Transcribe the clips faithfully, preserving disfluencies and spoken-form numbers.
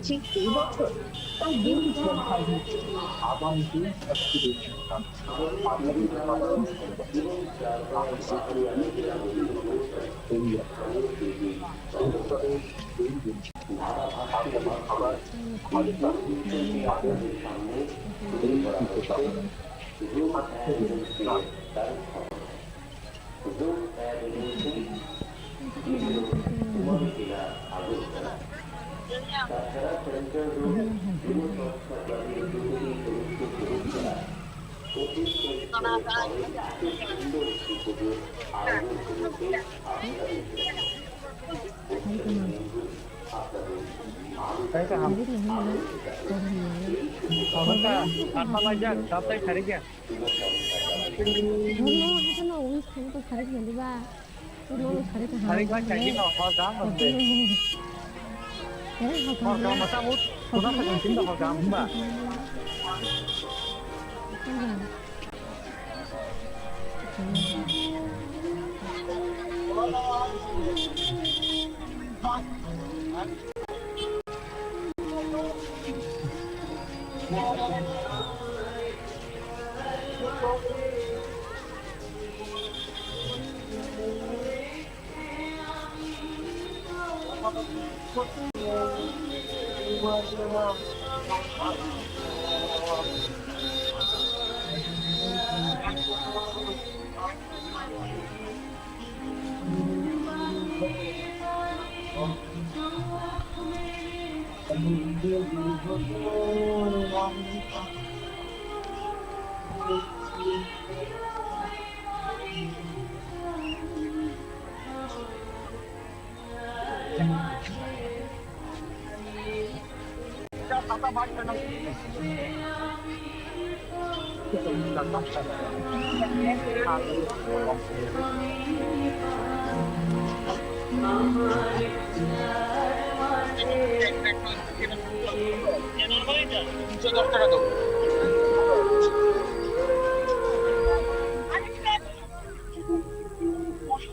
ঠিক এই বছর তার বিরুদ্ধে আগামী দিন Tei kaham. Kaham kha, kaham kha, laijak, datai kharikya. Bono haikhe no wish khamu to kharik naliba. Bono kharik kha. Kharik ba kharik no hor gam bang de. Hor gam mata mut. Kuna sa kan tinda hor gam ba.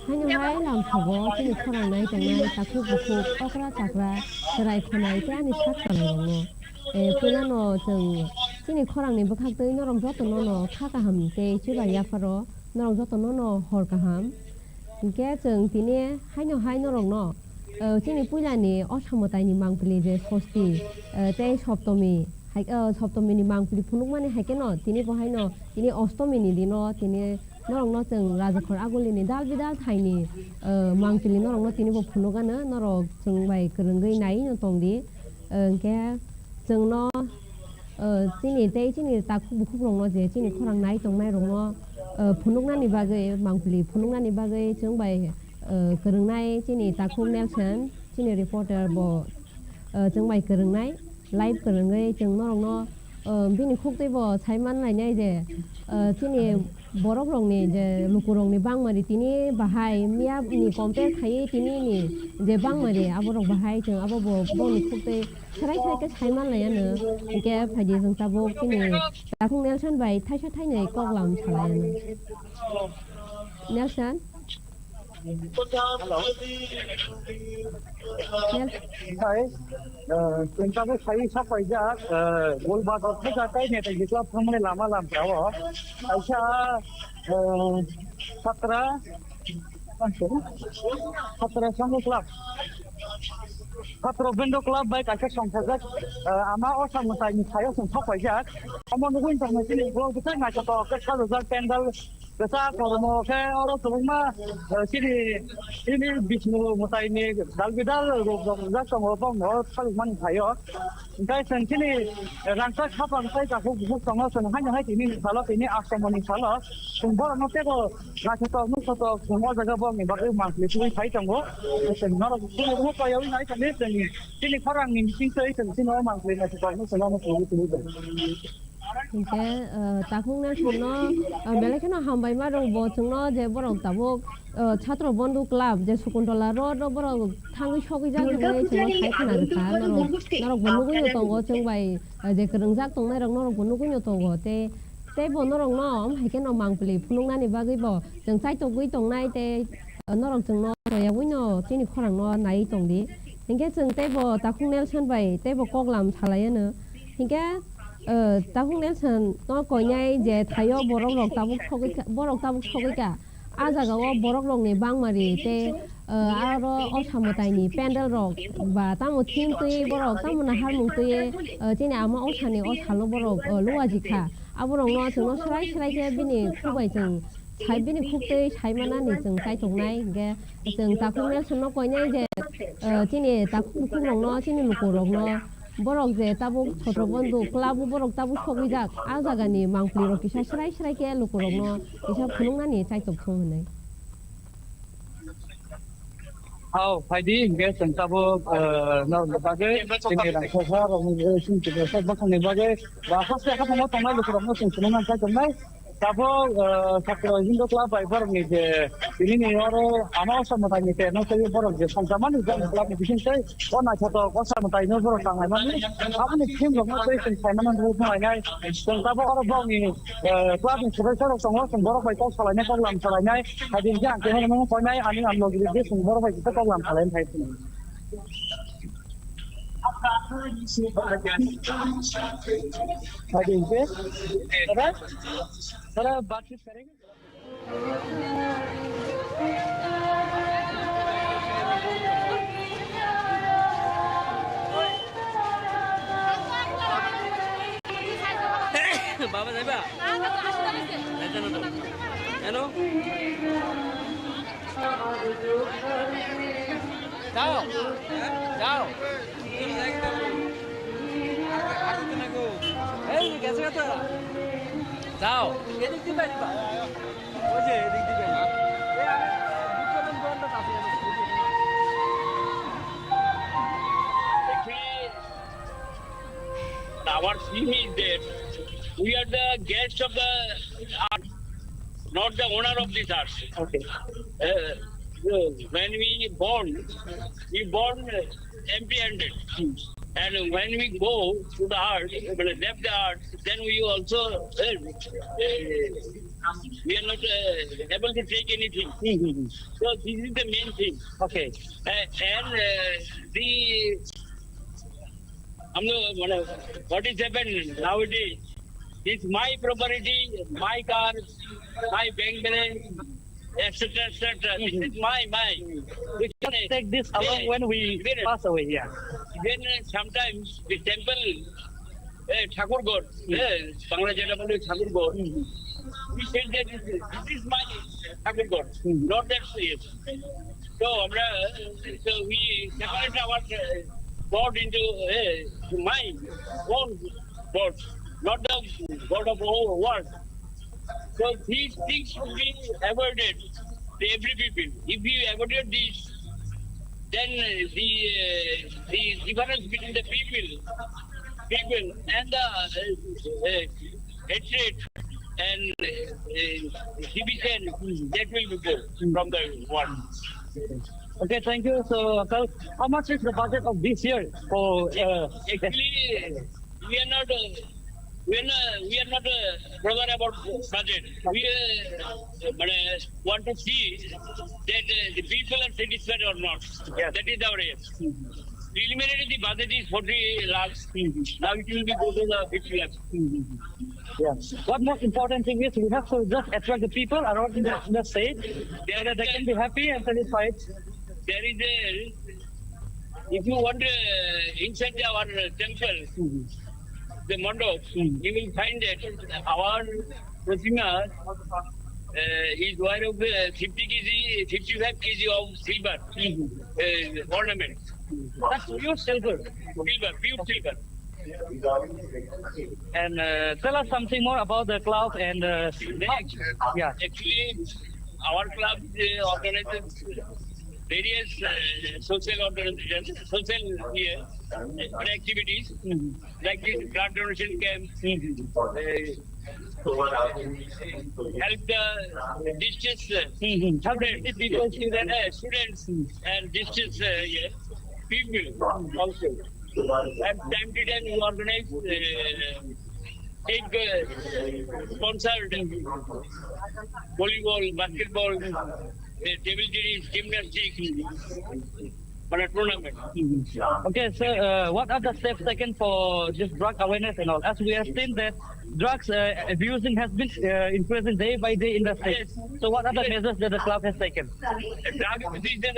Haino hai langkhogo chini khorang nai tongnai takhuk bukhuk, okra chakra, chwrai khwnai tei ani sak chwrairokno. Eh, puilano chwng chini khorangni bwkhaktwi norok jotono no kha kaham tei chubai yapharo norok jotono no hor kaham. Hinkhe chwng tini haino hai norokno, eh, chini puilani o samwtaini mangpili je sosti, eh, tei soptomi hai, eh, soptomini mangpili phunukmani hai kheno tini bo haino tini ostomini dino tini norokno chwng Rajakhor Agulini dal bidal thaini, eh, mangpili norokno tini bo phunukgano, norok chwng bai kwrwngwi naiwi no tongdi. Eh, hinkhe chwngno, eh, chini tei chini takhuk bukhukrokno je chini khorang nai tongnairokno, eh, phunuknani bagwi, mangpili phunuknani bagwi chwng bai, eh, kwrwngnai chini takhuk Nelson, chini reporter bo, eh, chwng bai kwrwngnai, live kwrwngwi chwng norokno, eh, bini khuktwi bo sai man lainai je, eh, chini borokrokni je lukurokni bangmani tini bahai miyani compare khaiwi tinini je bangmani aborok bahai chwng abo bo boni khuktwi serai serai khe sai man laiano. Hinkhe phaidi chwng tabuk chini takhuk Nelson bai thaisa thainwi koklam salaiano. Nelson? Hello. Nel- Hai, eh, chwng tabuk sai sak paijak, eh, Golbazar thajak tei Netaji Club thangmani lama lamsao. Kaisa, eh, Satra, Satra Sangha Club. Satra Bendo Club bai kaisa songthajak, eh, ama o samwtaini sayo chwng sak paijak. Omo nugwi tongma chini vlog bwswk naithotok khe sajajak, pandal kwchak kotorma khe oro kwbangma, eh, chini, chini Bishnu mwtaini dal bidal rok rok rijak tongo, bongno salukmani phaio. Hinkhe chwng chini rangchak hapang tei takhuk bukhuk tongo, chwng haino hai tini salo, tini Astomoni salo chwng borokno teibo naithotok nukhotok chwng o jaga bongni bagwi mangpili twiwi phai tongo. Chwng norok chini room o toyaui nai tongdi, chwng chini khorangni bisingtwi chwng chini o mangpili naithotok nukhuno chwngno twiwi tongdi. Hinkhe, eh, takhuk Nelsonno, eh, belai kheno hambai ma rwngbo chwngno je borok tabuk, eh, Chhatro Bondhu Club je Shakuntala Road o borok thangwi sogwi jak hinwi chwngno sai khna rwkha norok, norokbo nugwino tongo chwng bai, eh, je kwrwngjak tongnairok norokbo nugwino tongo tei, teibo norokno omo hai kheno mangpili phunuknani bagwibo chwng chaitogwi tongnai tei norok chwngno toyagwino chini khorangno naiwi tongdi. Hinkhe chwng teibo Takhuk Nelson bai teibo koklam salaiyano. Hinkhe, eh, Takhuk Nelson no koinai je thaio borok rok tabuk sogwi kha, borok tabuk sogwi kha. A jaga o borok rokni bangmari tei, eh, aro osa mwtaini pendel rok ba tamo thim twi borok tamo naharmung twi, eh, chini ama osani o salo borok, eh, luaji kha. Aborokno chwngno swrai swrai khe bini khuk bai chwng sai, bini khuk twi sai manani chwng chaituknai, hinkhe chwng Takhuk Nelsonno koinai je, eh, chini Takhuk bukhuk rokno, chini luku rokno, borok je tabuk Chhotrobondhu club o borok tabuk sogwijak, a jagani mangpli rok kisa swrai swrai khe luku rokno kisa phunuknani chaitok thung hinwi. Hao, phaidi, hinkhe chwng tabuk, eh, norokni bagwi, chini rangchaksa rokni bagwi, chini tiprasa bwkhakni bagwi, ba haste haphangma tongnai lukurokno chwng phunukna chaitongnai. Tabuk, eh, Chhatro Hindu Club bai borokni je tinini oro ama osa mwtaini terno tei borok je songchamani jani club ni bising tei o naithotok osa mwtaino borok tanglaimani. Aboni theme rokno tei chwng saimano nugwi thanglainai. Chwng tabuk oro borokni, eh, club ni swbaisa rok tongo, chwng borok bai kok salainai, koklam salainai. Hai din khe ang keha nang koinai, ani ang logi rwdi, chwng borok bai kisa koklam salainai. Hai din khe, ora, ora, bat chit karenge. Baba jaiba? Hello? Jao. Jao. এই গেছে গেছে। যাও। এদিক দিয়ে বাইরে যাও। ওই যে এদিক দিয়ে বাইরে। এই আমি দুটো বন্ধ আছে। Actually, our theme is that we are the guest of the earth, not the owner of this earth. Okay. Uh, so when we born, we born empty-handed. Hmm. And when we go to the earth, when we left the earth, then we also, uh, uh, we are not, uh, able to take anything. Hmm, hmm, hmm. So this is the main thing. Okay. Uh, and, uh, the, हम लोग, मतलब, what is happened nowadays, it's my property, my car, my bank balance, et cetera, et cetera. This is my, my. We cannot take this along when we pass away here. Even, uh, sometimes the temple, uh, Thakurgarh, uh, Bangla যেটা বলে Thakurgarh, we said that this is, this is my Thakurgarh, not that is. So, আমরা, so we separate our, uh, God into, uh, my own God, not the God of whole world. So these things should be avoided to every people. If you avoid this, then, uh, the, uh, the difference between the people, people and the, uh, uh, hatred and, uh, division, that will be go from the world. Okay, thank you. So, Uncle, how much is the budget of this year for, uh, actually, we are not, uh, we are not, we are not, uh, bothered about budget. We, uh, uh, মানে, want to see that, uh, the people are satisfied or not. Yes. That is our aim. Preliminary, the budget is forty lakhs. Now it will be go to the fifty lakhs. Yeah. What most important thing is we have to just attract the people around in the, in the state so that they can be happy and satisfied. There is a, if you want, uh, inside our temple, the mandap, you will find that our Pratima, uh, is ware of, uh, fifty K G, fifty-five K G of silver, uh, ornament. That's pure silver. Silver, pure silver. And, uh, tell us something more about the club and, uh, how, yeah. Actually, our club, uh, organizes various, uh, social organizations, social, uh, activities, like this blood donation camp, uh, help the distressed, uh, students, uh, students and distressed, uh, yeah, people also. And time to time we organize, uh, big, uh, sponsored volleyball, basketball, uh, table tennis, gymnastics, মানে tournament. Okay, so, uh, what are the steps taken for this drug awareness and all? As we have seen that drugs, uh, abusing has been, uh, increasing day by day in the state. Yes. So what are the Yes. measures that the club has taken? Drug, this is the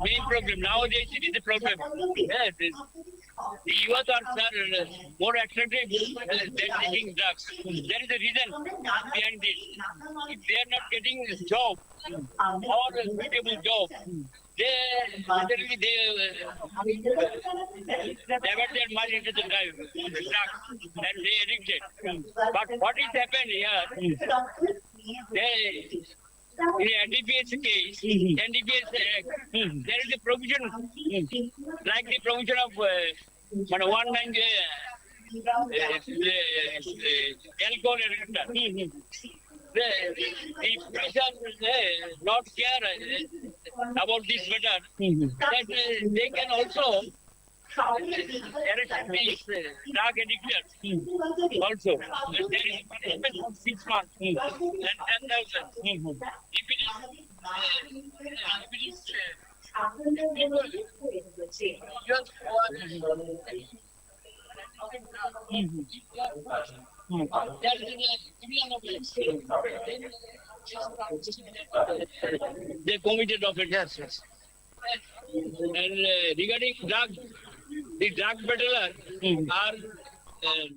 main problem. Nowadays, it is the problem. Yes, this, the youth are, sir, more attractive, uh, than taking drugs. There is a reason behind this. If they are not getting a job or a suitable job, they literally they, uh, divert their mind into the drug, drugs and they addicted. But what is happened here? They, in N D P S case, Mhm. N D P S Act, Mhm. there is a provision Mhm. like the provision of, uh, মানে, one nine, uh, uh, uh, alcohol addiction. Mhm. The, the police are, uh, not care, uh, about this matter. Mhm. That, uh, they can also arrest these, uh, drug addictors Mhm. also. There is a punishment of six months Mhm. and ten thousand. Mhm. If it is, uh, if it is, uh, They committed offense. Yes, yes. And, uh, regarding drug, the drug peddler Hmm. are, uh,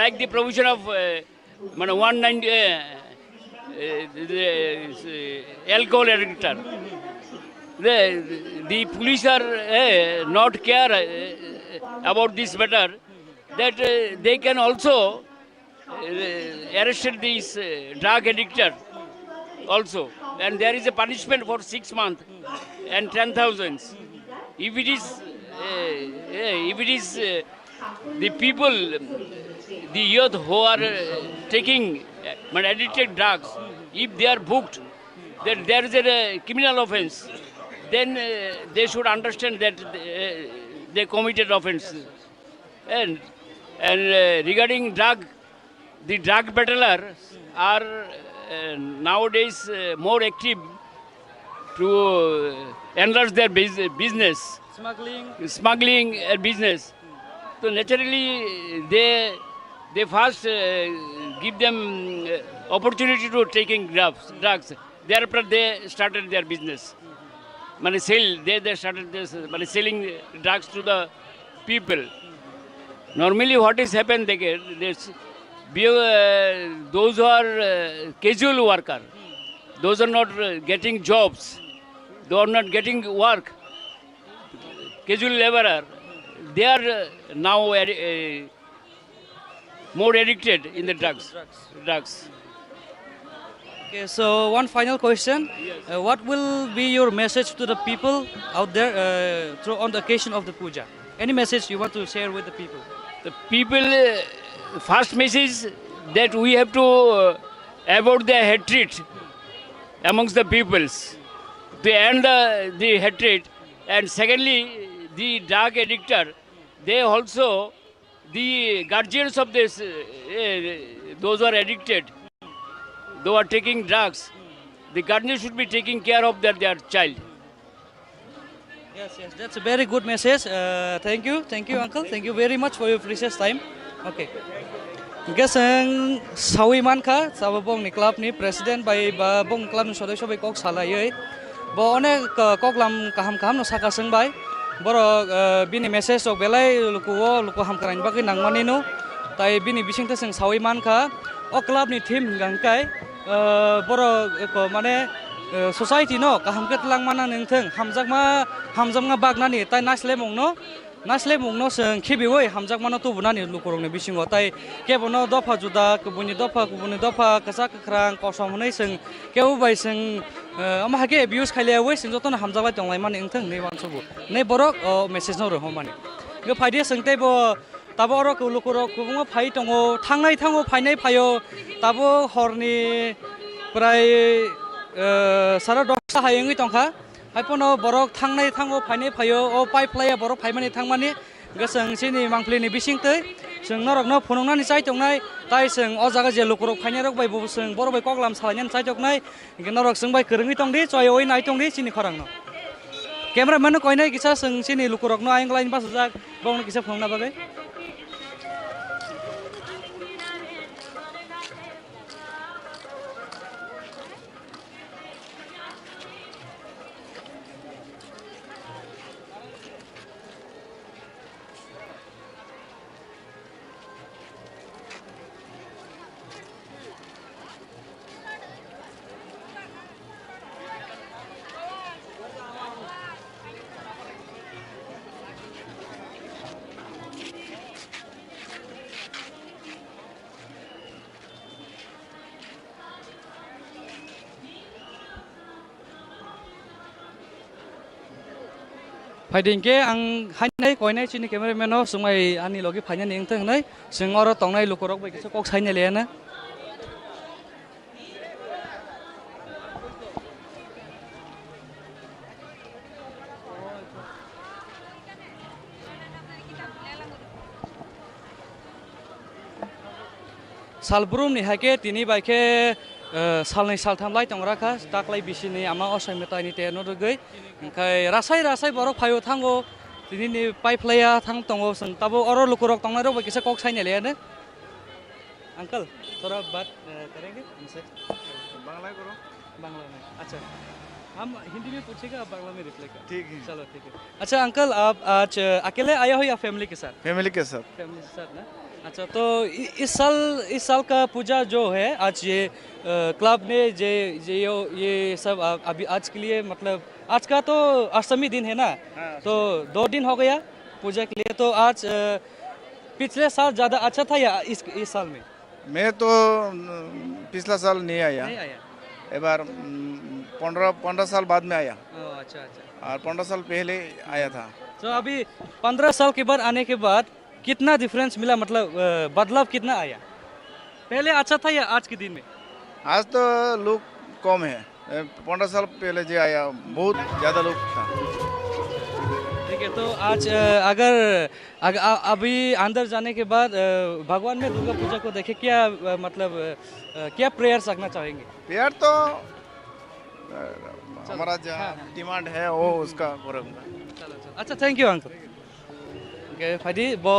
like the provision of uh, মানে one ninety uh, uh, the, uh, alcohol addictor. The, the police are uh, not care uh, about this matter, that uh, they can also uh, arrested this uh, drug addictor also, and there is a punishment for six months and ten thousands. If it is, uh, uh, if it is uh, the people, the youth who are uh, taking uh, মানে addicted drugs, if they are booked, that there is a criminal offense, then uh, they should understand that uh, they committed offense. And, and uh, regarding drug, the drug peddlers are uh, nowadays uh, more active to uh, enlarge their bus- business, Smuggling. Smuggling and business. So naturally, they they first uh, give them uh, opportunity to taking drugs. drugs. Thereafter, they started their business. মানে সেল দে they started this মানে selling drugs to the people. Normally what is happened, they get this, those who are casual worker, those are not getting jobs, they are not getting work, casual laborer, they are now more addicted in the drugs. Drugs. Okay, so one final question. Uh, what will be your message to the people out there uh, through, on the occasion of the puja? Any message you want to share with the people? The people, uh, first message that we have to uh, avoid the hatred amongst the peoples, to end the, the hatred, and secondly, the drug addictor, they also the guardians of this, uh, uh, those who are addicted, those who are taking drugs, the guardians should be taking care of their, their child. Yes, yes, that's a very good message. Uh, thank you, thank you, uncle. Thank you very much for your precious time. Okay. Hingke chwng sawi mankha, sabo bongni club ni president bai ba bongni club ni sodosyo bai kok salaiwi. Bo onek, uh, koklam kaham kaham no saka chwng bai. Borok, uh, bini message rok belai luku o luku hamkrai ni bagwi nangmani no. Tai bini bising twi chwng sawi mankha, o club ni theme hingka hingkai, uh, borok eko mane, uh, society no kaham khe twlang manani wngthwng, hamjakma, hamjakma bagnani tai naislemung no, naislemung no chwng khibiwi hamjakma no tubunani lukurok ni bisingo. Tai kebo no dopha juda, kubuni dopha, kubuni dopha, kwchak kwkhrang, kosom hwnwi chwng kebo bai chwng, eh, omo hai khe abuse khai liyaui chwng jotono hamjaklai tonglaimani wngthwng hinwi uansukgo. Hinwi borok o message no rwhormani. Hwnkhe phaidi chwng teibo tabo oro lukurok kwbangma phai tongo, thangnai thango, phainai phaio, tabo horni prai, eh, sara dosta hai wngwi tongkha. Haiphano borok thangnai thango, phainai phaio, o pipe laiya borok phaimani thangmani. Hwnkhe chwng chini mangpili ni bising twi chwng norok no phunuknani chai tongnai, tai chwng o jaga je lukurok phainai rok bai bo chwng borok bai koklam salainani chai tongnai, hwnkhe norok chwng bai kwrwngwi tongdi, choiwi nai tongdi chini khorang no. Camera man no koinai kisa chwng chini lukurok no ayang line bachajak, bongno kisa phunukna bagwi. Phaidi hwnkhe ang hainai koinai chini cameraman no swngmai ani logi phainani wngthang hinwi chwng oro tongnai lukurok bai kisa kok sainai laiya na. Salbrumni hai khe tini bai khe, eh, salnwi saltham lai tong rakha, taklai bisini ama osai mwtaini terno rwgwi. Hwnkhe rasai rasai borok phaio thango, tinini pipe laiya thang tongo, chwng tabuk oro lukurok tongnairok bai kisa kok sainai laiya de. Uncle, thora baat, eh, karenge hamse? Bangla koro. Bangla mein. Acha. Hum Hindi mein puchega, aap Bangla mein reply kar. Theek hai. Chalo, theek hai. Acha, uncle, aap aaj, eh, akele aaye ho ya family ke saath? Family ke saath. Family ke saath na? अच्छा, तो इ-, इस साल, इस साल का पूजा जो है, आज ये, अ, क्लब ने जे, जे यो, ये सब आ-, अभी आज के लिए, मतलब, आज का तो अष्टमी दिन है ना, हाँ। तो दो दिन हो गया पूजा के लिए। तो आज, अ, पिछले साल ज़्यादा अच्छा था या इस, इस साल में? मैं तो, न, पिछला साल नहीं आया। नहीं आया? एक बार, न, पन्द्रह, पन्द्रह साल बाद में आया। ओ, अच्छा, अच्छा। और पन्द्रह साल पहले आया था। तो अभी पन्द्रह साल के बाद आने के बाद कितना डिफरेंस मिला, मतलब, अ, बदलाव कितना आया? पहले अच्छा था या आज के दिन में? आज तो लोग कम है। ए, पन्द्रह साल पहले जो आया, बहुत ज़्यादा लोग था। ठीक है, तो आज, अ, अगर, अग-, अ-, अभी अंदर जाने के बाद, अ, भगवान में दुर्गा पूजा को देखे क्या, अ, मतलब, अ, क्या प्रेयर्स रखना चाहेंगे? प्रेयर तो, अ, हमारा जो हाँ, हाँ। डिमांड है, वो उसका पूरा होगा। चलो, चलो। अच्छा, thank you, uncle। Hwnkhe phaidi bo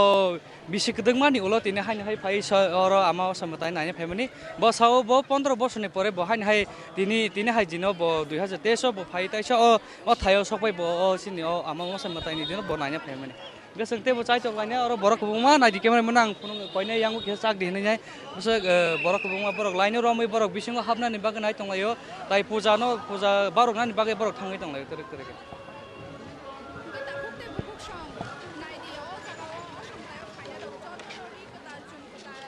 bisi kwdwkmani ulo tini haino hai phai sa oro ama o samwtai naina phaimani. Bo sao bo pondro bosorni pore bo haino hai tini, tini hai jino bo dui hazar teis o bo phai taisa o, o thaio sokbai bo o chini o ama o samwtaini dino bo naina phaimani. Hwnkhe chwng teibo chaitok lainai oro borok kwbangma naidi camera mano ang phunuk koinai yango kisa chak di hinwi nai. Bwswk, eh, borok kwbangma borok line o romwi borok bisingo hapnani bagwi nai tonglaio. Tai puja no, puja baroknani bagwi borok thangwi tonglaio twrwk twrwk khe. Hwnkhe takhuk tei bukhuk song nai di, o jaga o Asom tayok khainai rok jotono ri kwtal chum kwtal.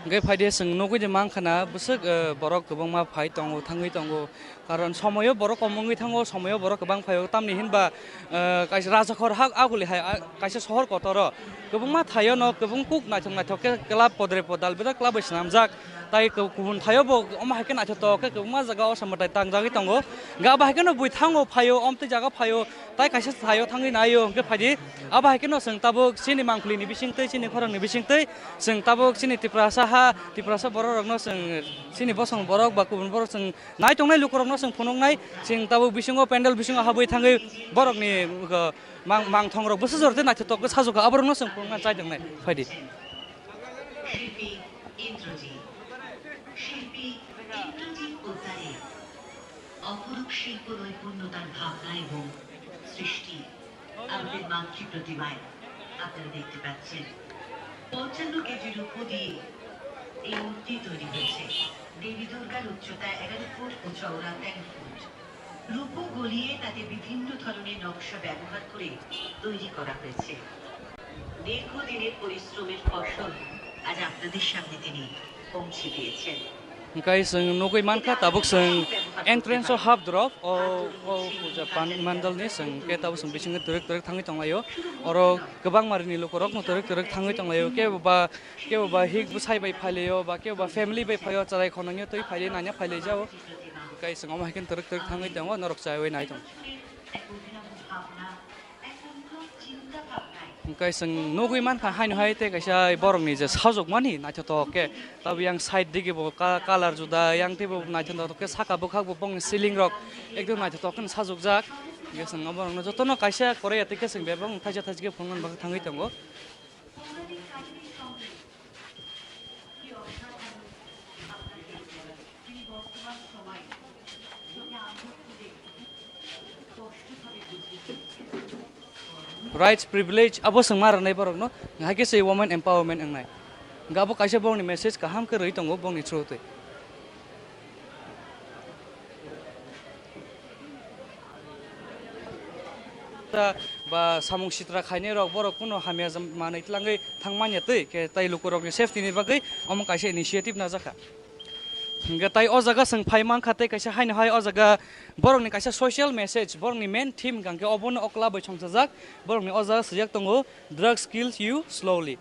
Hwnkhe phaidi chwng nugwi de mankha na bwswk, eh, borok kwbangma phai tongo, thangwi tongo. Karon somoyo borok kom wngwi thango, somoyo borok kwbang phaio. Tamni hinba, eh, kaisa Rajakhor hak aguli hai, ah, kaisa sohor kotoro kwbangma thaio no kwbang kuk naithok naithok khe club podre podal bedal club bai swnamjak. Tai ku-, kubun thaio bo omo hai khe naithotok khe kwbangma jaga o samwtai tangjagwi tongo. Hwnkhe abo hai kheno bui thango phaio, omtwi jaga phaio. Tai kaisa thaio thangwi naio, hwnkhe phaidi. Abo hai kheno chwng tabuk chini mangpili ni bisingtwi, chini khorang ni bisingtwi, chwng tabuk chini Tiprasa ha, Tiprasa borok rokno chwng, chini bosong borok ba kubun borok chwng nai tongnai lukurokno chwng phunuknai, chwng tabuk bisingo pandal bisingo habwi thangwi borokni, uh, mang-, mangthongrok bwsajor tei naithotok khe sajokha, aborokno chwng phunukna chai tongnai. Phaidi. শিল্পী ইন্দ্রজিৎ, শিল্পী ইন্দ্রজিৎ পোদ্দারের অপরূপ শিল্প নৈপুণ্যতার ভাবনা এবং সৃষ্টি আমাদের মাতৃ প্রতিমায় আপনারা দেখতে পাচ্ছেন। পঞ্চান্ন কেজি রূপো দিয়ে এই মূর্তি তৈরি হয়েছে। দেবী দুর্গার উচ্চতা এগারো ফুট ও চওড়া তেরো ফুট। রূপো গলিয়ে তাতে বিভিন্ন ধরনের নকশা ব্যবহার করে তৈরি করা হয়েছে। দীর্ঘদিনের পরিশ্রমের ফসল আজ আপনাদের সামনে তিনি পৌঁছে দিয়েছেন। Hwnkhe chwng nugwi mankha, tabuk chwng entrance o hap drop, o, o puja pan-, mandal ni chwng khe tabuk chwng bisingo twrwk twrwk thangwi tonglaio. Oro kwbangma rini lukurokno twrwk twrwk thangwi tonglaio. Kebo ba, kebo ba hik bwsai bai phailaio, ba kebo ba family bai phaio, chwrai khonangyo twi phailai nanya phailaijao. Hwnkhe chwng omo hai khe twrwk twrwk thangwi tongo, norok chaiwi nai tongo. Hwnkhe chwng nugwi mankha haino hai tei kaisa borokni je sajwkmani naithotok khe, tabuk yang side digi bo ka-, colour juda, yang teibo naithotok khe saka bwkhak bo bongni ceiling rok ekdom naithotok khe sajwkjak. Hwnkhe chwng oborokno jotono kaisa koroi ya tei khe chwng bebak thaisa thaisa khe phunukna bagwi thangwi tongo. Rights, privilege abo chwng ma rwnai borokno, hai khe se women empowerment wngnai. Hwnkhe abo kaisa borokni message kaham khe rwi tongo bongni through twi. Ta ba samung sitra khainai rok borok kuno hamya jam-, manwi tlangwi thang manya twi khe tai lukurokni safety ni bagwi omo kaisa initiative najakha. Hwnkhe tai o jaga chwng phai mankha tei kaisa haino hai o jaga borokni kaisa social message, borokni main theme hwnkha khe obono okla bai songchajak, borokni o jaga swijak tongo, "Drugs kills you slowly."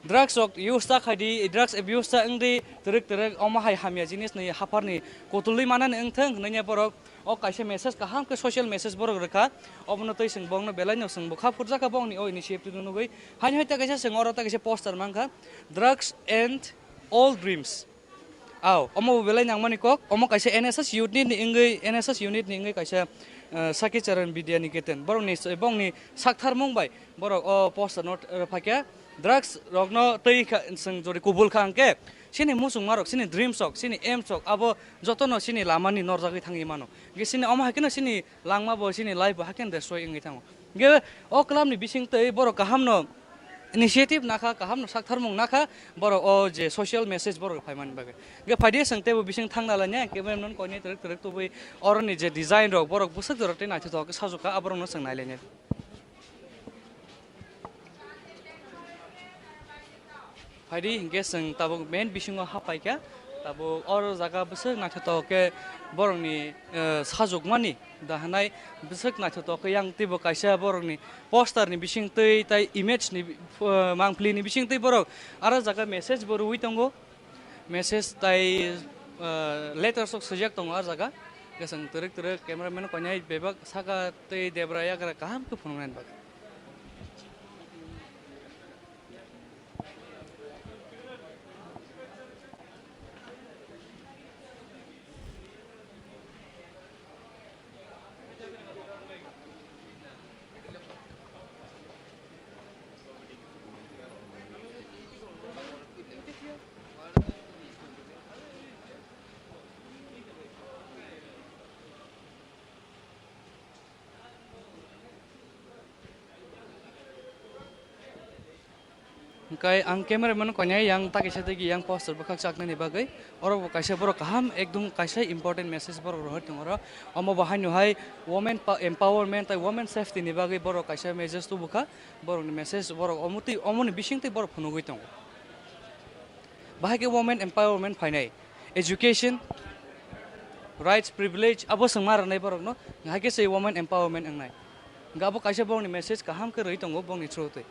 Drugs rok use ta khaidi, drugs abuse ta wngdi, twrwk twrwk omo hai hamya jinis ni hapharni kutulwi manani wngthwng hwnwi borok o kaisa message kaham khe social message borok rwkha. Obono tei chwng borokno belai no chwng bwkha phurjakha bongni o initiative no nugwi. Haino hai ta kaisa chwng oro ta kaisa poster mankha, "Drugs and all dreams." Aw, omo bo belai nangmani kok, omo kaisa N S S unit ni wngwi, N S S unit ni wngwi kaisa eh, Sakhi Charan Vidya Niketan, borokni, bongni saktharmung bai borok o poster no, eh, phaikha. Drugs rokno twi kha, chwng jodi kubul kha hwnkhe, chini muchungma rok, chini dreams rok, chini aims rok, abo jotono chini lamani norjagwi thangwi mano. Hwnkhe chini omo hai kheno chini langma bo, chini life bo hai kheno destroy wngwi thango. Hwnkhe o club ni bising twi borok kaham no initiative nakha, kaham no saktharmung nakha, borok o je social message borok phaimani bagwi. Hwnkhe phaidi chwng teibo bising thangna lainai, cameraman koinwi twrwk twrwk tubui oroni je design rok borok bwswk jorok tei naithothok khe sajwk kha, aborokno chwng nailainai. Phaidi hwnkhe chwng tabuk main bisingo hapaikha, tabuk oro jaga bwswk naithothok khe borokni, eh, sajwkmani da hwnai bwswk naithothok khe yang teibo kaisa borokni poster ni bising twi tai image ni, eh, mangpili ni bising twi borok aro jaga message bo rwui tongo. Message tai, eh, letter sok swijak tongo ah jaga. Hwnkhe chwng twrwk twrwk cameraman koinai bebak saka tei debra yagra kaham khe phunuknani bagwi. Hwnkhe ang cameraman koinai yang takisa tei yang poster bwkhak chaknani bagwi. Oro bo kaisa borok kaham ekdum kaisa important message borok rohor tongo oro. Omo bo haino hai women pa-, empowerment tei women safety ni bagwi borok kaisa message tubukha. Borokni message borok omo twi, omoni bising twi borok phunugwi tongo. Bahai khe women empowerment phainai, education, rights, privilege abo chwng ma rwnai borokno, hai khe se women empowerment wngnai. Hwnkhe abo kaisa borokni message kaham khe rwi tongo bongni through twi.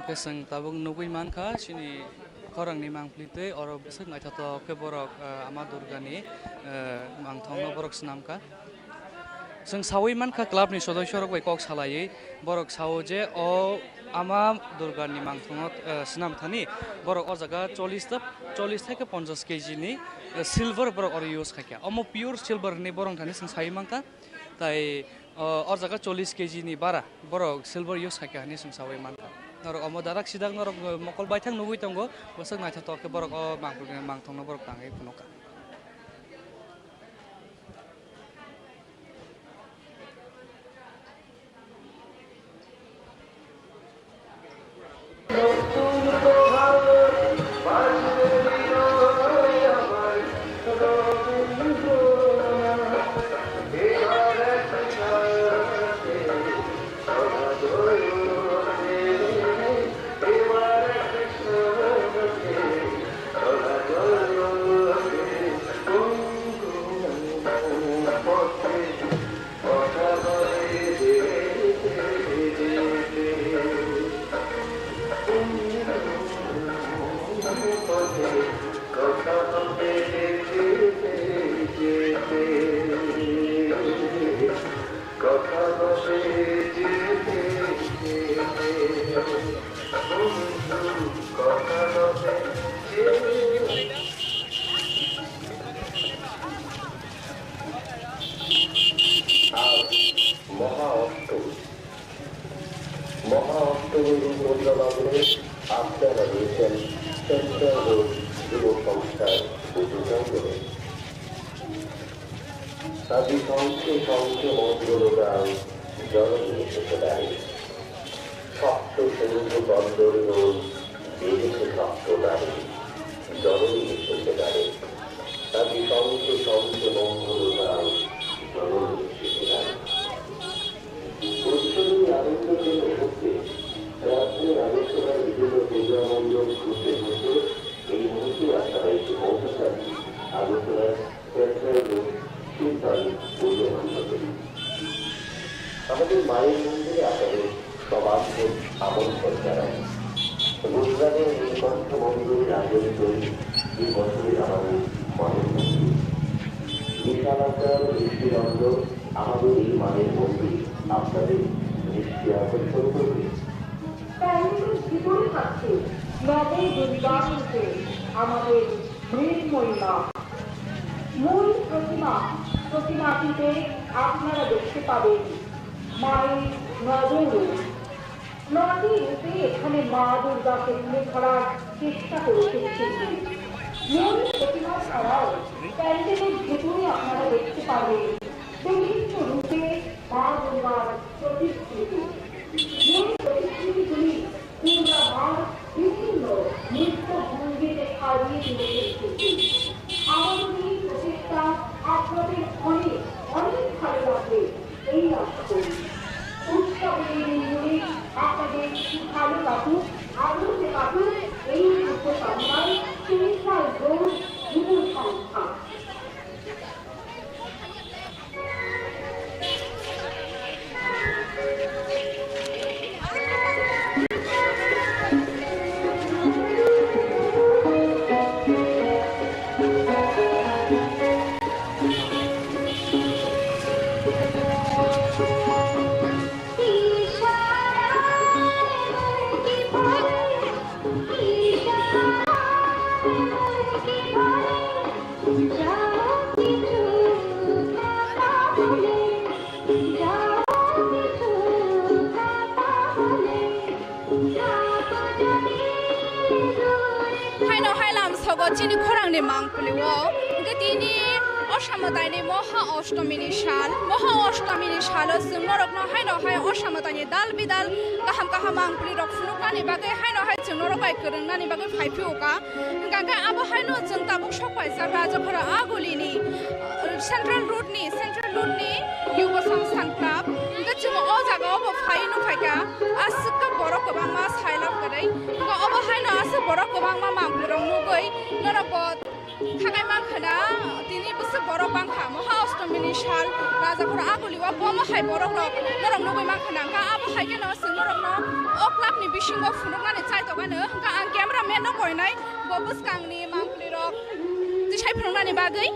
Hwnkhe chwng tabuk nugwi mankha chini khorangni mangpili tei oro bwswk naithothok khe borok, eh, Ama Durgani, eh, mangthokno borok swnamkha. Chwng saui mankha clubni sodoisorok bai kok salaiwi borok sao je o Ama Durgani mangthokno, eh, swnamthani borok o jaga chollish ta, chollish theke ponchash kg ni, eh, silver borok oro use khaikha. Omo pure silver hinwi borok thani chwng saui mankha. Tai, o, o jaga chollish kg ni bara borok silver use khaikha hinwi chwng saui mankha. Norok omo darak sidak norok, o, mokol baithang nugui tongo, bwswk naithothok khe borok o mangpili mangthokno borok tangwi phunukha. Aaj Maha Ashtami. Maha Ashtami ni pujja lagile apnara nijen Central Road Yuva Samstha uddhajang kore. Tabi songkhe songkhe mongolo dang, jononi sukhodari. Sokto sindhu kondori noi, bidesi sokto nari, jononi sukhodari. Tabi songkhe songkhe mongolo dang, jononi sukhodari. উৎসবের আনন্দ যেন হচ্ছে, রাত্রে আগরতলার বিভিন্ন পূজা মণ্ডপ ঘুরতে ঘুরতে এই মুহূর্তে আপনারা এসে পৌঁছেছেন আগরতলার সেন্ট্রাল রোড শিববাড়ি পুজো মণ্ডপে। মায়ের মন্দিরে আপনাদের সবার আমন্ত্রণ জানাই। গুজরাটের নীলকণ্ঠ মন্দির রাজের তৈরি এই বছরের আমাদের মায়ের মন্দির। বিশালাকার দৃষ্টিনন্দন আমাদের এই মায়ের মন্দির আপনাদের দৃষ্টি আকর্ষণ করবে। প্যান্ডেলের ভিতরে থাকছে নব দুর্গা রূপে আমাদের মৃন্ময়ী মা। মূল প্রতিমা, প্রতিমাটিতে আপনারা দেখতে পাবেন মায়ের নব রূপ। নটি রূপে এখানে মা দুর্গাকে তুলে ধরার চেষ্টা করেছে শিল্পী। মূল প্রতিমা ছাড়াও প্যান্ডেলের ভেতরে আপনারা দেখতে পাবেন বিভিন্ন রূপে মা দুর্গার প্রতিকৃতি। এই প্রতিকৃতিগুলি পূর্ণাভার বিভিন্ন নৃত্য ভঙ্গিতে সাজিয়ে তুলেছে শিল্পী। আমাদের এই প্রচেষ্টা আপনাদের অনেক, অনেক ভালো লাগবে এই আশা করি। উৎসবের এই মুহূর্তে আপনাদের ভালো কাটুক, আনন্দে কাটুক এই শুভকামনায় সেন্ট্রাল রোড যুব সংস্থা। Haino hai lamsogo chini khorangni mangpili o hwnkhe tini Osamwtaini Moha Oshtomini sal. Moha Oshtomini salo chwng norokno haino hai Osamwtaini dal bidal kaham kaham mangpili rok phunuknani bagwi haino hai chwng norok bai kwrwngnani bagwi phai phio ka. Hwnkhe abo haino chwng tabuk sok paijak Rajakhora Agulini, uh, Central Road ni, Central Road ni Yugo Sangsan Club. Hwnkhe chwng o jaga o bo phai nukphai kha. Aswk khe borok kwbangma sailok kwrwi. Hwnkhe obo haino aswk borok kwbangma mangpili rok nugwi norok bo thakai mankha na, tini bwswk borok bangkha. Moha Oshtomini sal Rajakhora Aguli o bomo hai borok rok norok nugwi mankha na. Hwnkhe abo hai kheno chwng norokno o club ni bisingo phunuknani chaitokgano. Hwnkhe ang camera man no koinai. Bo bwskangni mangpili rok tisai phunuknani bagwi.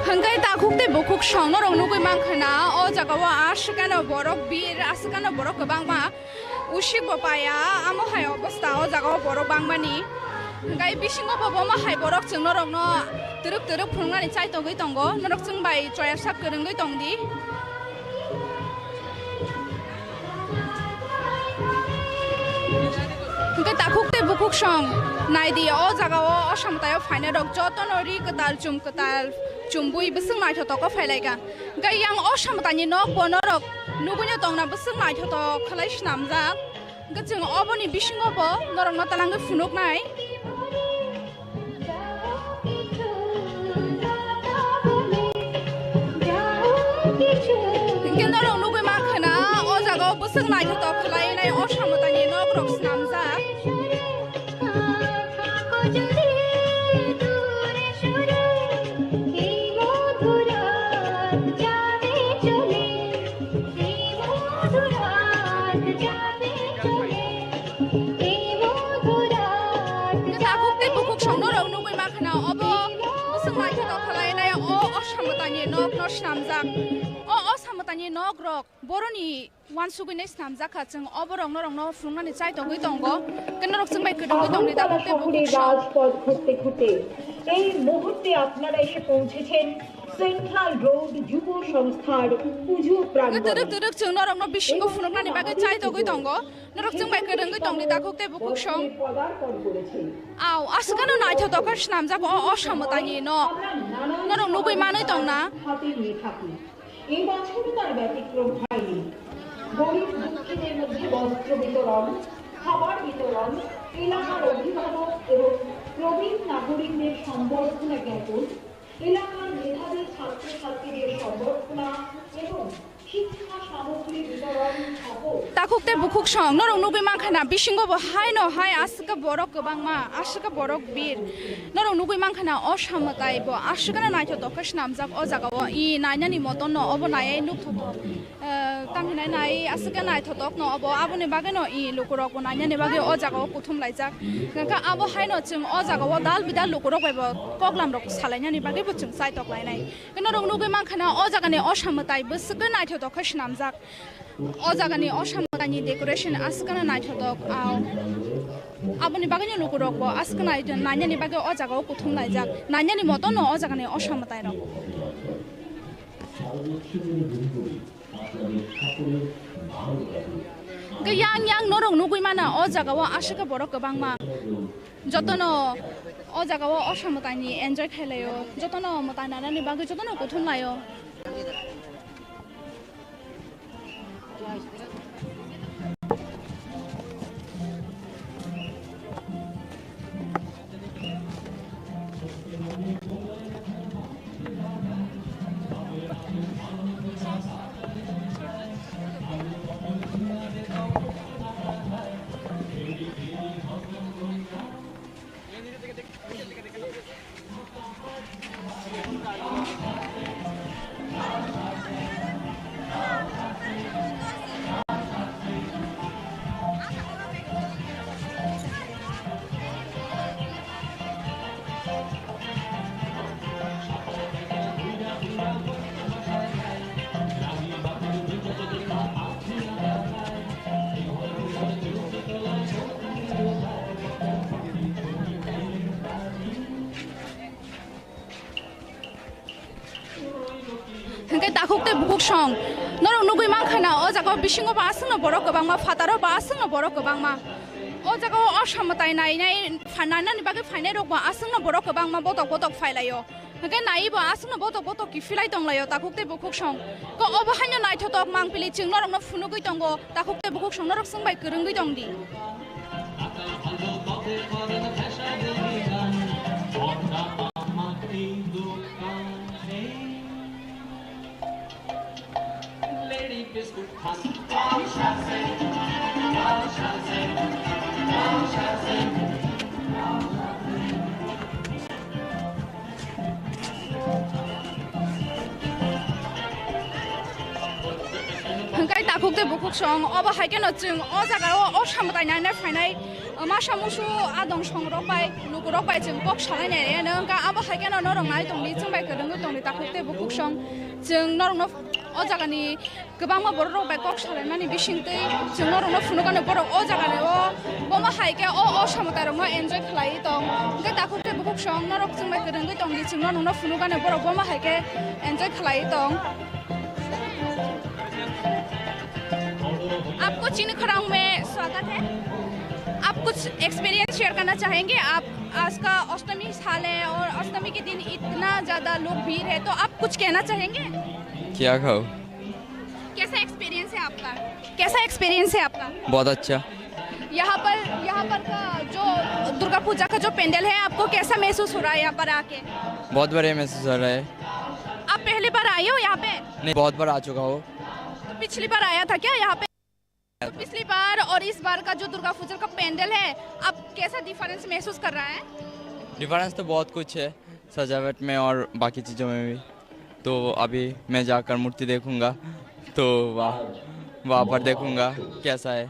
Hwnkhe takhuk tei bukhuk song norok nugwi mankha na, o jaga o aswkano borok bir, aswkano borok kwbangma usik bo paya, amo hai obostha o jaga o borok bangmani. Hwnkhe bisingo bo bomo hai borok chwng norokno twrwk twrwk phunuknani chaitogwi tongo, norok chwng bai choya sak kwrwngwi tongdi. Hwnkhe takhuk tei bukhuk song naidi, o jaga o Osamwtai o phainai rok jotono ri kwtal chum kwtal chumbui bwswk naithotok o phailaikha. Hwnkhe yang Osamwtai ni nok bo norok nugwino tongna bwswk naithotok khlai swnamjak. Hwnkhe chwng oboni bisingo bo norokno twlangwi phunuknai. Hwnkhe norok nugwi mankha na, o jaga o bwswk naithotok khlai nai Osamwtai ni nok rok swnamjak. Takhuk tei bukhuk song norok nugwi mankha na, obo bwswk naithotok khlai nai o Osamwtai ni nok no swnamjak. O Osamwtai ni nok rok boroni uansugwi nai swnamjak kha, chwng oborok norokno phunuknani chaitogwi tongo. Hwnkhe norok chwng bai kwrwngwi tongdi, takhuk tei bukhuk song. রাজপথ ঘুরতে ঘুরতে এই মুহূর্তে আপনারা এসে পৌঁছেছেন central road যুব সংস্থার পুজো প্রাঙ্গণে। Twrwk twrwk chwng norokno bisingo phunuknani bagwi chaitogwi tongo. Norok chwng bai kwrwngwi tongdi, takhuk tei bukhuk song. পদার্পণ করেছেন। Au, aswkano naithotok khe swnamjak o Osamwtai ni nok. Norok nugwi manwi tongna. হাতে নিয়ে থাকি। এই বছরও তার ব্যতিক্রম হয়নি। গরিব দুঃখীদের মধ্যে বস্ত্র বিতরণ, খাবার বিতরণ, এলাকার অভিভাবক এবং প্রবীণ নাগরিকদের সম্বর্ধনা জ্ঞাপন, এলাকার মেধাবী ছাত্রছাত্রীদের সম্বর্ধনা এবং শিক্ষা সামগ্রী বিতরণ সহ Takhuk tei bukhuk song norok nugwi mankha na, bisingo bo haino hai aswk khe borok kwbangma, aswk khe borok bir. Norok nugwi mankha na, o samwtai bo aswk kheno naithotok khe swnamjak o jaga o. I nainani moton no obo naiwi nukthokgo. Eh, tamo hinai nai aswk khe naithotok no obo, aboni bagwi no i lukurok bo nainani bagwi o jaga o kuthum laijak. Hwnkhe abo haino chwng o jaga o dal bidal lukurok bai bo koklam rok salainani bagwi bo chwng chaitok lainai. Norok nugwi mankha na, o jagani o samwtai bwswk khe naithotok khe swnamjak. O jagani o samwtaini decoration aswk kheno naithotok, ah, aboni bagwino lukurok bo aswk kheno naitho-, nainani bagwi o jaga o kuthum laijak. Nainani moton no o jagani o samwtai rok. Hwnkhe yang yang norok nugwi mana, o jaga o aswk khe borok kwbangma. Jotono o jaga o o samwtaini enjoy khlai laio. Jotono mwtai nanani bagwi jotono kuthum laio. Hwnkhe takhuk tei bukhuk song norok nugwi mankha na, o jaga o bisingo ba aswkno borok kwbangma, phataro ba aswkno borok kwbangma. O jaga o o samwtai nainai, pha-, nainani bagwi phainai rok ba aswkno borok kwbangma botok botok phai laio. Hwnkhe naiwi bo aswkno botok botok kiphilai tong laio takhuk tei bukhuk song. Ko obo haino naithotok mangpili chwng norokno phunugwi tongo, takhuk tei bukhuk song norok chwng bai kwrwngwi tong di. Hwnkhe takhuk tei bukhuk song, obo hai kheno chwng o jaga o, o samwtai nainai phainai, masa musu adong song rok bai, luku rok bai chwng kok salai nai reno, hwnkhe abo hai kheno norok nai tong di, chwng bai kwrwngwi tong di takhuk tei bukhuk song, chwng norokno o jagani kwbangma borok rok bai kok salaimani bisingtwi chwng norokno phunukani borok o jagani o bomo hai khe o, o samwtai rokno enjoy khlaiwi tong. Hwnkhe takhuk tei bukhuk song norok chwng bai kwrwngwi tong di, chwng norokno phunukani borok bomo hai khe enjoy khlaiwi tong. आपको चिनी खरांग में स्वागत है। आप कुछ experience share करना चाहेंगे? आप आज का अष्टमी साल है और अष्टमी के दिन इतना ज़्यादा लोग भीड़ है, तो आप कुछ कहना चाहेंगे? क्या खाओ? कैसा एक्सपीरियंस है आपका? कैसा एक्सपीरियंस है आपका? बहुत अच्छा। यहाँ पर, यहाँ पर का जो दुर्गा पूजा का जो पेंडल है, आपको कैसा महसूस हो रहा है यहाँ पर आके? बहुत बढ़िया महसूस हो रहा है। आप पहली बार आए हो यहाँ पे? नहीं, बहुत बार आ चुका हूँ। तो पिछली बार आया था क्या यहाँ पे? तो पिछली बार और इस बार का जो दुर्गा पूजा का पेंडल है, आप कैसा डिफरेंस महसूस कर रहा है? डिफरेंस तो बहुत कुछ है, सजावट में और बाकी चीज़ों में भी। तो अभी मैं जाकर मूर्ति देखूंगा, तो वहाँ, वहाँ पर देखूंगा कैसा है।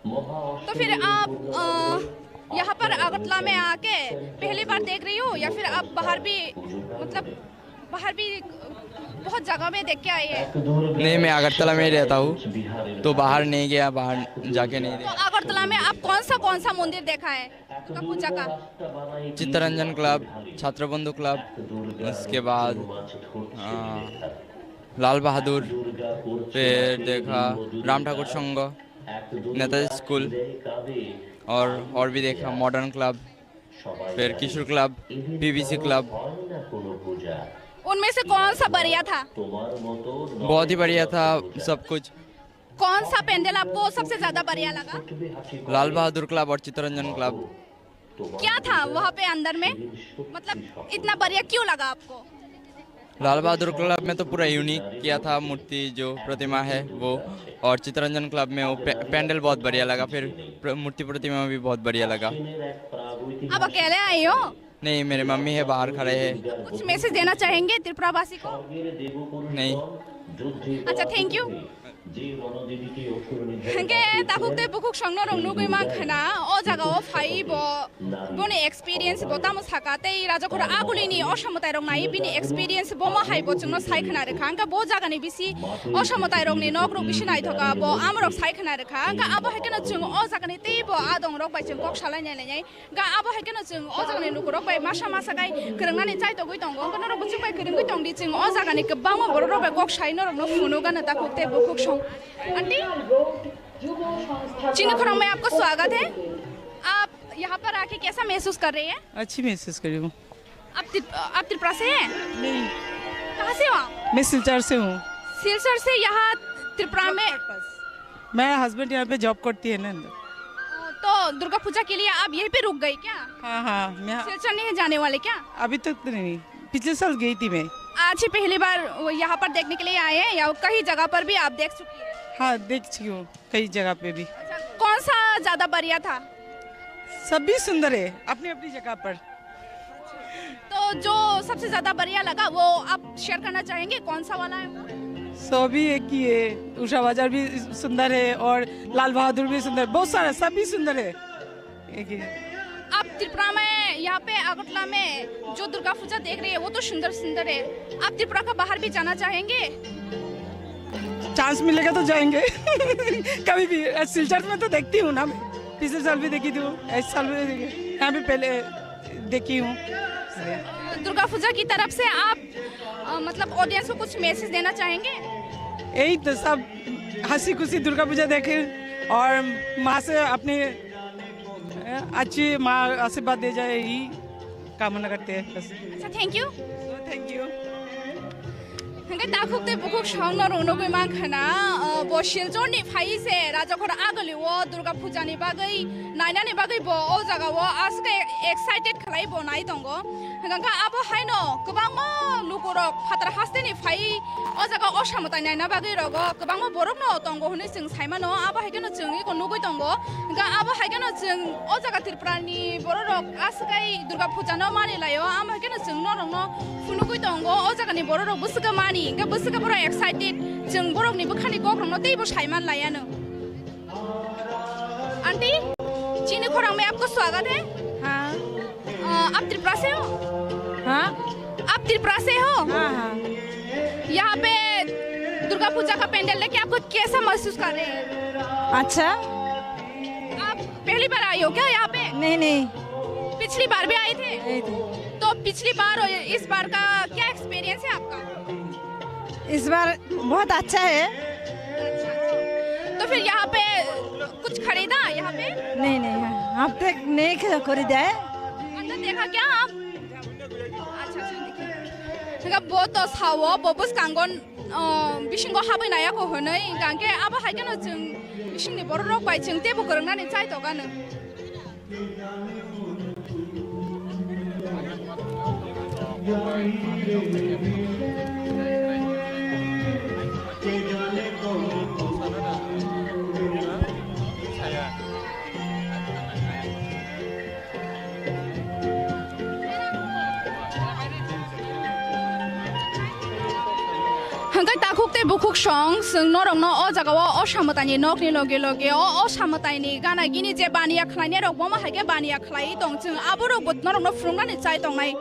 तो फिर आप, अ, यहाँ पर अगरतला में आके पहली बार देख रही हो या फिर आप बाहर भी, मतलब, बाहर भी बहुत जगह में देख के आई है? नहीं, मैं अगरतला में ही रहता हूँ, तो बाहर नहीं गया, बाहर जाके नहीं तो देखा। अगरतला में आप कौन सा, कौन सा मंदिर देखा है दुर्गा पूजा का? चित्तरंजन क्लब, छात्रबंधु क्लब, उसके बाद, अ, लाल बहादुर, फिर देखा राम ठाकुर संघ, नेताजी स्कूल और, और भी देखा मॉडर्न क्लब, फिर किशोर क्लब, पीबीसी क्लब। उनमें से कौन सा बढ़िया था? बहुत ही बढ़िया था सब कुछ। कौन सा पेंडल आपको सबसे ज्यादा बढ़िया लगा? लाल बहादुर क्लब और चित्तरंजन क्लब। क्या था वहाँ पे अंदर में, मतलब इतना बढ़िया क्यों लगा आपको? लाल बहादुर क्लब में तो पूरा यूनिक किया था, मूर्ति जो प्रतिमा है वो, और चित्तरंजन क्लब में वो पे-, पैंडल बहुत बढ़िया लगा, फिर प्र-, मूर्ति प्रतिमा भी बहुत बढ़िया लगा। आप अकेले आए हो? नहीं, मेरे मम्मी है, बाहर खड़े हैं। कुछ मैसेज देना चाहेंगे त्रिपुरा वासी को? नहीं। अच्छा, thank you. Hingke takhuk tei bukhuk songno rok nugwi mankha na, o jaga o phai bo, boni experience bo tamo saka tei rajakhor agulini o samwtai rok nai bini experience bo ma hai bo chwngno sai khna rwkha. Hingke bo jagani bisi o samwtai rokni nok rok bisi naithoka, bo amorok sai khna rwkha. Hingke abo hai kheno chwng o jagani tei bo adong rok bai chwng kok salai nai nai. Ga abo hai kheno chwng o jagani lukurok bai masa masa gai kwrwngnani chai togwi tongo. Hwnkhe norok buchuk bai kwrwngwi tongdi, chwng o jagani kwbangma bororok bai kok sai norokno phunuk gana takhuk tei bukhuk song. Aunty, chini khorang mein aapko swagat hai. Aap yahan par aake kaisa mehsoos kar rahe hain? अच्छी महसूस कर रही हूँ। Aap Trip-, aap Tripura se hain? नहीं। Kahan se ho aap? मैं सिलचर से हूँ। सिलचर से यहाँ त्रिपुरा में? मैं हस्बैंड यहाँ पे जॉब करती है ना। तो दुर्गा पूजा के लिए आप यहीं पे रुक गए क्या? हाँ, हाँ, मैं सिलचर नहीं जाने वाले क्या? अभी तक तो नहीं, पिछले साल गई थी मैं। आज ही पहली बार वो यहाँ पर देखने के लिए आए हैं या कहीं जगह पर भी आप देख चुकी हैं? हाँ, देख चुकी हूँ कई जगह पे भी। अच्छा, कौन सा ज्यादा बढ़िया था? सब भी सुंदर है अपनी अपनी जगह पर। तो जो सबसे ज्यादा बढ़िया लगा वो आप शेयर करना चाहेंगे, कौन सा वाला है वो? सभी एक ही है, उषा बाजार भी सुंदर है और लाल बहादुर भी सुंदर, बहुत सारा, सब भी सुंदर है, एक ही है। आप त्रिपुरा में, यहाँ पे अगरतला में जो दुर्गा पूजा देख रहे हैं वो तो सुंदर सुंदर है, आप त्रिपुरा का बाहर भी जाना चाहेंगे? चांस मिलेगा तो जाएंगे। कभी भी, अ, सिलचर में तो देखती हूँ ना मैं, पिछले साल भी देखी थी, इस साल भी देखी, यहाँ भी पहले देखी हूँ। दुर्गा पूजा की तरफ से आप, अ, मतलब ऑडियंस को कुछ मैसेज देना चाहेंगे? यही तो, सब हंसी खुशी दुर्गा पूजा देखें और माँ से अपनी, अ, अच्छी माँ आशीर्वाद दे जाए, यही कामना करते हैं बस। अच्छा, thank you। Thank you। Hingke takhuk tei bukhuk songno rwnogwi mankha na, uh, bo Silchorni phai se Rajakhor aguli o Durga Puja ni bagwi nainani bagwi bo o jaga o aswk excited khlai bo nai tongo. Hingke abo haino kwbangma lukurok phatar hasteni phai o jaga o samwtai naina bagwi rogo kwbangma borokno tongo hwnwi chwng saimano. Abo hai kheno chwng eko nugwi tongo. Hingke abo hai kheno chwng o jaga Tripurani bororok aswk ai Durga Puja no mani laio, amo hai kheno chwng norokno phunugwi tongo, o jagani bororok bwswk mani, hingke bwswk borok excited, chwng borokni bwkhani kokrokno teibo saiman laiano. Aunty, chini khorang mein aapko swagat hai. हाँ। अ, आप त्रिपुरा से हो? हाँ। आप त्रिपुरा से हो? हाँ, हाँ। यहाँ पे दुर्गा पूजा का पंडाल देख के आपको कैसा महसूस कर रहे हैं? अच्छा। आप पहली बार आई हो क्या यहाँ पे? नहीं, नहीं। पिछली बार भी आए थे? आए थे। तो पिछली बार और इस बार का क्या एक्सपीरियंस है आपका? इस बार बहुत अच्छा है। तो फिर यहाँ पे कुछ खरीदा यहाँ पे? नहीं, नहीं, हाँ, अब तक नहीं ख-, खरीदा है। अंदर देखा क्या आप? अच्छा, अच्छा, देखिए। Hingke bo to sao, bo bwskango, o, bisingo habwi nai ako hwnwi, hingke abo hai kheno chwng bisingni bororok bai chwng teibo kwrwngnani chai tongano. Hingke takhuk tei bukhuk song, chwng norokno o jaga o, o samwtaini nokni loge loge o, o samwtaini gana gini je baniya khlainai rok, bomo hai khe baniya khlaiwi tong chwng, aborok bo norokno phwrwngnani chai tongnai.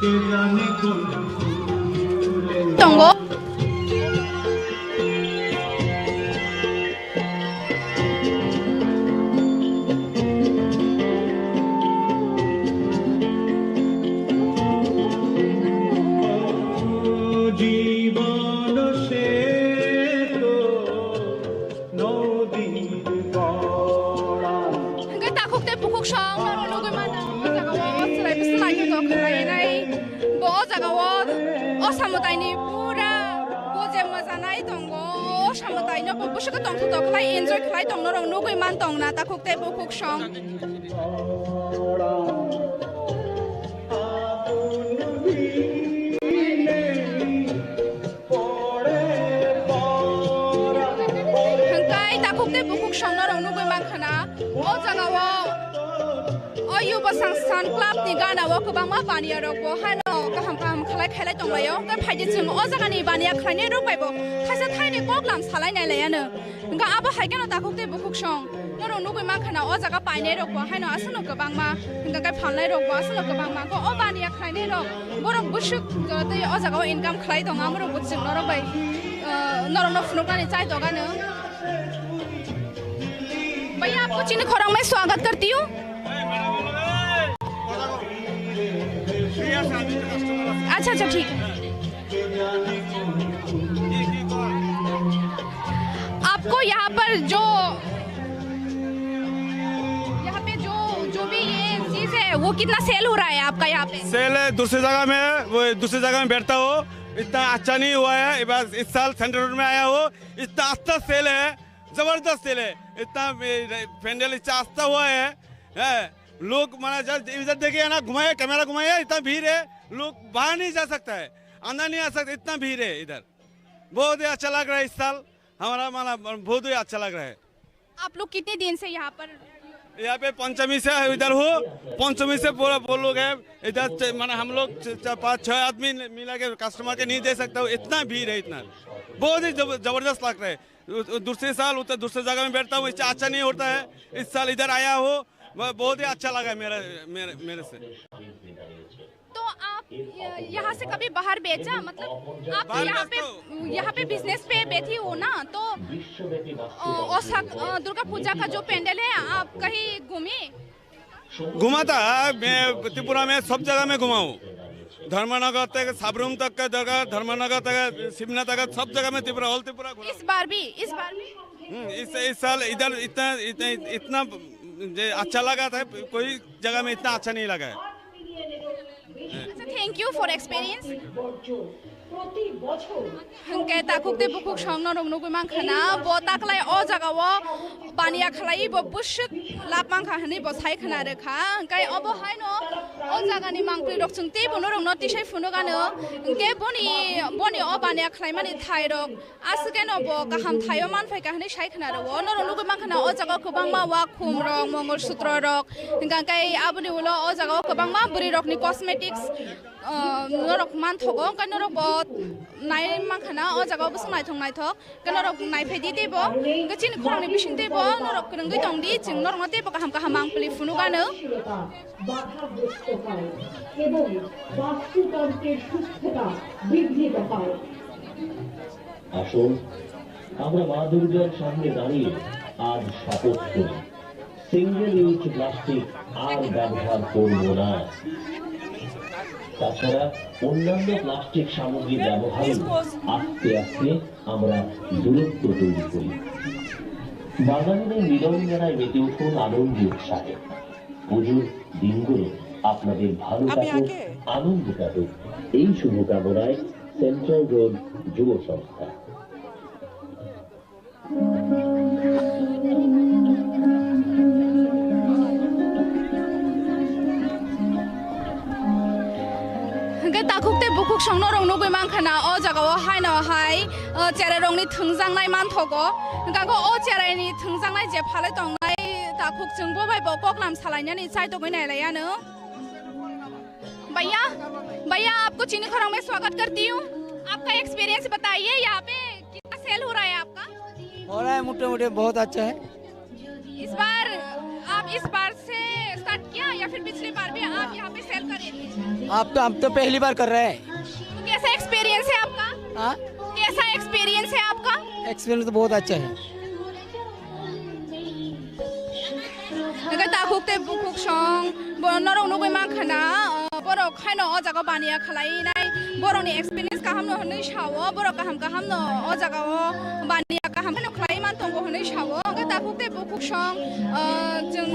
Tongo. Hwnkhe takhuk tei bukhuk song norok nugwi mano, o jaga o chwrai bwswlai khe tok khlainai. Bo o jaga o, o samwtaini pura bo je mwchanai tongo, o samwtaino bo bwswk tongthotok khlai enjoy khlai tong norok nugwi man tong na takhuk tei bukhuk song. Hwnkhe takhuk tei bukhuk song norok nugwi mankha na, o jaga o, o Yuba Sangsan Club ni gana o kwbangma baniya rok bo haino kaham kaham khlai khailai tonglaio. Hwnkhe phaidi chwng o jaga ni baniya khlainai rok bai bo thaisa thaini koklam salai nai laiya no. Hwnkhe abo hai kheno takhuk tei bukhuk song norok nugwi mankha na o jaga painai rok bo haino aswkno kwbangma, hwnkhe khe phalnai rok bo aswkno kwbangma. Hwnkhe o baniya khlainai rok borok bwswk jora tei o jaga o income khlai tongo, amo rok bo chwng norok bai, ah, norok no phunuknani chai tongano. Bhaiya, aapko chini khorang mein swagat karti hu. अच्छा, अच्छा, ठीक है। आपको यहाँ पर जो, यहाँ पे जो, जो भी ये चीज़ है, वो कितना सेल हो रहा है आपका यहाँ पे? सेल है, दूसरी जगह में है, वो दूसरी जगह में बैठता हो, इतना अच्छा नहीं हुआ है। इस बार, इस साल सेंट्रल रोड में आया हो, इतना अच्छा सेल है, जबरदस्त सेल है, इतना, ए, पंडाल इतना अच्छा हुआ है, हैं? लोग, माने, जब इधर देखिए ना, घुमाइए, कैमरा घुमाइए, इतना भीड़ है, लोग बाहर नहीं जा सकता है, अंदर नहीं आ सकता, इतना भीड़ है इधर। बहुत ही अच्छा लग रहा है इस साल, हमारा, माने, बहुत ही अच्छा लग रहा है। आप लोग कितने दिन से यहाँ पर? यहाँ पे पंचमी से इधर हो, पंचमी से पूरा वो लोग है इधर, च-, माने, हम लोग च-, च-, पाँच छह आदमी मिला के कस्टमर के नहीं दे सकता हूँ, इतना भीड़ है, इतना। बहुत ही जब-, जबरदस्त लग रहा है। उ-, उ-, दूसरे साल उधर दूसरे जगह में बैठता हूँ, इससे अच्छा नहीं होता है। इस साल इधर आया हो, ब-, बहुत ही अच्छा लगा मेरा, मेरे, मेरे से। तो आप य-, यहाँ से कभी बाहर बेचा, मतलब आप बाहर यहाँ पे, बेचता हूँ। यहाँ पे बिजनेस पे बैठी हो ना, तो, अ, ओसा-, अ, दुर्गा पूजा का जो पंडाल है, आप कहीं घूमे? घुमाता है, मैं त्रिपुरा में सब जगह में घुमा हूँ। धर्मनगर तक, साबरूम तक का जगह, धर्मनगर तक, शिवना तक, सब जगह में त्रिपुरा, all त्रिपुरा घुमा। इस बार भी, इस बार भी? हम्म, इस, इस साल इधर इतना, इतना, इतना जे अच्छा लगा था, कोई जगह में इतना अच्छा नहीं लगा है। আচ্ছা, thank you for experience. Hwnkhe takhuk tei bukhuk song norok nugwi mankha na, bo taklai o jaga o baniya khlai bo bwswk lab mankha hwnwi bo sai khna rwkha. Hwnkhe obo haino o jagani mangpli rok chwng teibo norokno tisai phunukano. Hwnkhe boni, boni o baniya khlaimani thai rok aswkeno bo kaham thaio manphaikha hwnwi sai khna rwo. Norok nugwi mankha na o jaga o kwbangma wakhum rok, mongol sutro rok, hwnkhe aboni ulo o jaga o kwbangma bwrwi rokni cosmetics, ah, norok manthogo, hwnkhe norok bo nai mankha na o jaga o bwswk naithok naithok, hwnkhe norok naiphai di teibo, hwnkhe chini khorang ni bising teibo norok kwrwngwi tong di, chwng norok no teibo kaham kaham mangpili phunukano. বাধাগ্রস্ত হয় এবং বাস্তুতন্ত্রের সুস্থতা বিঘ্নিত হয়। আসুন, আমরা মা দুর্গার সামনে দাঁড়িয়ে আজ শপথ করি, সিঙ্গেল ইউজ প্লাস্টিক আর ব্যবহার করব না। তাছাড়া অন্যান্য প্লাস্টিক সামগ্রী ব্যবহারেও আস্তে আস্তে আমরা দূরত্ব তৈরি করি। বাঙালিদের মিলন মেলায় মেতে উঠুন আনন্দ উৎসাহে। পুজোর দিনগুলো আপনাদের ভালো কাটুক, আনন্দ কাটুক, এই শুভকামনায় সেন্ট্রাল রোড যুব সংস্থা। Hwnkhe takhuk tei bukhuk songno rok nugwi mankha na o jaga o haino hai, o cherai rokni thwngjaknai manthogo. Hwnkhe o cherai ni thwngjaknai je phalai tongnai takhuk chwng bo bai bo koklam salainani chaitogwi nailaiya no. भैया, भैया, आपको चीनी खोरांग में स्वागत करती हूँ। आपका एक्सपीरियंस बताइए, यहाँ पे कितना सेल हो रहा है आपका? हो रहा है, मोटे मोटे बहुत अच्छा है। इस बार, आप इस बार से स्टार्ट किया या फिर पिछली बार भी आप यहाँ पे सेल कर रहे थे? आप तो, हम तो पहली बार कर रहे हैं। तो कैसा एक्सपीरियंस है आपका? हाँ? कैसा एक्सपीरियंस है आपका? एक्सपीरियंस तो बहुत अच्छा है। Hingke takhuk tei bukhuk song, bo norok nugui mankha na, uh, borok haino o jaga baniya khwlainai, borokni experience kaham no hwnwi sao, borok kaham kaham no o jaga o baniya kaham no khwlai man tongo hwnwi sao. Hingke takhuk tei bukhuk song, uh, chwng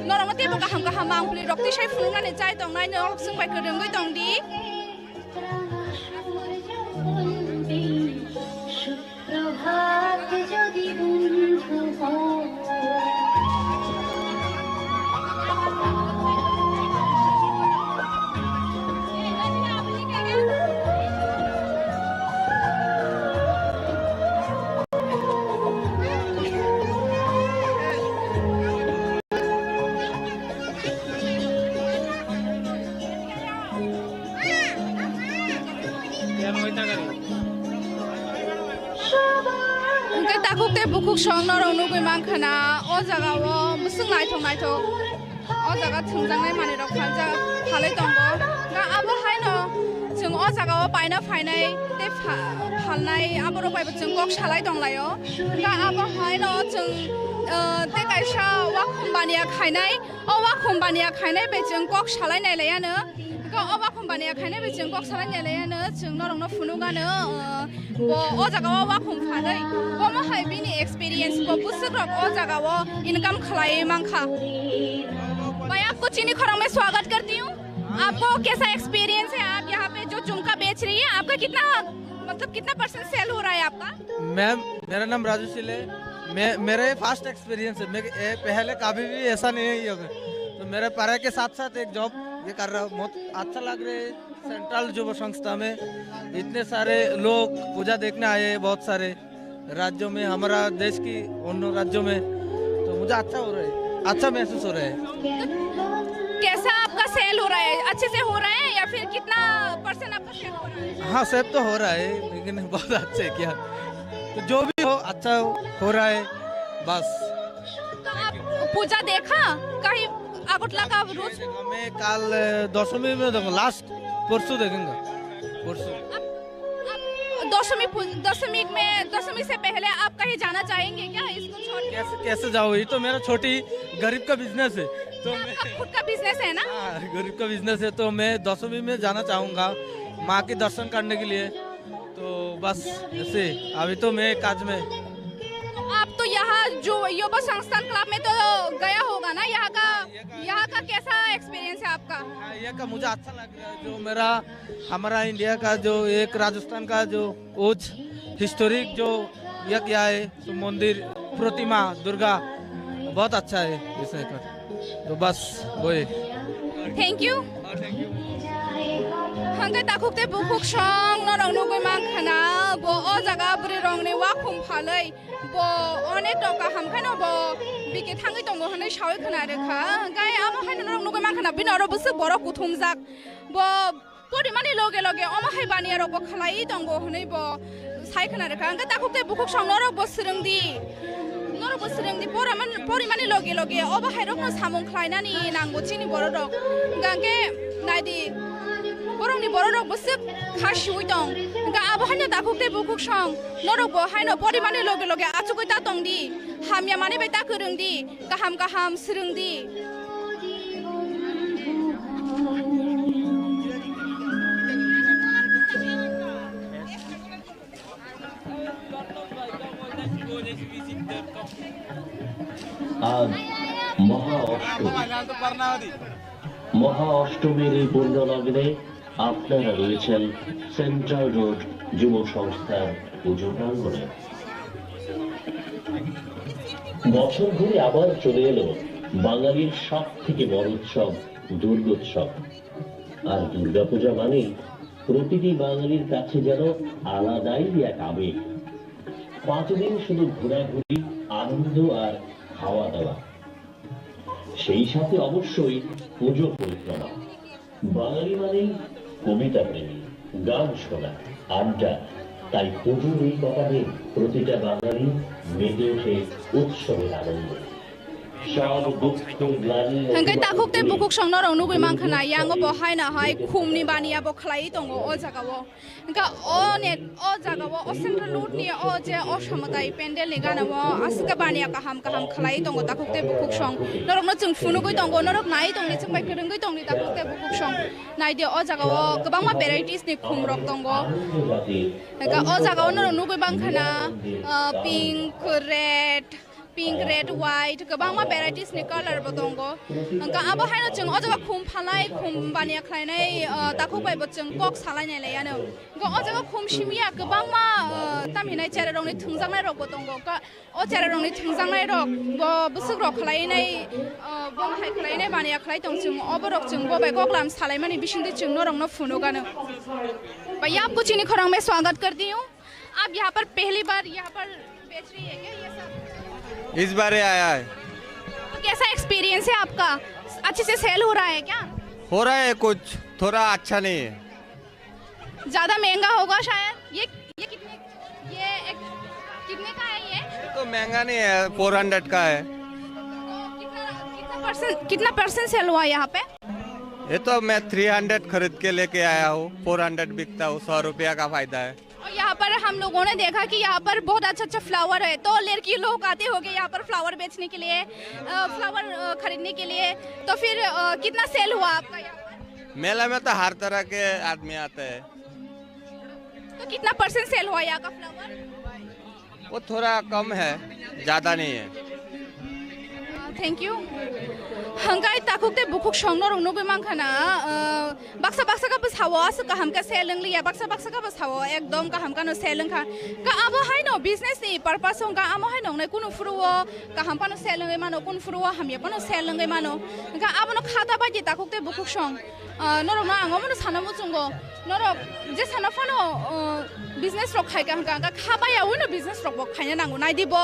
norokno teibo kaham kaham mangpli rok tisai phunuknani chai tongnai norok chwng bai kwrwngwi tong di. প্রভাত যদি বন্ধু হয়। Hingke takhuk tei bukhuk song norok nugui mankha na, o jaga o bwswk naithok naithok o jaga thwngjaknai manwi rok phaljak, phalwi tongo. Ga abo haino chwng o jaga o paina phainai tei pha-, phalnai aborok bai bo chwng kok salai tonglaio. Ga abo haino chwng, ah, tei kaisa wakhum baniya khainai, o wakhum baniya khainai bai chwng kok salai nai laiano. Ga o wakhum baniya khainai bai chwng kok salai nai laiano, chwng norokno phunukgano, ah, bo o jaga o wakhum phanai, omo hai bini experience, bo bwswk rok o jaga o income khlai mankha. भाई, आपको चीनी खोरों में स्वागत करती हूँ। आपको कैसा एक्सपीरियंस है, आप यहाँ पे जो झुमका बेच रही है, आपका कितना, मतलब, कितना परसेंट सेल हो रहा है आपका? मैम, मेरा नाम राजू शील है। मैं, मेरा ये फर्स्ट एक्सपीरियंस है। मैं, ए, पहले कभी भी ऐसा नहीं है ये होगा। तो मेरे पढ़ाई के साथ साथ एक जॉब ये कर रहा हूँ। बहुत अच्छा लग रहा है। सेंट्रल युवा संस्था में इतने सारे लोग पूजा देखने आए हैं, बहुत सारे राज्यों में, हमारा देश की अन्य राज्यों में, तो मुझे अच्छा हो रहा है, अच्छा महसूस हो रहा है। कैसा आपका सेल हो रहा है? अच्छे से हो रहा है या फिर कितना परसेंट आपका सेल हो रहा है? हाँ, सेल तो हो रहा है, लेकिन बहुत अच्छा है क्या, तो जो भी हो, अच्छा हो रहा है बस। तो आप पूजा देखा कहीं अगरतला का रोज? मैं कल, अ, दशमी में देखूँ, लास्ट परसों देखेंगे, परसों। आप, आप दशमी पू-, दशमी में, दशमी से पहले आप कहीं जाना चाहेंगे क्या इसको छोड़ के? कैसे, कैसे जाओ? ये तो मेरा छोटी गरीब का बिजनेस है, तो मैं आपका खुद का बिजनेस है ना? हाँ, गरीब का बिजनेस है, तो मैं दशमी में जाना चाहूँगा माँ के दर्शन करने के लिए। तो बस ऐसे, अभी तो मैं काज में। तो आप तो यहाँ जो युवा संस्थान क्लब में तो गया होगा ना, यहाँ का, यहाँ का कैसा एक्सपीरियंस है आपका? हाँ, यहाँ का मुझे अच्छा लग रहा है, जो मेरा, हमारा इंडिया का जो एक राजस्थान का जो ओज हिस्टोरिक जो ये किया है, तो मंदिर, प्रतिमा, दुर्गा, बहुत अच्छा है इसे कर। तो बस वही। Thank you. Hingke takhuk tei bukhuk song norok nugui mankha na, bo o jaga bwrwi rokni wakhum phalwi bo onek rok kaham khe no bo bike thangwi tongo hwnwi sawi khna rwkha. Hingke amo hai no norok nugui mankha na, bini oro bwswk borok kuthumjak, bo porimani loge loge omo hai baniya rok bo khlai tongo hwnwi bo sai khna rwkha. Hingke takhuk tei bukhuk song norok bo swrwng di, norok bo swrwng di, poraman-, porimani loge loge obo hai rokno samung khlainani nango chini borok rok. Hingke naidi, borokni borok rok bwswk kha siwi tong. Hingke abo haino takhuk tei bukhuk song norok bo haino porimani loge loge achugwi ta tong di, hamya manwi bai ta kwrwng di. Kaham kaham swrwng di. আজ মহা অষ্টমী। মহা অষ্টমীর এই পুণ্যলগ্নে আপনারা রয়েছেন central road যুব সংস্থার পুজো প্রাঙ্গণে। বছর ঘুরে আবার চলে এলো বাঙালির সব থেকে বড় উৎসব দুর্গোৎসব। আর দুর্গাপূজা মানেই প্রতিটি বাঙালির কাছে যেন আলাদাই এক আবেগ। পাঁচ দিন শুধু ঘোরাঘুরি, আনন্দ আর খাওয়া দাওয়া, সেই সাথে অবশ্যই পুজো পরিক্রমা। বাঙালি মানেই কবিতা প্রেমী, গান শোনা, আড্ডা। তাই পুজোর এই কটা দিন প্রতিটা বাঙালি মেতে ওঠে উৎসবের আনন্দে। Hwnkhe takhuk tei bukhuk song norok nugwi mankha na, yango bo haino hai khumni baniya bo khlaiwi tongo o jagao. Hwnkhe o net, o jagao, o central road ni o je o Samatai pandal ni gana o aswk baniya kaham kaham khlaiwi tongo takhuk tei bukhuk song. Norokno chwng phunugwi tongo, norok naiwi tongdi, chwng bai kwrwngwi tongdi takhuk tei bukhuk song. Naidi o jagao kwbangma varieties ni khum rok tongo. Hwnkhe o jagao norok nugwi mankha na, ah, pink, red, pink, red, white, kwbangma varieties ni color bo tongo. Hwnkhe abo haino chwng o jaga khum phalai, khum baniya khlainai, ah, takhuk bai bo chwng kok salai nai lai ano. Hwnkhe o jaga khum simi ya kwbangma, ah, tamhinai chera rokni thwngjaknai rok bo tongo. Ka-, o chera rokni thwngjaknai rok bo bwswk rok khlai nai, ah, bo hai khlai nai baniya khlai tong chwng, obo rok chwng bo bai kok lam salai mani bisingtwi chwng norok no phunuk ano. Bhaiya, आपको चीनी खोरांग में स्वागत करती हूँ। आप यहाँ पर पहली बार यहाँ पर बेच रही है क्या ये सब? इस बार ही आया है। तो कैसा एक्सपीरियंस है आपका? अच्छे से सेल हो रहा है क्या? हो रहा है कुछ, थोड़ा अच्छा नहीं है। ज्यादा महंगा होगा शायद। ये, ये कितने, ये एक, कितने का है ये? ये तो महंगा नहीं है, फोर हंड्रेड का है। तो कितना, कितना परसेंट, कितना परसेंट सेल हुआ यहाँ पे? ये तो मैं थ्री हंड्रेड खरीद के लेके आया हूँ, फोर हंड्रेड बिकता हूँ, सौ रुपया का फायदा है। और यहाँ पर हम लोगों ने देखा कि यहाँ पर बहुत अच्छा अच्छा फ्लावर है, तो लड़की लोग आते होंगे यहाँ पर फ्लावर बेचने के लिए, अ, फ्लावर, अ, खरीदने के लिए। तो फिर, अ, कितना सेल हुआ आपका यहाँ पर? मेला में तो हर तरह के आदमी आते हैं। तो कितना परसेंट सेल हुआ यहाँ का फ्लावर? वो थोड़ा कम है, ज़्यादा नहीं है। Thank you. Hwnkhe takhuk tei bukhuk song norok nugwi mankha na, ah, baksa baksa khe bwsao aswk kaham khe sel wng liya, baksa baksa khe bwsao ekdom kaham kheno sel wngkha. Ka abo haino business ni purpose wngkha, amo haino wngnai kunu phuru o kaham phano sel wngwi mano, kunu phuru o hamya phano sel wngwi mano. Hwnkhe abono khata bai di takhuk tei bukhuk song. Ah, norokno ang omono sana muchungo, norok je sana phano, ah, business rok khaika hwnkha, hwnkha kha baya wino business rok bo khaina nango. Naidi bo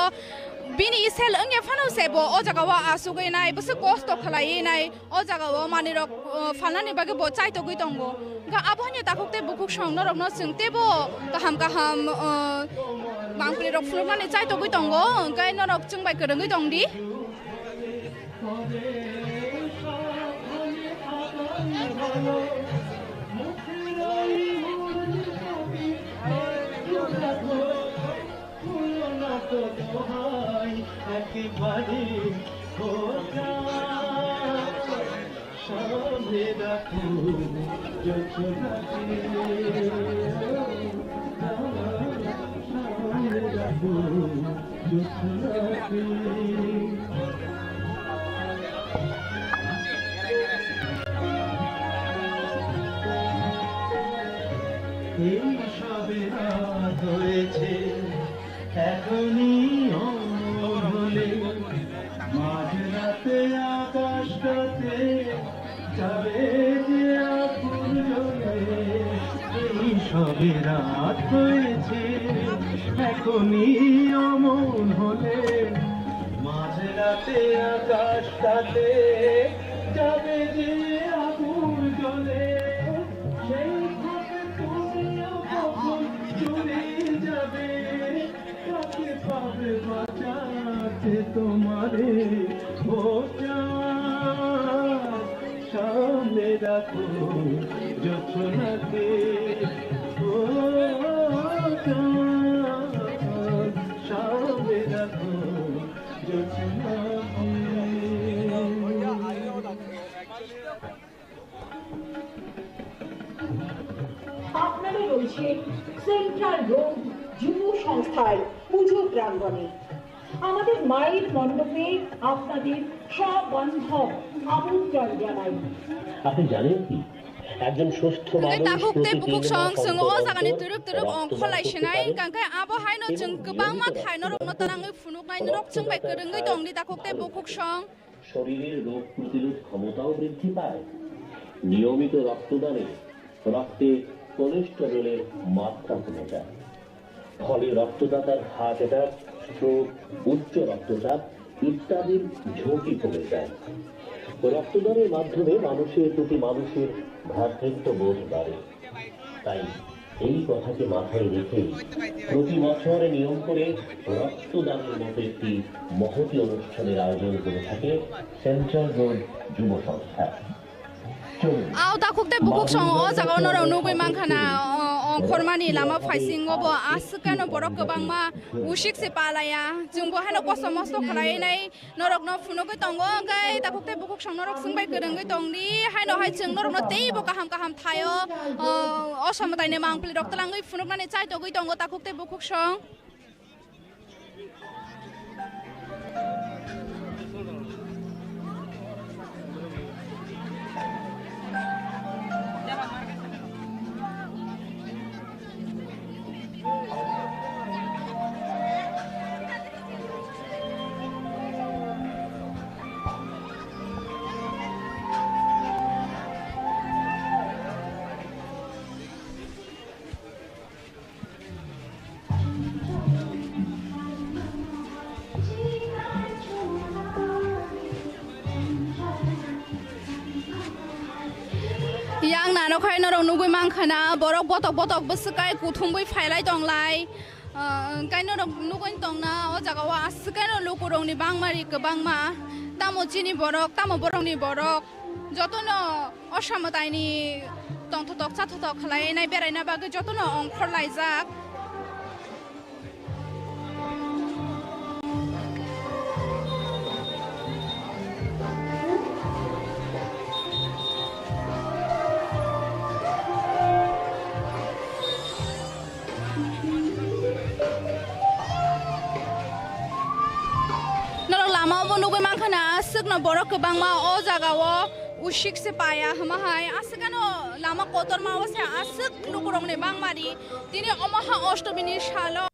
bini sel wngya phano se bo o jaga o asugwi nai, bwswk kosto khlaiwi nai, o jaga o manwi rok, ah, phalnani bagwi bo chaitogwi tongo. Hwnkha abo hwnwi takhuk tei bukhuk song norokno chwng teibo kaham kaham, ah, bangpli rok phunuknani chaitogwi tongo, hwnkhe norok chwng bai kwrwngwi tongdi. এই সবে রাত হয়েছে, এখনই অমর হলে, মাঝরাতে আকাশটাতে যাবে যে আগুন জ্বলে। এই সবে রাত হয়েছে, এখনই অমন হলে, মাঝরাতে আকাশটাতে যাবে যে আগুন জ্বলে। সেই ফাঁকে তুমিও কখন চলে যাবে, কাকে পাবে বাঁচাতে তোমারে? ও চাঁদ, সামনে রাখো জোছনাকে। ও চাঁদ, সামনে রাখো জোছনাকে। আপনারা রয়েছে সেন্ট্রাল রোড যুব সংস্থার পুজো প্রাঙ্গণে। আমাদের মায়ের মণ্ডপে আপনাদের সবান্ধব আমন্ত্রণ জানাই। আপনি জানেন কি, একজন সুস্থ Hwnkhe মানুষ takhuk tei প্রতি তিন bukhuk মাস song chwng o অন্তর jagani অন্তর twrwk twrwk rক্তদান ongkhorlai করতে sinai, পারে hwnkhe abo haino এবং chwng নিয়মিত kwbangma thai রক্তদান norokno করতে tanangwi phunuknai, norok chwng bai kwrwngwi tongdi takhuk tei bukhuk song. শরীরের রোগ প্রতিরোধ ক্ষমতাও বৃদ্ধি পায়। নিয়মিত রক্তদানে রক্তে কোলেস্টেরলের মাত্রা কমে যায়, ফলে রক্তদাতার হার্ট অ্যাটাক, স্ট্রোক, উচ্চ রক্তচাপ ইত্যাদির ঝুঁকি কমে যায়। রক্তদানের মাধ্যমে মানুষের প্রতি মানুষের ভ্রাতৃত্ববোধ বাড়ে। তাই এই কথাকে মাথায় রেখে প্রতি বছর নিয়ম করে রক্তদানের মতো একটি মহতী অনুষ্ঠানের আয়োজন করে থাকে সেন্ট্রাল রোড যুব সংস্থা। Chwng Ao takhuk tei bukhuk song o jaga o norok nugwi mankha na, o, o khormani lama phaisingo bo aswk khe no borok kwbangma usik se palaya. Chwng bo haino kosto mosto khlai nai. Norokno phunugwi tongo, hwnkhe takhuk tei bukhuk song norok swngbai kwrwngwi tongdi, haino hai chwng norokno teibo kaham kaham thaio, o, o samwtaini mangpili rok twlangwi phunuknani chaitogwi tongo takhuk tei bukhuk song. Yang nano khai norok nugwi mankha na, borok botok botok bwswk kai kuthumwi phailai tonglai. Ah, hwnkhe norok nugwi tongna o jaga o aswk khe no lukurokni bangmari kwbangma. Tamo chini borok, tamo borokni borok. Jotono o samwtaini tongthotok chathotok khlai nai beraina bagwi jotono ongkhor laijak. Norok lama o bo nugwi mankha na, aswkno borok kwbangma o jaga o usik se paya hwma hai, aswk ano lama kotorma o se aswk lukurokni bangmari tini omo ha oshtomini salo.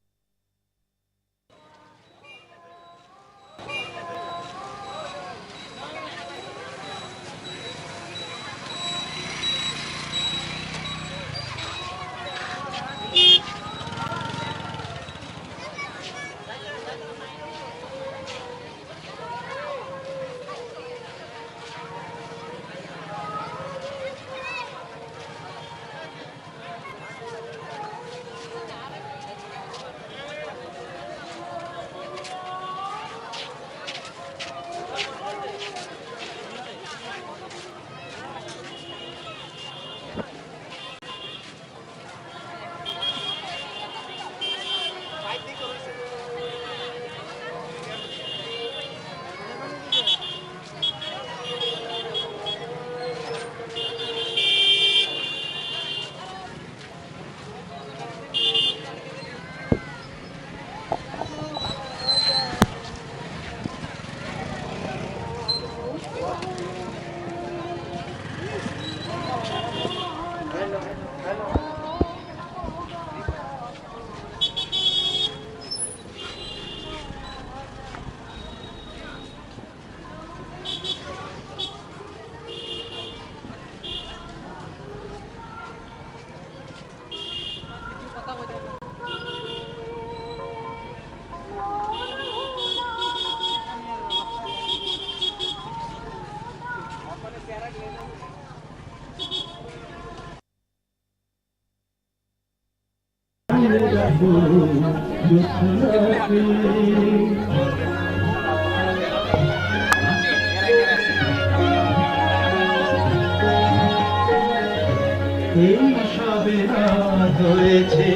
এই সবে রাত হয়েছে,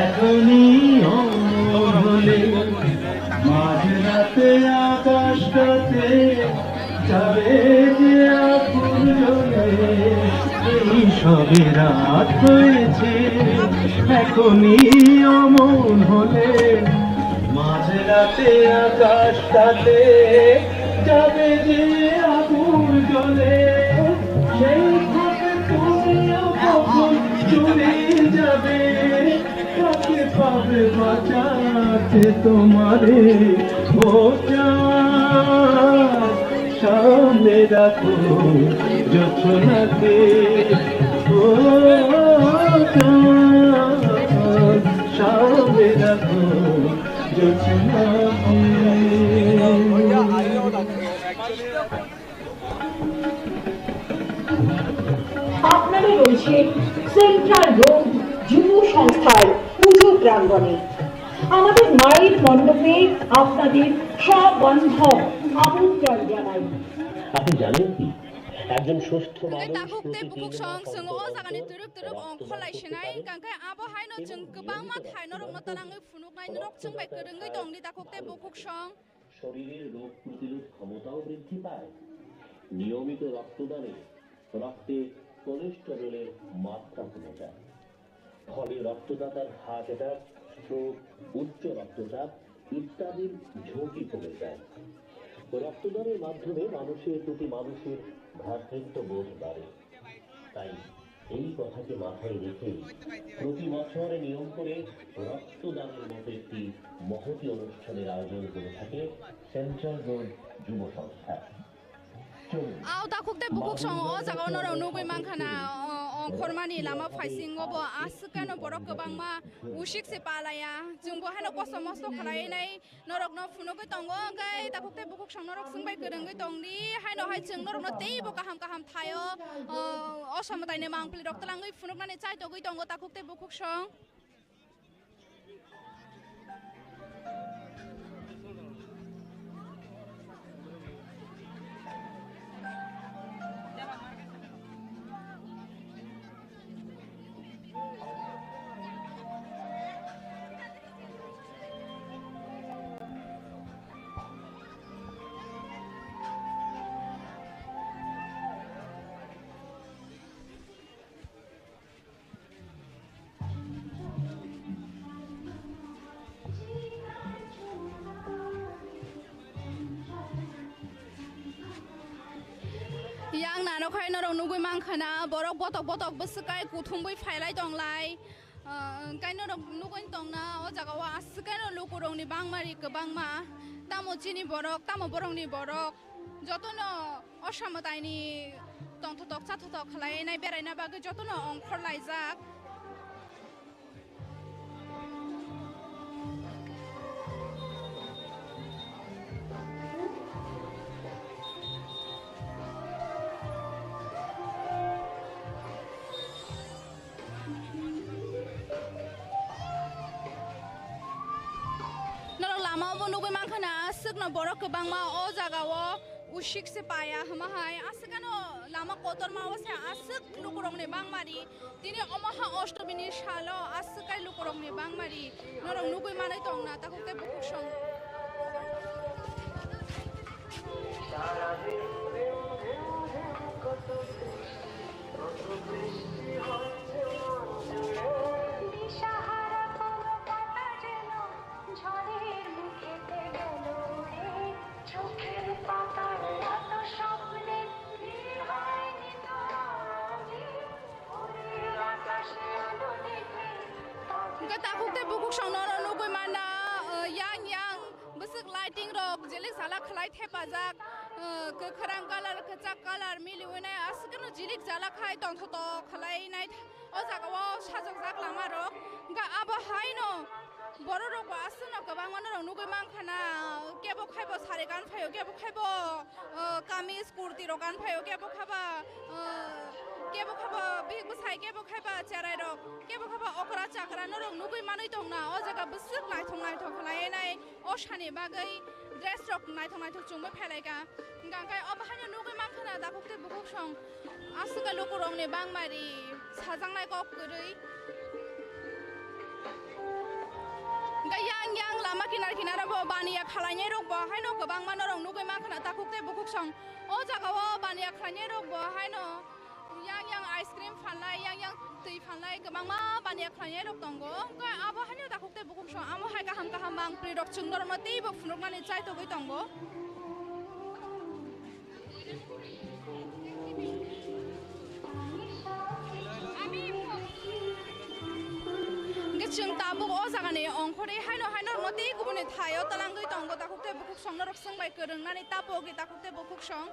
এখনই অমর হলে, মাঝরাতে আকাশটাতে যাবে যে আকুল জ্বলে। এই সবে রাত হয়েছে, এখনই অমন হলে, মাঝরাতে আকাশটাতে যাবে যে আগুন জ্বলে। সেই ফাঁকে তুমিও কখন চুরি যাবে, কাকে পাবে বাঁচাতে তোমারে? ও চাঁদ, সামনে রাখো জোছনাকে। ও চাঁদ, সামনে রাখো জোছনাকে। আপনারা রয়েছে সেন্ট্রাল রোড। প্রাঙ্গণে আমাদের মায়ের মণ্ডপে আপনাদের সবান্ধব আমন্ত্রণ জানাই। আপনি জানেন কি, একজন সুস্থ মানুষ takhuk tei bukhuk song chwng o jagani twrwk twrwk ongkhorlai sinai, hwnkhe abo haino chwng kwbangma thai norokno twlangwi phunuknai norok chwng bai kwrwngwi tongdi takhuk tei bukhuk song. শরীরের রোগ প্রতিরোধ ক্ষমতাও বৃদ্ধি পায়। নিয়মিত রক্তদানে রক্তে কোলেস্টেরলের মাত্রা কমে যায়। ফলে রক্তদাতার হার্ট অ্যাটাক, স্ট্রোক, উচ্চ রক্তচাপ ইত্যাদির ঝুঁকি কমে যায়। রক্তদানের মাধ্যমে মানুষের প্রতি মানুষের ভ্রাতৃত্ববোধ বাড়ে। তাই এই কথাকে মাথায় রেখে প্রতি বছর নিয়ম করে রক্তদানের মতো একটি মহতী অনুষ্ঠানের আয়োজন করে থাকে সেন্ট্রাল রোড যুব সংস্থা। চলুন, Ao takhuk tei bukhuk song o jaga o norok nugwi mankha na, o, ongkhormani lama phaisingo bo aswk khe no borok kwbangma usik se palaya. Chwng bo haino kosto mosto khlai nai. Norokno phunugwi tongo, hwnkhe takhuk tei bukhuk song norok swngbai kwrwngwi tongdi, haino hai chwng norokno teibo kaham kaham thaio, o, o samwtaini mangpili rok twlangwi phunuknani chaitogwi tongo takhuk tei bukhuk song. Yang nano khai norok nugwi mankha na, borok botok botok bwswk kai kuthumwi phailai tonglai. Ah, hwnkhe norok nugwi tongna o jaga o aswk khe no lukurokni bangmari kwbangma. Tamo chini borok, tamo borokni borok. Jotono o samwtaini tongthotok chathotok khlai nai beraina bagwi jotono ongkhor laijak. Norok lama o bo nugwi mankha na, aswkno borok kwbangma o jaga o usik se paya hwnma hai, aswk ano lama kotorma o se aswk lukurokni bangmari. Tini omo ha oshtomini salo aswk kai lukurokni bangmari norok nugwi manwi tongna takhuk tei bukhuk song. Hwnkhe takhuk tei bukhuk song norok nugwi manna, uh, yang yang bwswk lighting rok jelik salak khlai thepajak, uh, kwkhwrang colour, kwchak colour miliwi nai aswk no jelik salak khai tongthotok khlai nai. O jaga o sajokjak lama rok, hwnkhe abo haino borok rok bo aswk no kwbangma norok nugwi mankha na, kebo khaibo sari kan phaio, kebo khaibo, uh, kamis kurti rok kan phaio, kebo khaba, uh, kebo khaba bihik bwsai, kebo khaiba cherai rok, kebo khaba okra chakra norok nugwi manwi tongna. O jaga bwswk naithok naithok khlai nai. O sani bagwi dress rok naithok naithok chumui phelaika. Hwnkhe obo haino nugwi mankha na takhuk tei bukhuk song aswk lukurokni bangmari sajaknai kok kwrwi. Hwnkhe yang yang lama kinar kinar o bo baniya khalainai rok bo haino kwbangma norok nugwi mankha na takhuk tei bukhuk song. O jaga o baniya khwlainai rok bo haino yang yang ice cream phalnai, yang yang twi phalnai, kwbangma baniya khwlainai rok tongo. Hwnkhe abo haino takhuk tei bukhuk song amo hai kaham kaham mangpli rok chwng norokno teibo phunuknani chaitogwi tongo. Hwnkhe chwng tabuk o jagani ongkhorwi haino haino norokno tei kubuni thaio twlangwi tongo takhuk tei bukhuk song norok swngbai kwrwngnani tapogi takhuk tei bukhuk song.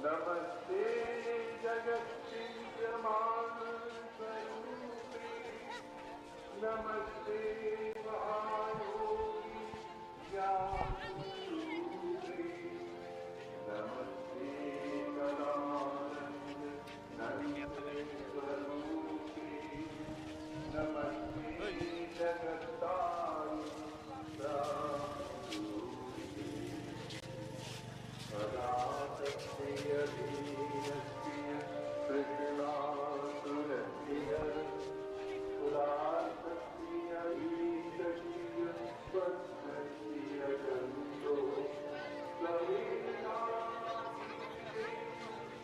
नमस्ते जगत्सिंचमानस्वरूपे, नमस्ते महायोगी ज्ञानस्वरूपे, नमस्ते सदानंद नंदस्वरूपे, नमस्ते जगत्तारिणी।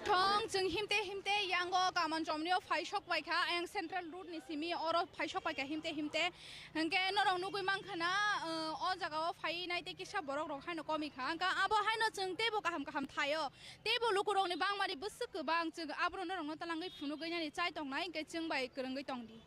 Thong chwng himte himte yango Kaman Chomni o phai sok pai kha, ayang Central Road ni simi oro phai sok pai kha himte himte. Hwnkhe norok nugui mankha na, uh, o jaga o phai nai tei kisa borok rok haino komi kha. Hwnkhe abo haino chwng teibo kaham kaham thaio, teibo lukurokni bangmani bwswk kwbang, chwng aborok norokno twlangwi phunugwi nani chai tongnai, hwnkhe chwng bai kwrwngwi tongdi.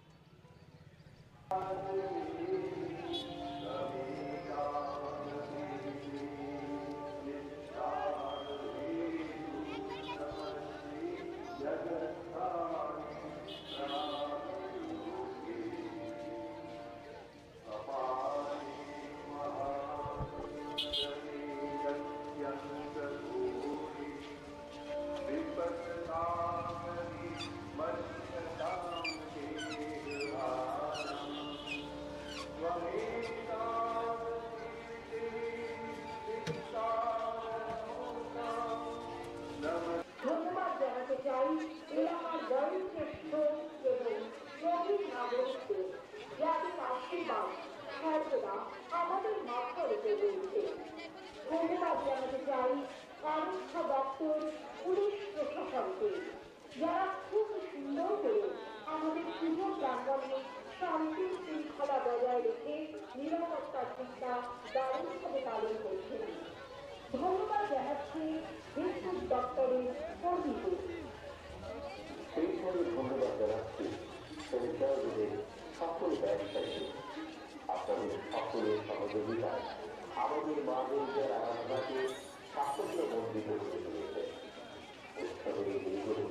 ধন্যবাদ জানাতে চাই এলাকার বয়োজ্যেষ্ঠ এবং প্রবীণ নাগরিকদের, যাদের আশীর্বাদ সর্বদা আমাদের মাথার উপর রয়েছে। ধন্যবাদ জানাতে চাই কামাখ্যা দপ্তর, পুলিশ প্রশাসনকে, যারা খুব সুন্দর করে আমাদের পুজো প্রাঙ্গণে শান্তি শৃঙ্খলা বজায় রেখে নিরাপত্তার দিকটা দারুণভাবে পালন করছেন। ধন্যবাদ জানাচ্ছি বিদ্যুৎ দপ্তরের কর্মীদের। সেই সঙ্গে ধন্যবাদ জানাচ্ছি সেন্টার রোডের সকল ব্যবসায়ীদের। আপনাদের সকলের সহযোগিতায় আমাদের মা বোনদের আরাধনাকে সাফল্যমণ্ডিত করে তুলেছে। উৎসবের এই দিনগুলো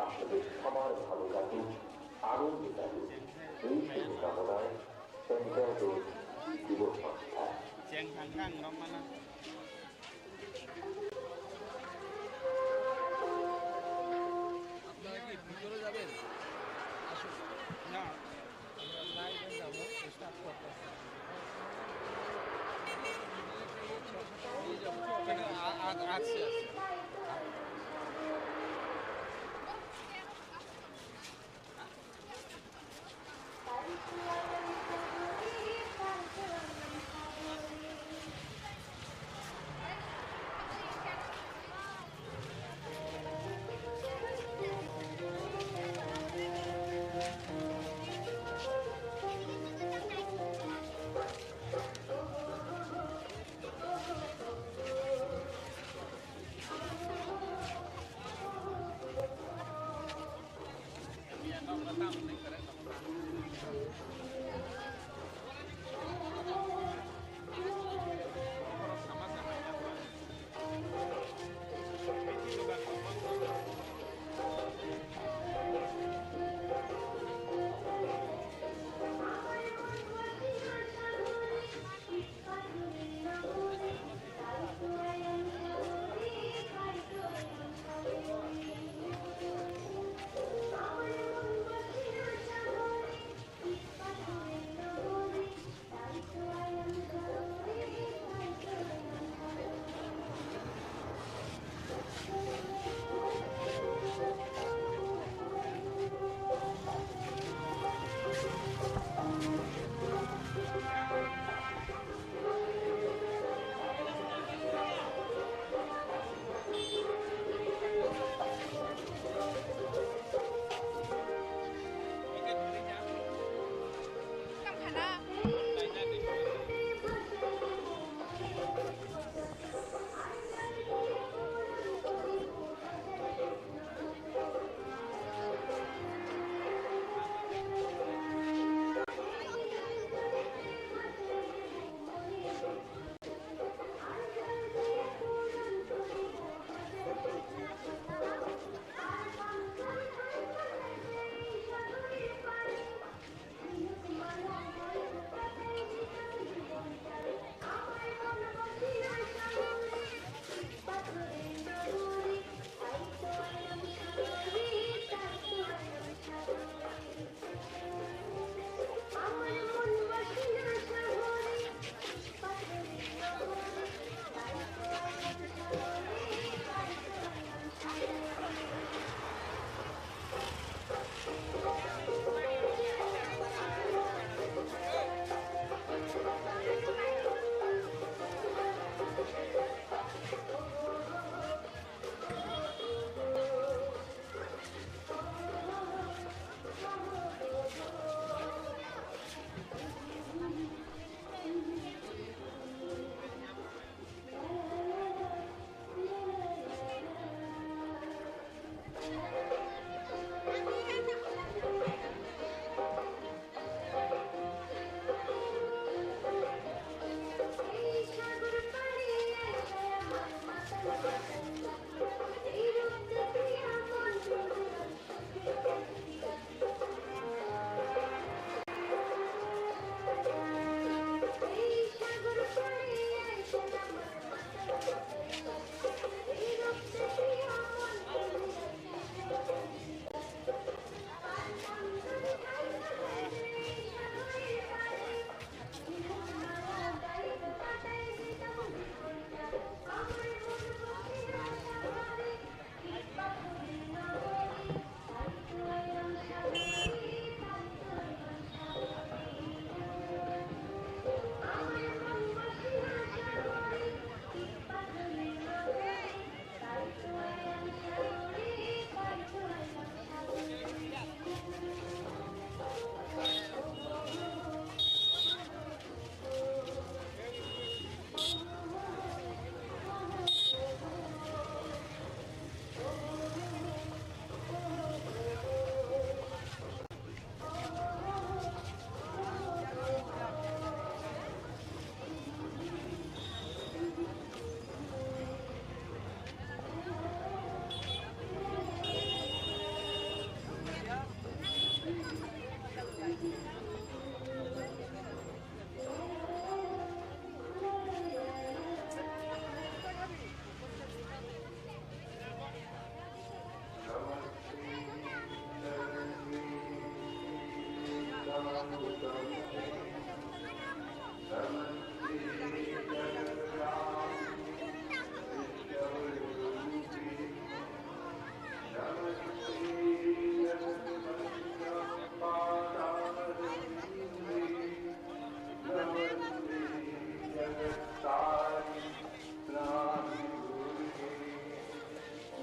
আপনাদের সবার ভালো কাটুক, আনন্দে কাটুক, এই শুভকামনায় সেন্টার রোড যুব সংস্থা। আপনারা কি ভিতরে যাবেন? আসুন। না। আমরা লাইভে যাবো, স্টার্ট করতেছি। এই যাবো, এখানে আ-, আ-, আছে, আছে।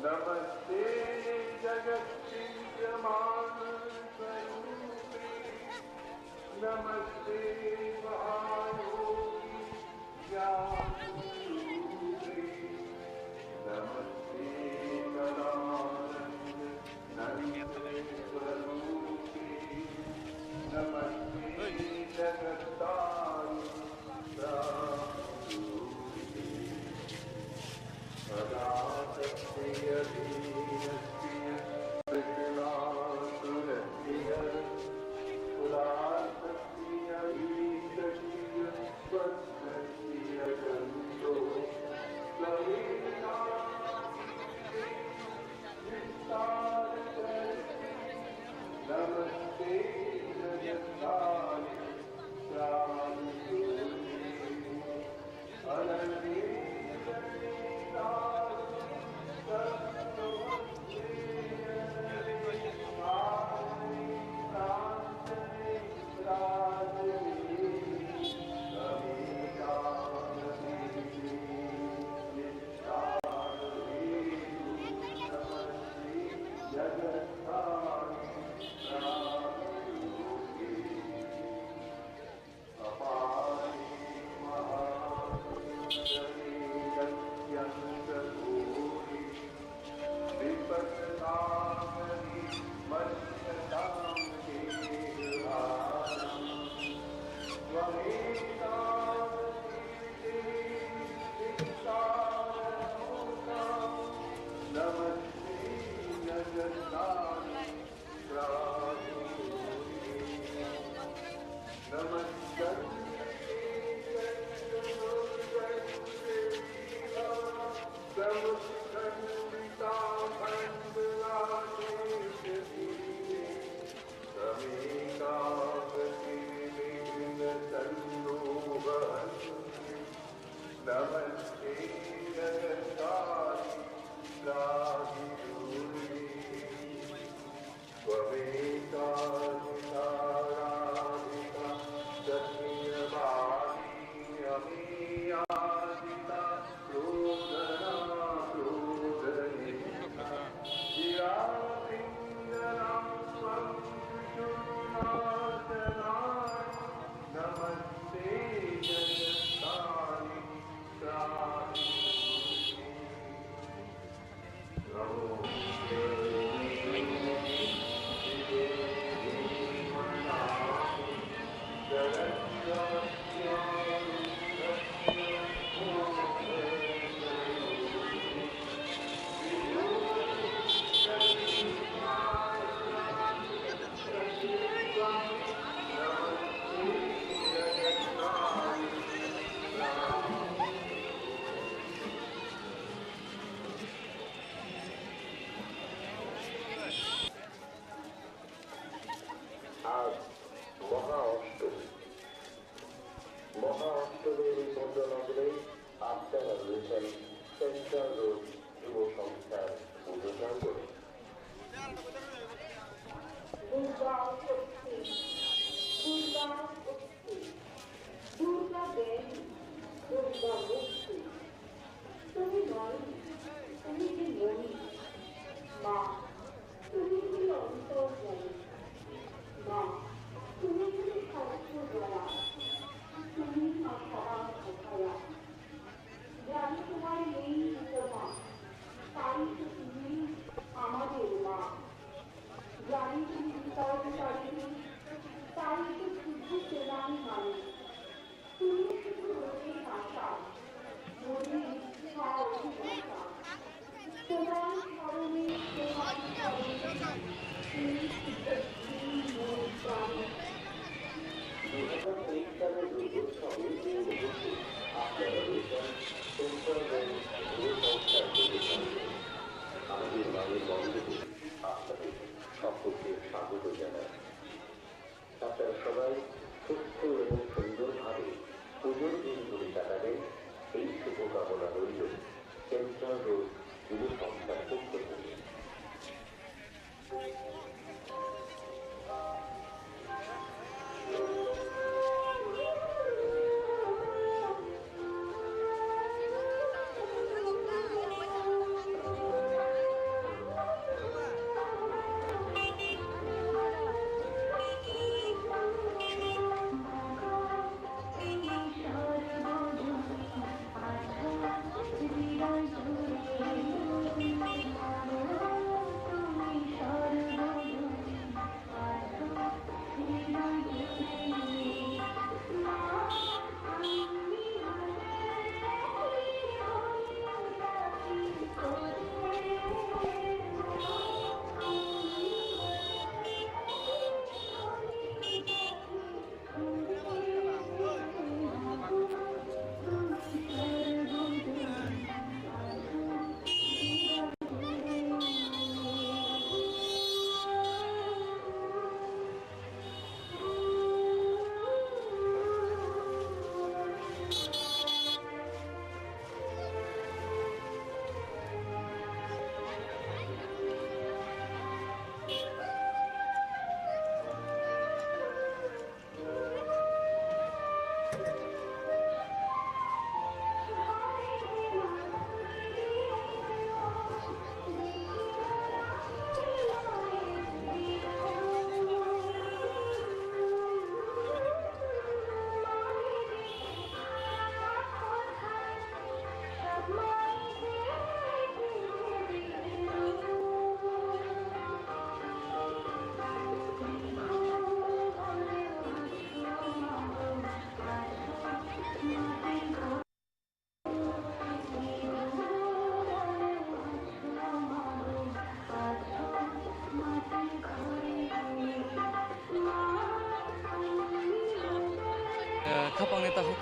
नमस्ते जगत्प्रियमानसरूपे, नमस्ते महायोगी ज्ञानरूपे, नमस्ते सदानंद नंदस्वरूपे, नमस्ते जगत्तारिणी प्राणरूपे। सदा सत्प्रिय दीनप्रिय कृष्णातुरप्रिय, कुलासप्रिय वीरप्रिय वत्सप्रिय गंगो समेता विस्तार करके नमस्ते जगत्तारिणी प्राणरूपे। नमस्ते जगत्तारिणी प्राणरूपे। नमस्ते नमस्ते जगत्तारिणी प्राणरूपे। त्वमेका जिताराधिका सत्यवादी अमेया जिता क्रोधना क्रोधनेता या पिङ्गला अङ्कुशुनाशनाय नमस्ते जगत्तारिणी प्राणरूपे। আজ মহা অষ্টমী। মহা অষ্টমীর এই পুণ্য লগ্নে আপনারা রয়েছেন সেন্ট্রাল রোড যুব সংস্থার পুজো প্রাঙ্গণে। দুর্গা উপস্থিত, দুর্গা উপস্থিত। দুর্গা দেবী, দুর্গা মূর্তি, তুমি নয়, তুমি যে মণি। মা, তুমি কি অন্তর্যামী। মা, তুমি কি সর্বজয়া, তুমি মা সবার সহায়া। জানি তোমার নেই উপমা, তাই তো তুমি আমাদের মা। জানি তুমি হৃদয় বিচারিণী, তাই তো শুধু সেনানি নারী। তুমি শুধু রোগের বাসা, মনের ইচ্ছা অভিলাষা। তোমার স্মরণে, তোমার স্মরণে, তুমি শুধু মন প্রাণ। দুই হাজার তেইশ সালের দুর্গোৎসবে এই মুহূর্তে আপনারা রয়েছেন সেন্ট্রাল রেঞ্জ যুব সংস্থার পরিচালনায়। আমাদের মায়ের মণ্ডপে আপনাদের সকলকে স্বাগত জানাই। আপনারা সবাই সুস্থ এবং সুন্দরভাবে পুজোর দিনগুলি কাটাবেন, এই শুভকামনা রইল সেন্ট্রাল রোড যুব সংস্থার পক্ষ থেকে।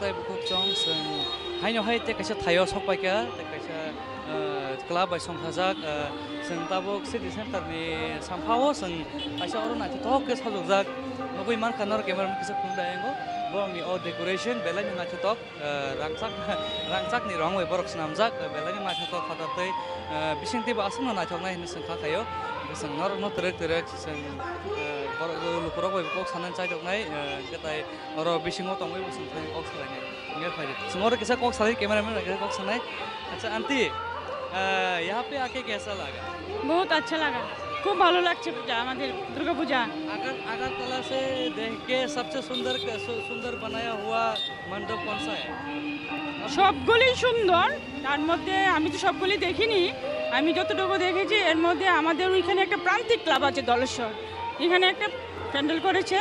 Tai bukhuk chwng chwng haino hai tei kaisa thaio sok paikha, tei kaisa, ah, club bai songthajak, ah, chwng tabuk city center ni sampha o chwng kaisa oro naithothok khe sajokjak nugwi mankha norok camera man kisa phunuk dai ango. Borok ni o decoration belai no naithothok, ah, rangchak, rangchak ni rong bai borok swnamjak, ah, belai no naithothok khotor tei, ah, bising tei bo aswk no naithok nai hinwi chwng kha khaio. Chwng norok no twrwk twrwk chwng, ah, borok lukurok bai kok sanani chaithok nai, ah, hwnkhe tai Oro bisingo tongwi bo chwng thani kok salainai. Hwnwi phai di. Chwng oro kisa kok salai, cameraman bai kisa kok sanai. Acha, aunty, ah, yaha pe aake kaisa laga? बहुत अच्छा लगा, खूब ভালো লাগছে পূজা, আমাদের দুর্গা পূজা। अगर अगरतला से देख के सबसे सुंदर, सु-, सुंदर बनाया हुआ मंडप कौन सा है? সবগুলি সুন্দর। তার মধ্যে আমি তো সবগুলি দেখিনি, আমি যতটুকু দেখেছি এর মধ্যে আমাদের ওইখানে একটা প্রান্তিক ক্লাব আছে দলেশ্বর, এখানে একটা প্যান্ডেল করেছে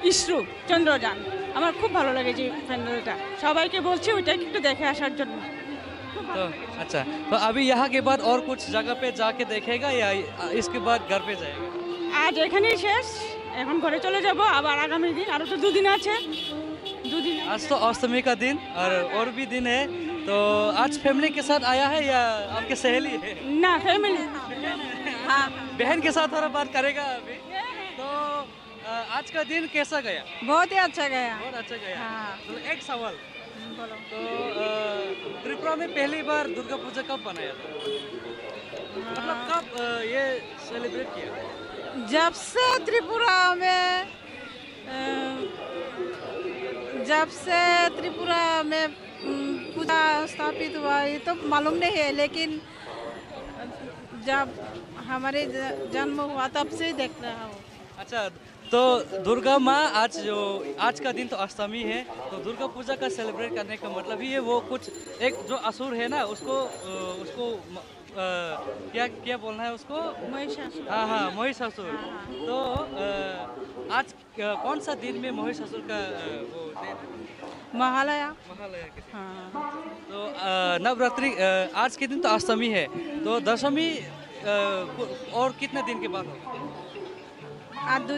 ইসরো। চন্দ্রযান। আমার খুব ভালো লাগে যে প্যান্ডেলটা। সবাইকে বলছি ওইটা একটু দেখে আসার জন্য। খুব ভালো तो লাগে। अच्छा, तो अभी यहाँ के बाद और कुछ जगह पे जाके देखेगा या इसके बाद घर पे जाएगा? আজ এখানেই শেষ, এখন ঘরে চলে যাব। আবার আগামী দিন, আরও তো দুদিন আছে, দুদিন। आज तो अष्टमी का दिन और, और भी दिन है, तो आज फैमिली के साथ आया है या आपके सहेली है? না, ফ্যামিলি। হ্যাঁ। बहन के साथ थोड़ा बात करेगा अभी। तो अ, आज का दिन कैसा गया? बहुत ही अच्छा गया। बहुत अच्छा गया। हाँ। तो एक सवाल। बोलो। तो, अ, त्रिपुरा में पहली बार दुर्गा पूजा कब मनाया था? मतलब, हाँ। कब, अ, ये सेलिब्रेट किया? जब से त्रिपुरा में, अ, जब से त्रिपुरा में, उम, पूजा स्थापित हुआ, ये तो मालूम नहीं है, लेकिन जब हमारे ज-, जन्म हुआ, तब से ही देख रहा हूँ। अच्छा, तो दुर्गा माँ आज जो, आज का दिन तो अष्टमी है, तो दुर्गा पूजा का सेलिब्रेट करने का मतलब ही है, वो कुछ एक जो असुर है ना, उसको, अ, उसको म-, अ, क्या, क्या बोलना है उसको? महिषासुर। हाँ, हाँ, महिषासुर। हाँ, हाँ। तो, अ, आज, अ, कौन सा दिन में महिषासुर का, अ, वो दे-, महालया। महालया के दिन। हाँ। तो, अ, नवरात्रि, अ, आज के दिन तो अष्टमी है, तो दशमी, अ, को-, और कितना दिन के बाद होगा? आ, दो,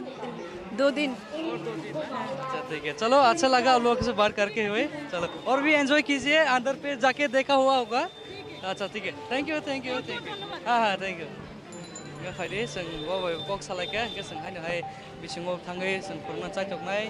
दो दिन। अच्छा, ठीक है। चलो, अच्छा लगा आप लोगों से बात करके हुए। चलो, और भी एंजॉय कीजिए, अंदर पे जाके देखा हुआ होगा। अच्छा, ठीक है। Thank you, thank you, thank you। हाँ, हाँ, thank you। Hingke phaidi, chwng bo bai kok salaikha, hingke chwng haino hai bisingo thangwi chwng khoroknwi chaithoknai.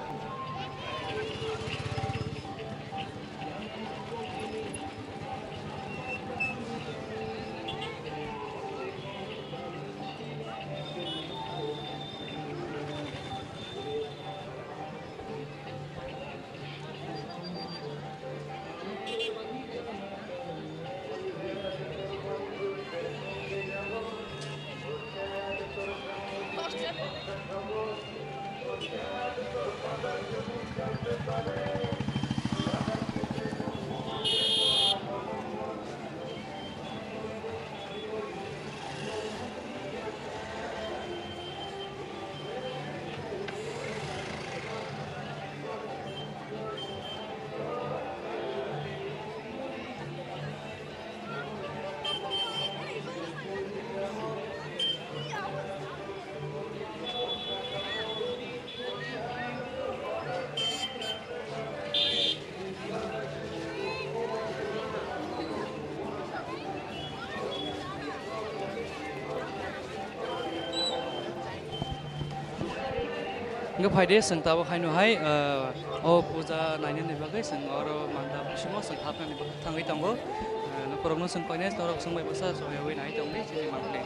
Hingke phaidi, chwng tabuk haino hai, ah, o puja nainani bagwi chwng oro mandap bisingo chwng hapnani bagwi thangwi tongo. Ah, nokorokno chwng koinai norok chwng bai bwsa soyogwi nai tongdi chini mangpili.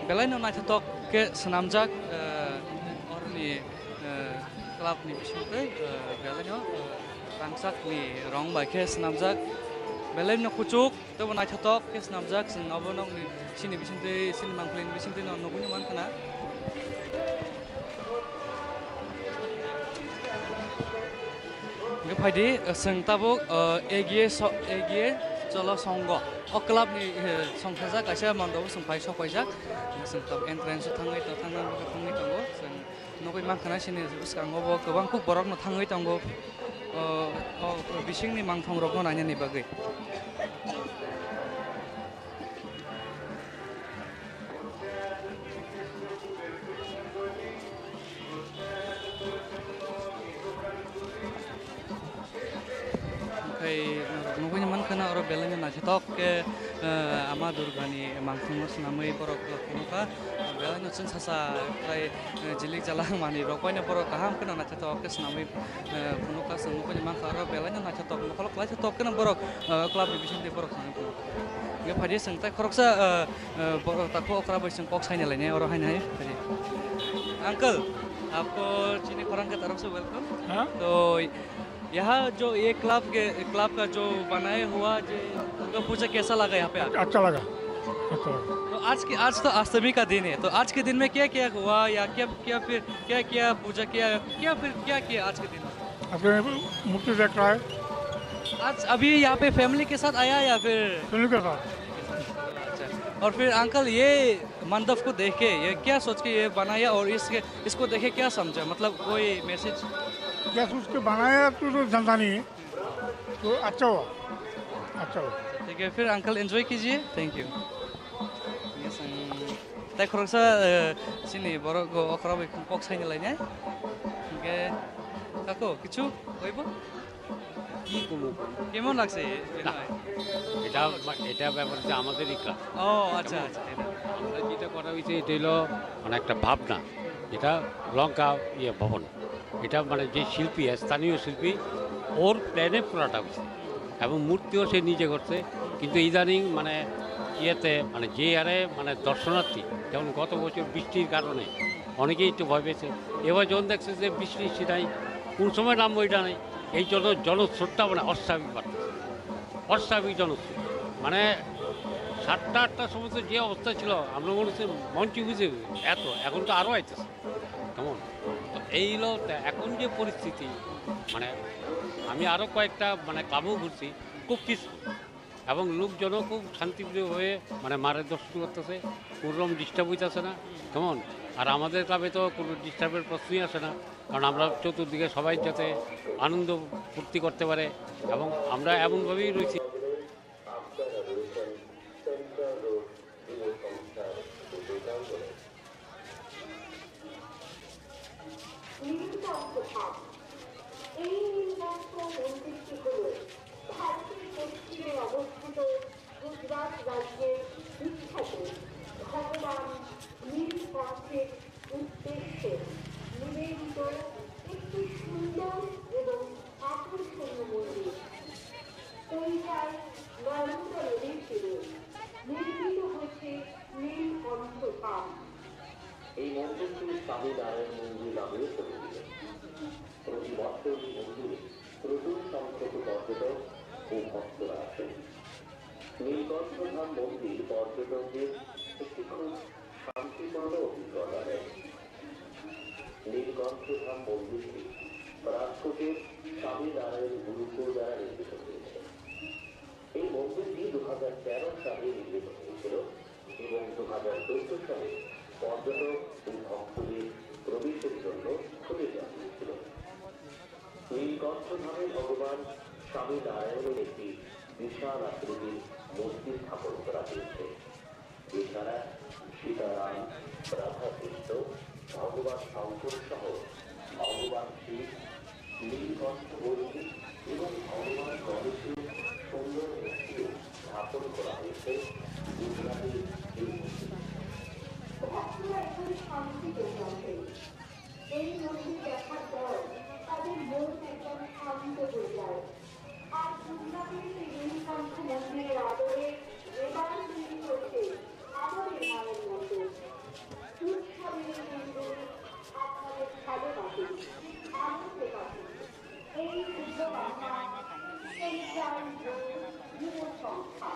Belai no naithotok khe swnamjak, ah, oroni, ah, club ni bisingtwi, ah, belai no, ah, rangchak ni rong bai khe swnamjak. Belai no kuchuk. Tei bo naithotok khe swnamjak, chwng abo nokni chini bisingtwi, chini mangpili ni bisingtwi no nugwi mankha na. Hingke phaidi, chwng tabuk, eh, egiye so-, egiye cholo songo. O club ni, eh, songthajak kaisa mandabo chwng phai sok paijak. Chwng tabuk entrance o thangwi tong, thangna bagwi thangwi tongo. Chwng Nugwi mankha na sini bwskango bo kwbang kuk borok no thangwi tongo, o, o, o bisingni mangthong rok no nainani bagwi. Oro belai no naithothok khe, eh, Ama Durgani mangkhungno swnamwi borok phunukha. Belai no chwng sacha khlai, eh, jilik jalak manwi rok bai no borok kaham kheno naithothok khe swnamwi, eh, phunukha. Chwng nukgwi mankha oro belai no naithothok, mokolo klaithothok kheno borok, eh, club ni bisingtwi borok swnamwi phunukha. Hwnkhe phaidi chwng tei khoroksa, eh, eh, borok takhuk okra bai chwng kok saina lainai oro haino hai phaidi. Uncle, aapko chini khorang ke taraf se welcome. हाँ? To यहाँ जो ये क्लब के, क्लब का जो बनाया हुआ जो दुर्गा पूजा कैसा लगा यहाँ पे आके? अच्छा लगा, अच्छा लगा। तो आज की, आज तो अष्टमी का दिन है, तो आज के दिन में क्या क्या हुआ या क्या क्या फिर क्या क्या पूजा किया क्या फिर क्या किया आज के दिन में? आपके मूर्ति देख रहा है। आज अभी यहाँ पे फैमिली के साथ आया या फिर? फैमिली के साथ। अच्छा, और फिर अंकल, ये मंडप को देख के ये क्या सोच के ये बनाया और इसके, इसको देख के क्या समझा, मतलब कोई मैसेज? क्या सोच के बनाया तो, तो जानता नहीं है, तो अच्छा हुआ, अच्छा हुआ। ठीक है, फिर अंकल एंजॉय कीजिए। Thank you. Yes, um, tei khoroksa, uh, chini borok go okra bai kok saini lainai. Hingke, kako, kichu, koibo? কি কমো? কেমন লাগছে এ-, না। এটা, এটা ব্যাপারে তো আমাদেরই ক্লাব। ও, আচ্ছা, আচ্ছা, এটা। আমরা যেটা করা হয়েছে, এটা হলো মানে একটা ভাবনা, এটা লঙ্কা ইয়ে ভবন। এটা মানে যে শিল্পী, স্থানীয় শিল্পী, ওর প্ল্যানে পুরাটা হয়েছে এবং মূর্তিও সে নিজে করছে। কিন্তু ইদানিং মানে ইয়েতে মানে যে হারে মানে দর্শনার্থী, যেমন গত বছর বৃষ্টির কারণে অনেকেই একটু ভয় পেয়েছে, এবার যখন দেখছে যে বৃষ্টি বৃষ্টি নাই, কোন সময় নামবো এটা নেই, এই জন্য জনস্রোতটা মানে অস্বাভাবিক বাড়তেছে, অস্বাভাবিক জনস্রোত। মানে সাতটা আটটার সময় তো যে অবস্থা ছিল, আমরা মনে হচ্ছে মঞ্চ বুঝে এত, এখন তো আরও আইতেছে। কেমন? তো এই হলো তা এখন যে পরিস্থিতি, মানে আমি আরও কয়েকটা মানে ক্লাবও ঘুরছি, খুব পিসফুল এবং লোকজনও খুব শান্তিপ্রিয়ভাবে মানে মারে দর্শন করতেছে, কোনো রকম ডিস্টার্ব হইতেছে না। কেমন? আর আমাদের ক্লাবে তো কোনো ডিস্টার্বের প্রশ্নই আসে না, কারণ আমরা চতুর্দিকে সবাই যাতে আনন্দ ফুর্তি করতে পারে এবং আমরা এমনভাবেই রয়েছি। নীলকণ্ঠ ধাম। এই নীলকণ্ঠ মন্দিরটি হল ভারতের পশ্চিমে অবস্থিত গুজরাট রাজ্যের বিখ্যাত ভগবান নীলকণ্ঠের উদ্দেশ্যে নিবেদিত একটি সুন্দর এবং আকর্ষণীয় মন্দির। পরিযায়ী নর্মদা নদীর তীরে নির্মিত হয়েছে নীলকণ্ঠ ধাম। এই মন্দিরটি স্বামীনারায়ণ মন্দির নামেও পরিচিত। প্রতি বছর এই মন্দিরে প্রচুর সংখ্যক পর্যটক ও ভক্তরা আসেন। নীলকণ্ঠ ধাম মন্দির পর্যটকদের একটি খুব শান্তিপূর্ণ অভিজ্ঞতা দেয়। নীলকণ্ঠ ধাম মন্দিরটি রাজকোটের স্বামীনারায়ণ গুরুকুল দ্বারা নির্মিত হয়েছে। এই মন্দিরটি দু হাজার তেরো সালে নির্মিত হয়েছিল এবং দু হাজার চোদ্দ সালে পর্যটক ও ভক্তদের প্রবেশের জন্য খুলে দেওয়া হয়েছিল। নীলকণ্ঠ ধামে ভগবান স্বামীনারায়ণের একটি বিশাল আকৃতির মূর্তি স্থাপন করা হয়েছে। এছাড়া সীতারাম, রাধাকৃষ্ণ, ভগবান শঙ্কর সহ ভগবান শিব, নীলকণ্ঠ বল্লী এবং ভগবান গণেশের সুন্দর মূর্তিও স্থাপন করা হয়েছে গুজরাটের এই মন্দিরে। ভক্তরা এখানে শান্তি পেয়ে আসেন। এই মন্দির দেখার পর তাদের মন একদম শান্ত হয়ে যায়। আর গুজরাটের সেই নীলকণ্ঠ মন্দিরের আদলে এবার তৈরি হয়েছে আমাদের মায়ের মন্দির। উৎসবের এই দিনগুলি আপনাদের ভালোবাসে, আনন্দ কাটে। এই শুভকামনা সেন্ট্রাল যুব সংস্থা।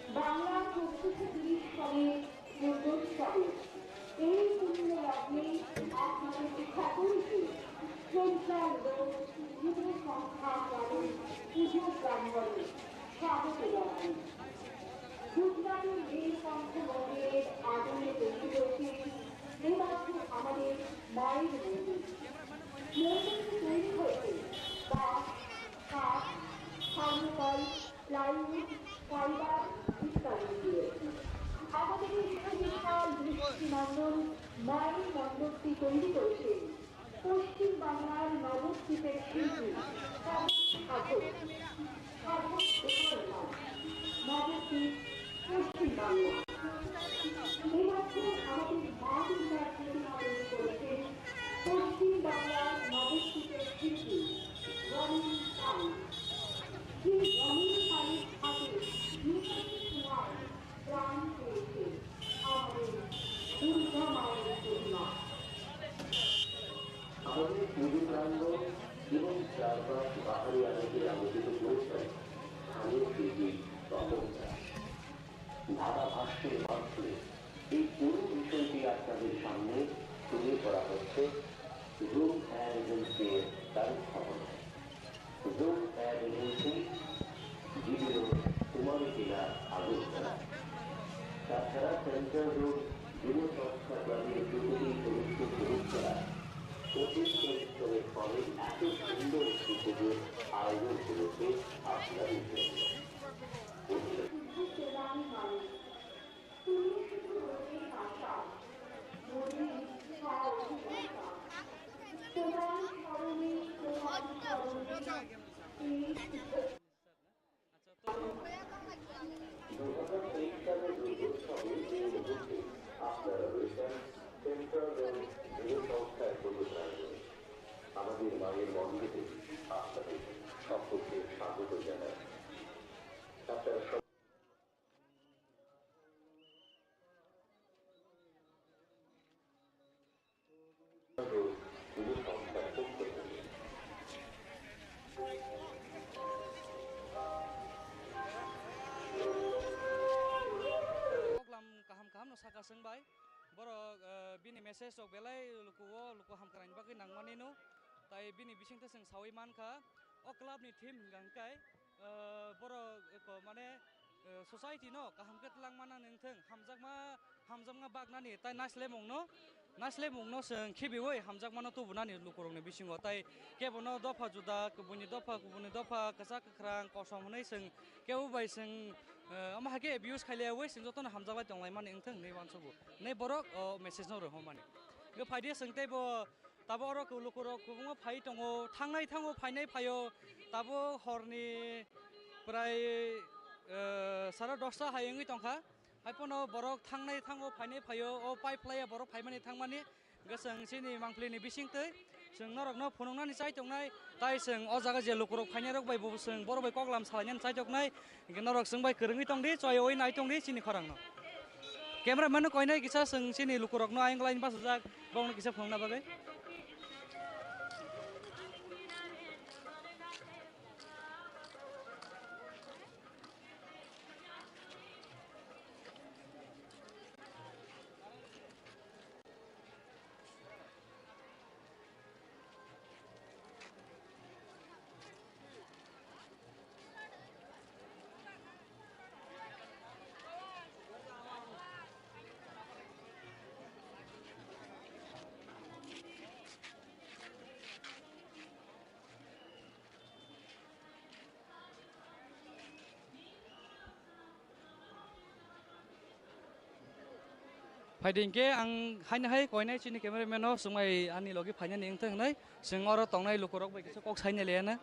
বাংলা চতুর্থ তিরিশ সালে দুর্গোৎসবে এই পুণ্যলগ্নে আপনাদের সকলকে শ্রদ্ধা এবং যুব সংখ্যা জানাই পুজো প্রাঙ্গণে স্বাগত জানাই। গুজরাটের নীলকণ্ঠ মন্দিরের আদলে তৈরি হয়েছে এইমাত্র আমাদের মায়ের মন্দির। মন্দিরটি তৈরি হয়েছে বাঁশ, কাঠ, থার্মোকল, প্লাইউড, ফাইবার ইত্যাদি দিয়ে। আমাদের এই সুবিশাল দৃষ্টিনন্দন মায়ের মণ্ডপটি তৈরি করেছেন পশ্চিম বাংলার নবদ্বীপের শিল্পী কাজী সাধক, সাধক দেওয়ানবাগ, নবদ্বীপ, পশ্চিম বাংলা। এইমাত্র আমাদের মা দুর্গার প্রতিমা তৈরি করেছেন পশ্চিম বাংলার নবদ্বীপের শিল্পী রনিন পাল। সেই রনিন পালের হাতে নিখুঁত ছোঁয়ায় প্রাণ পেয়েছে আমাদের দুর্গা মায়ের প্রতিমা। আমাদের পুজো প্রাঙ্গণ এবং চারপাশ বাহারি আলোকে আলোকিত করেছেন স্থানীয় শিল্পী তপন দাস। ধারাভাষ্যের মাধ্যমে এই পুরো বিষয়টি আপনাদের সামনে তুলে ধরা হচ্ছে জুম অ্যাড এজেন্সির ব্যবস্থাপনায়। Zoom ad agency, GB road, Kumari Tila, Agartala. তাছাড়া সেন্ট্রাল রোড যুব সংস্থা ক্লাবের প্রতিটি সদস্য সদস্যরা কঠিন পরিশ্রমের ফলে এত সুন্দর একটি পুজোর আয়োজন করেছে আপনাদের জন্য। আপনারা রয়েছেন সেন্ট্রাল রোড যুব সংস্থার প্রতিনিধি। আমাদের মায়ের মন্দিরে আপনাদের সকলকে স্বাগত জানাই। আপনারা সব- Koklam kaham kaham no saka chwng bai. Borok, eh, bini message rok belai luku o, luku hamkraini bagwi nangmani no. Tai bini bisingtwi chwng sawi mankha, o club ni theme hwnkha hwnkhe, eh, borok eko mane, eh, society no kaham khe twlangmana nangthwng, hamjakma, hamjakma baknani tai naislemung no, naislemung no chwng khibiwi hamjakmano tubunani lukurokni bisingo. Tai kebono dopha juda, kubuni dopha, kubuni dopha, kwchak kwkhrang, kosom hwnwi chwng kebo bai chwng, eh, omo hai khe abuse khailaiwi chwng jotono hamjaklai tonglaimani wngthwng hwnwi uansugo. Hwnwi borok o message no rohormani. Hwnkhe phaidi chwng teibo Tabo oro lukurok kwbangma phai tongo, thangnai thango, phainai phaio. Tabo horni prai, eh, sara dosta hai wngwi tongkha. Haiphano borok thangnai thango, phainai phaio. O pipe laiya borok phaimani thangmani. Hwnkhe chwng chini mangpili ni bisingtwi chwng norokno phunuknani chai tongnai. Tai chwng o jaga je lukurok phainairok bai bo chwng borok bai koklam salainani chai tongnai. Hwnkhe norok chwng bai kwrwngwi tongdi, choyoi nai tongdi chini khorangno. Camera man no koinai kisa chwng chini lukurokno ayang lain bachajak, bongno kisa phunukna bagwi. Phaidi hinkhe ang haino hai koinai chini cameraman no swngmai ani logi phainani wngthang hinwi, chwng oro tongnai lukurok bai kisa kok sainai laiya na.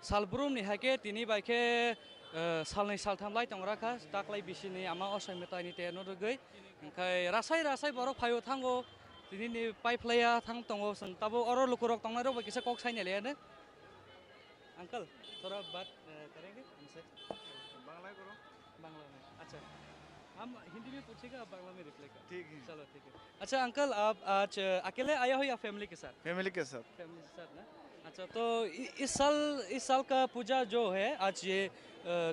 Salbrumni hai khe tini bai khe, eh, salnwi saltham lai tong rakha, taklai bisini ama Osoi Mwtaini te no rwgwi. Hwnkhe rasai rasai borok phaio thango, tinini pipe laiya thang tongo, chwng tabuk oro lukurok tongnairok bai kisa kok sainai laiya no. Uncle, thora baat, eh, karenge hamse? Bangla koro. Bangla में। अच्छा। हम हिंदी में पूछेगा, आप बांग्ला में रिप्लाई कर। ठीक है। चलो, ठीक है। अच्छा अंकल, आप आज, अ, अकेले आया हो या फैमिली के साथ? फैमिली के साथ। फैमिली के साथ ना? अच्छा, तो इ-, इस साल, इस साल का पूजा जो है, आज ये, अ,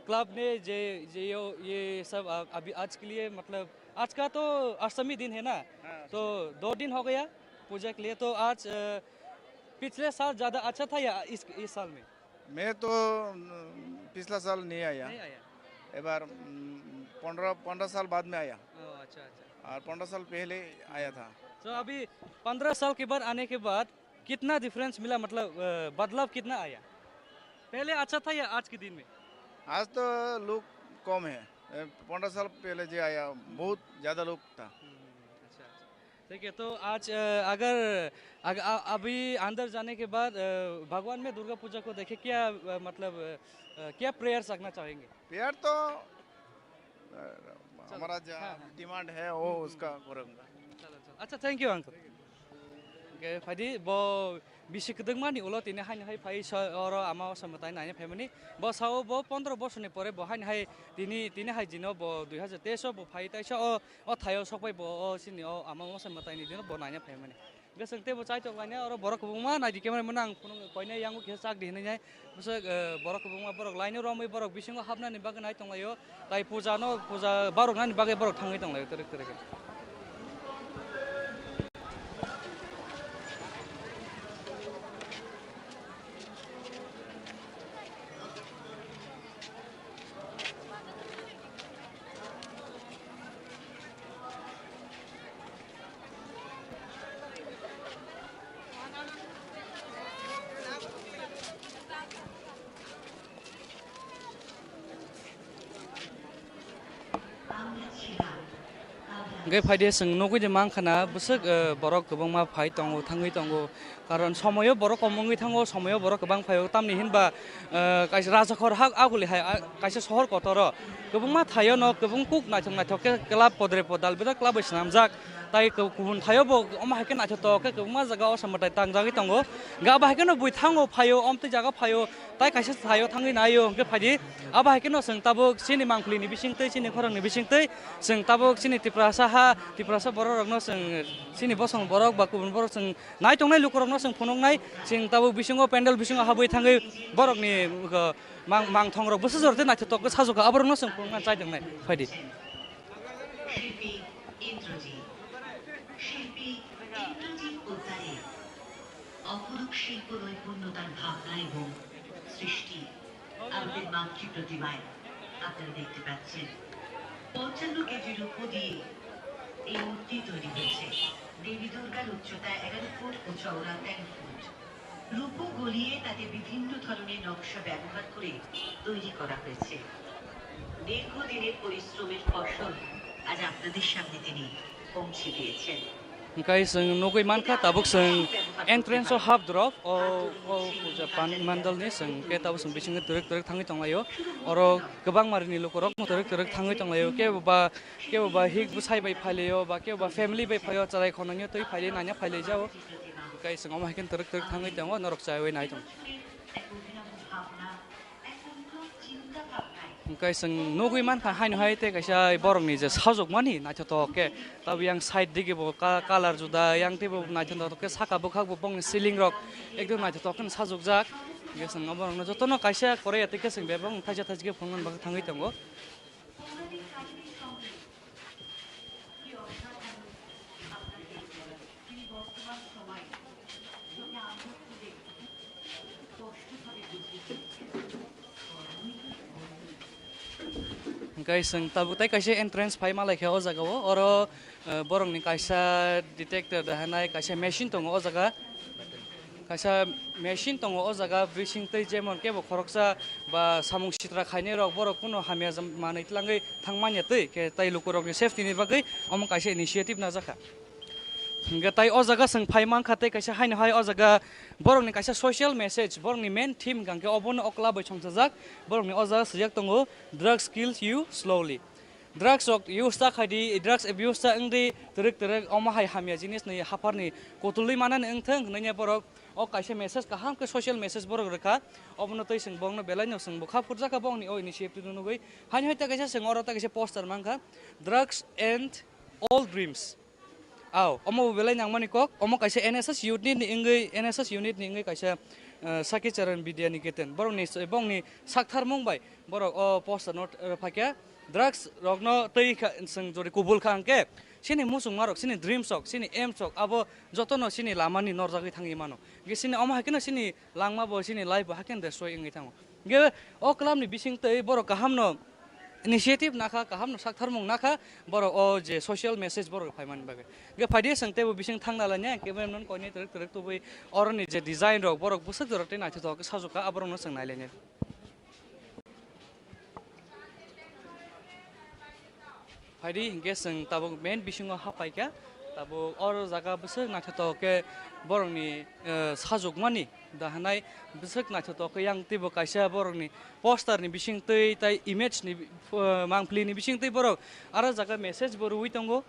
क्लब ने जे, जे यो, ये सब, अ, अभी आज के लिए, मतलब, आज का तो अष्टमी दिन है ना? हाँ। तो दो दिन हो गया पूजा के लिए, तो आज, अ, पिछले साल ज़्यादा अच्छा था या इस, इस साल में? मैं तो, न, पिछला साल नहीं आया। नहीं आया। एक बार, न, पन्द्रह, पन्द्रह साल बाद में आया। ओ, अच्छा, अच्छा। और पन्द्रह साल पहले आया था। तो अभी पन्द्रह साल के बाद आने के बाद कितना डिफरेंस मिला, मतलब, अ, बदलाव कितना आया? पहले अच्छा था या आज के दिन में? आज तो लोग कम है। ए, पन्द्रह साल पहले जो आया, बहुत ज़्यादा लोग था। हम्म, अच्छा, अच्छा। ठीक है, तो आज, अ, अगर, अग-, अ-, अभी अंदर जाने के बाद, अ, भगवान में दुर्गा पूजा को देखे क्या, अ, मतलब, अ, क्या प्रेयर्स रखना चाहेंगे? प्रेयर तो, अ, चलो। हमारा जो हाँ, हाँ। डिमांड है, वो हम्म, हम्म। उसका करूँगा। चलो, चलो। अच्छा, thank you, uncle। Hwnkhe phaidi bo bisi kwdwkma ni ulo tini haino hai phai sa oro ama Osoi Mwtai naina phaimani. Bo sao bo pondro bosor ni pore bo haino hai tini, tini hai jino bo dui hazar teis o bo phai taisa o, o thaio sokbai bo o chini o ama Osoi Mwtai ni dino bo naina phaimani. Hwnkhe chwng teibo chaitok lainai oro borok kwbangma naidi camera mano ang phunuk koinai yango kisa chak di hinwi nai. Bwswk, eh, borok kwbangma borok line o romwi borok bisingo hapnani bagwi nai tonglaio. Tai puja no, puja baroknani bagwi borok thangwi tonglaio twrwk twrwk khe. Hwnkhe phaidi chwng nugwi de mankha na bwswk, eh, borok kwbangma phai tongo, thangwi tongo. Karon somoyo borok kom wngwi thango, somoyo borok kwbang phaio. Tamni hinba, eh, kaisa Rajakhor hak aguli hai, ah, kaisa sohor kotoro kwbangma thaio no kwbang kuk naithok naithok khe club podre podal beda club bai swnamjak. Tai ku-, kubun thaio bo omo hai khe naithotok khe kwbangma jaga o samwtai tangjagwi tongo. Ga bai khe no bui thango phaio, omtwi jaga phaio, tai kaisa thaio thangwi naio hwnkhe phaidi. Abo hai khe no chwng tabuk chini mangpili ni bisingtwi, chini khorang ni bisingtwi chwng tabuk chini Tiprasa ha, Tiprasa borok rok no chwng chini bosong borok ba kubun borok chwng nai tongnai lukurokno chwng phunuknai, chwng tabuk bisingo pandal bisingo habwi thangwi borokni, uh, mang-, mangthongrok bwsajor tei naithotok khe sajokha, aborokno chwng phunukna chai tongnai. Phaidi. শিল্পী ইন্দ্রজিৎ, শিল্পী ইন্দ্রজিৎ পোদ্দারের অপরূপ শিল্প নৈপুণ্যতার ভাবনা এবং সৃষ্টি আমাদের মাতৃ প্রতিমায় আপনারা দেখতে পাচ্ছেন। পঞ্চান্ন কেজি রূপো দিয়ে এই মূর্তি তৈরি হয়েছে। দেবী দুর্গার উচ্চতা এগারো ফুট ও চওড়া তেরো ফুট। রূপো গলিয়ে তাতে বিভিন্ন ধরনের নকশা ব্যবহার করে তৈরি করা হয়েছে। দীর্ঘদিনের পরিশ্রমের ফসল আজ আপনাদের সামনে তিনি পৌঁছে দিয়েছেন। Hwnkhe chwng nugwi mankha, tabuk chwng entrance o hap drop, o, o puja pan-, mandal ni chwng khe tabuk chwng bisingo twrwk twrwk thangwi tonglaio. Oro kwbangma rini lukurok twrwk twrwk thangwi tonglaio. Kebo ba, kebo ba hik bwsai bai phailaio, ba kebo ba family bai phaio, chwrai khonani twi phailai nanya phailaijao. Hwnkhe chwng omo hai khe twrwk twrwk thangwi tongo, norok chaiwi nai tongo. Hwnkhe chwng nugwi mankha haino hai tei kaisa borokni je sajwkmani naithotok khe, tabuk yang side digi bo ka-, colour juda, yang teibo naithotok khe saka bwkhak bo bongni ceiling rok ekdom naithotok khe sajwkjak. Hwnkhe chwng oborokno jotono kaisa koroi ya tei khe chwng bebak thaisa thaisa khe phunukna bagwi thangwi tongo. Tei chwng tabuk tei kaisa entrance phai ma lai kha o jaga o. Oro, eh, borokni kaisa detector da hinai kaisa machine tongo o jaga. Kaisa machine tongo o jaga, bising tei jemon kebo khoroksa ba samung sitra khainai rok borok kuno hamya jam-, manwi tlangwi thang manya twi khe tei lukurokni safety ni bagwi omo kaisa initiative najak kha. Hingke tai o jaga chwng phai mankha tei kaisa haino hai o jaga borokni kaisa social message, borokni main theme hingka khe obono o club bai songchajak, borokni o jaga swijak tongo, "Drugs kills you slowly." Drugs rok use ta khaidi, drugs abuse ta wngdi, twrwk twrwk omo hai hamya jinis ni hapharni kutulwi manani wngthwng hwnwi borok o kaisa message kaham khe social message borok rwkha, obono tei chwng borokno belai no chwng bwkha phurjakha bongni o initiative no nugwi. Haino hai ta kaisa chwng oro ta kaisa poster mankha, "Drugs and all dreams." Aw, omo bo belai nangmani kok, omo kaisa N S S unit ni wngwi, N S S unit ni wngwi kaisa, eh, Sakhi Charan Vidya Niketan. Borokni, borokni saktharmung bai borok o poster no, eh, phaikha. Drugs rokno twi kha, chwng jodi kubul kha hwnkhe, chini muchungma rok, chini dreams rok, chini aims rok, abo jotono chini lamani norjagwi thangwi mano. Hwnkhe chini omo hai kheno chini langma bo, chini life bo hai kheno destroy wngwi thango. Hwnkhe o club ni bising twi borok kaham no initiative nakha, kaham no saktharmung nakha, borok o je social message borok phaimani bagwi. Hwnkhe phaidi chwng teibo bising thangna lainai, cameraman koinwi twrwk twrwk tubui oroni je design rok borok bwswk jora tei naithothok khe sajokha, aborokno chwng nailainai. Phaidi hwnkhe chwng tabuk main bisingo hapaikha, tabuk oro jaga bwswk naithothok khe borokni, eh, sajokmani da hinai bwswk naithothok khe yang teibo kaisa borokni poster ni bising twi tai image ni, eh, mangpili ni bising twi borok aro jaga message bo rwui tongo,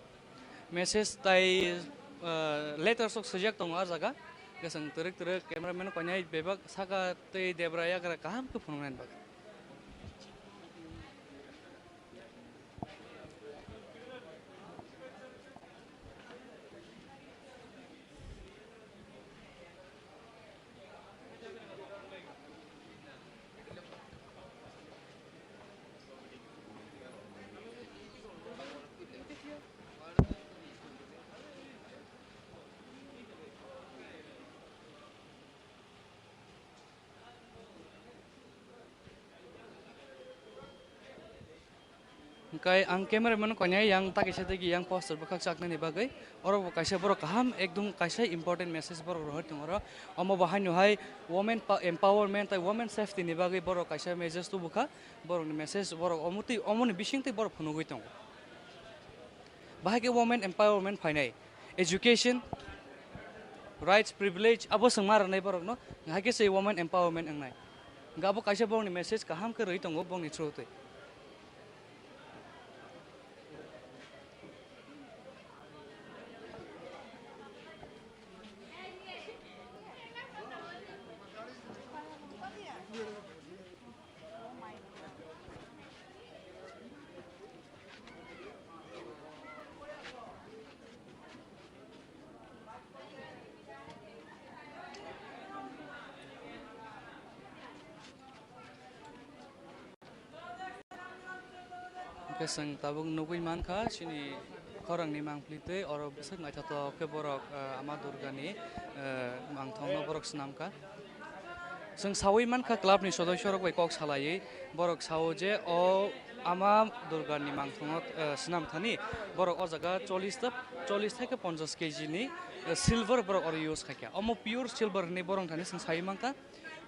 message tai, eh, letter sok swijak tongo ah jaga. Hwnkhe chwng twrwk twrwk cameraman koinai bebak saka tei debra yagra kaham khe phunuknani bagwi. Hwnkhe ang cameraman koinai yang ta kaisa tei yang poster bwkhak chaknani bagwi. Oro bo kaisa borok kaham ekdum kaisa important message borok rohor tongo oro. Omo bo haino hai women pa-, empowerment tei women safety ni bagwi borok kaisa message tubukha. Borokni message borok omo twi, omoni bising twi borok phunugwi tongo. Bahai khe women empowerment phainai. Education, rights, privilege, abo chwng ma rwnai borokno, hai khe se women empowerment wngnai. Hwnkhe abo kaisa borokni message kaham khe rwi tongo borokni through twi. Hwnkhe chwng tabuk nugwi mankha chini khorangni mangpili tei oro bwswk naithothok khe borok, eh, Ama Durgani, eh, mangthokno borok swnamkha. Chwng saui mankha clubni sodoisorok bai kok salaiwi borok sao je o Ama Durgani mangthokno, eh, swnamthani borok o jaga chollish ta, chollish theke ponchash K G ni, eh, silver borok oro use khaikha. Omo pure silver hinwi borok thani chwng saui mankha.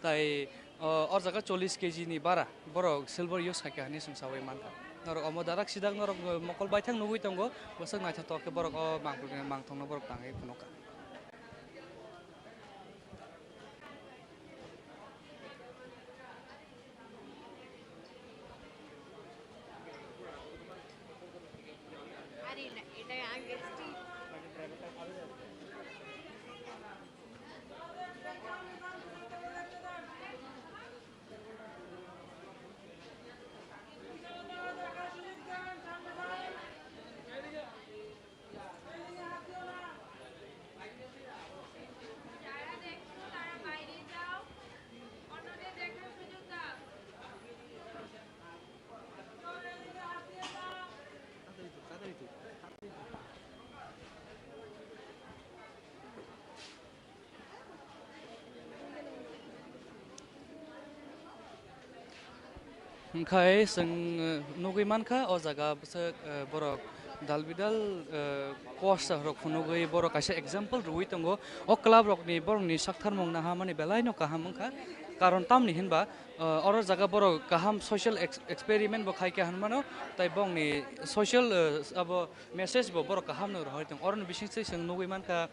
Tai, o, o jaga chollish K G ni bara borok silver use khaikha hinwi chwng saui mankha. Norok omo darak sidak norok mokol baithang nugwi tongo, bwswk naithothok khe borok o mangpili mangthokno borok tangwi phunukha. Hwnkhe chwng, eh, nugwi mankha, o jaga bwswk, eh, borok dalbidal, eh, poster rok phunugwi borok kaisa example rwui tongo. O club rokni borokni saktharmung naha mani belaino kaham wngkha. Karon tamni hinba, eh, oro jaga borok kaham social ex-, experiment bo khaikha hinmano, tai bongni social, eh, abo message bo borok kaham no rohor tong. Oroni bisingtwi chwng nugwi mankha,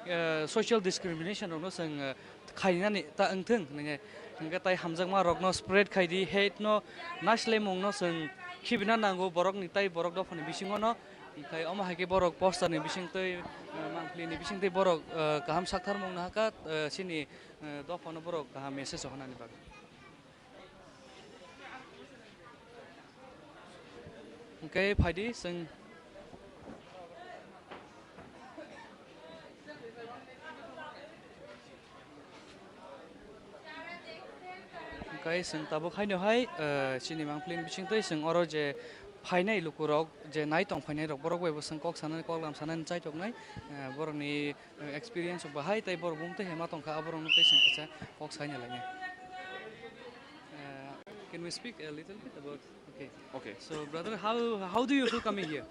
eh, social discrimination rokno chwng, eh, khainani ta wngthwng hinwi. Hwnkhe tai hamjakma rokno spread khai di, hate no, naislemung no chwng khibina nango borokni tai borok dophani bisingo no. Hwnkhe omo hai khe borok poster ni bisingtwi, eh, mangpili ni bisingtwi borok, eh, kaham saktharmung nahakha, eh, chini, eh, dophano borok kaham message rok hwnani bagwi. Hwnkhe phaidi chwng. Hwnkhe chwng tabuk haino hai, eh, chini mangpili ni bisingtwi chwng oro je phainai lukurok, je nai tong phainai rok, borok bai bo chwng kok sanani, kok lam sanani chaitok nai, eh, borokni, eh, experience rok bahai tei borok bumtwi hai ma tongkha, aborokno tei chwng kisa kok saina lainai. Uh, can we speak a little bit about? Okay. Okay. So, brother, how, how do you feel coming here?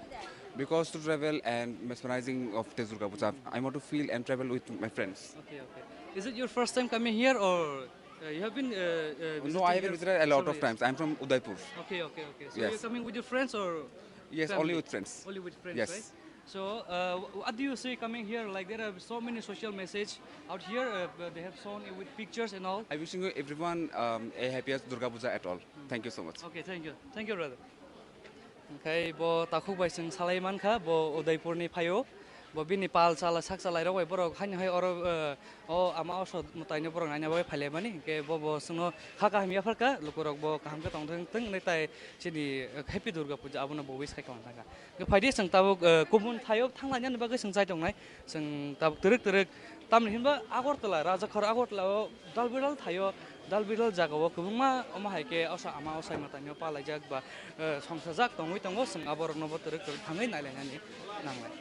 Because to travel and mesmerizing of the Durga Puja, I want to feel and travel with my friends. Okay, okay. Is it your first time coming here, or, uh, you have been, uh, uh, No, I have visiting here visited a lot of somewhere? times. I'm from Udaipur. Okay, okay, okay. So Yes. you're coming with your friends or Yes, family? only with friends. Only with friends, Yes. right? So, uh, wh-, what do you see coming here? Like, there are so many social message out here. Uh, they have shown it with pictures and all. I wishing you everyone, um, a happiest Durga Puja at all. Thank you so much. Okay, thank you. Thank you, brother. Hwnkhe bo takhuk bai chwng salai mankha, bo Udaipurni phaio. Bo bini pal chala sak chalai rok bai borok haino hai oro, eh, o ama oso mwtaino borok naina bagwi phailaimani. Hwnkhe bo, bo chwngno kha kaham yapharkha, lukurok bo kaham khe tongthwng thwng hwnwi tai chini, eh, Happy Durga Puja abono bo wish khai tongthangkha. Hwnkhe phaidi chwng tabuk, eh, kubun thaio thanglainani bagwi chwng chai tongnai. Chwng tabuk twrwk twrwk, tamni hinba Agartala, Rajakhor Agartala o dalbidal thaio, dalbidal jagao kwbangma omo hai khe osa ama osai mwtaino palaijak ba, eh, songsajak tongwi tongo, chwng aborokno bo twrwk twrwk thangwi nailainani nangnai.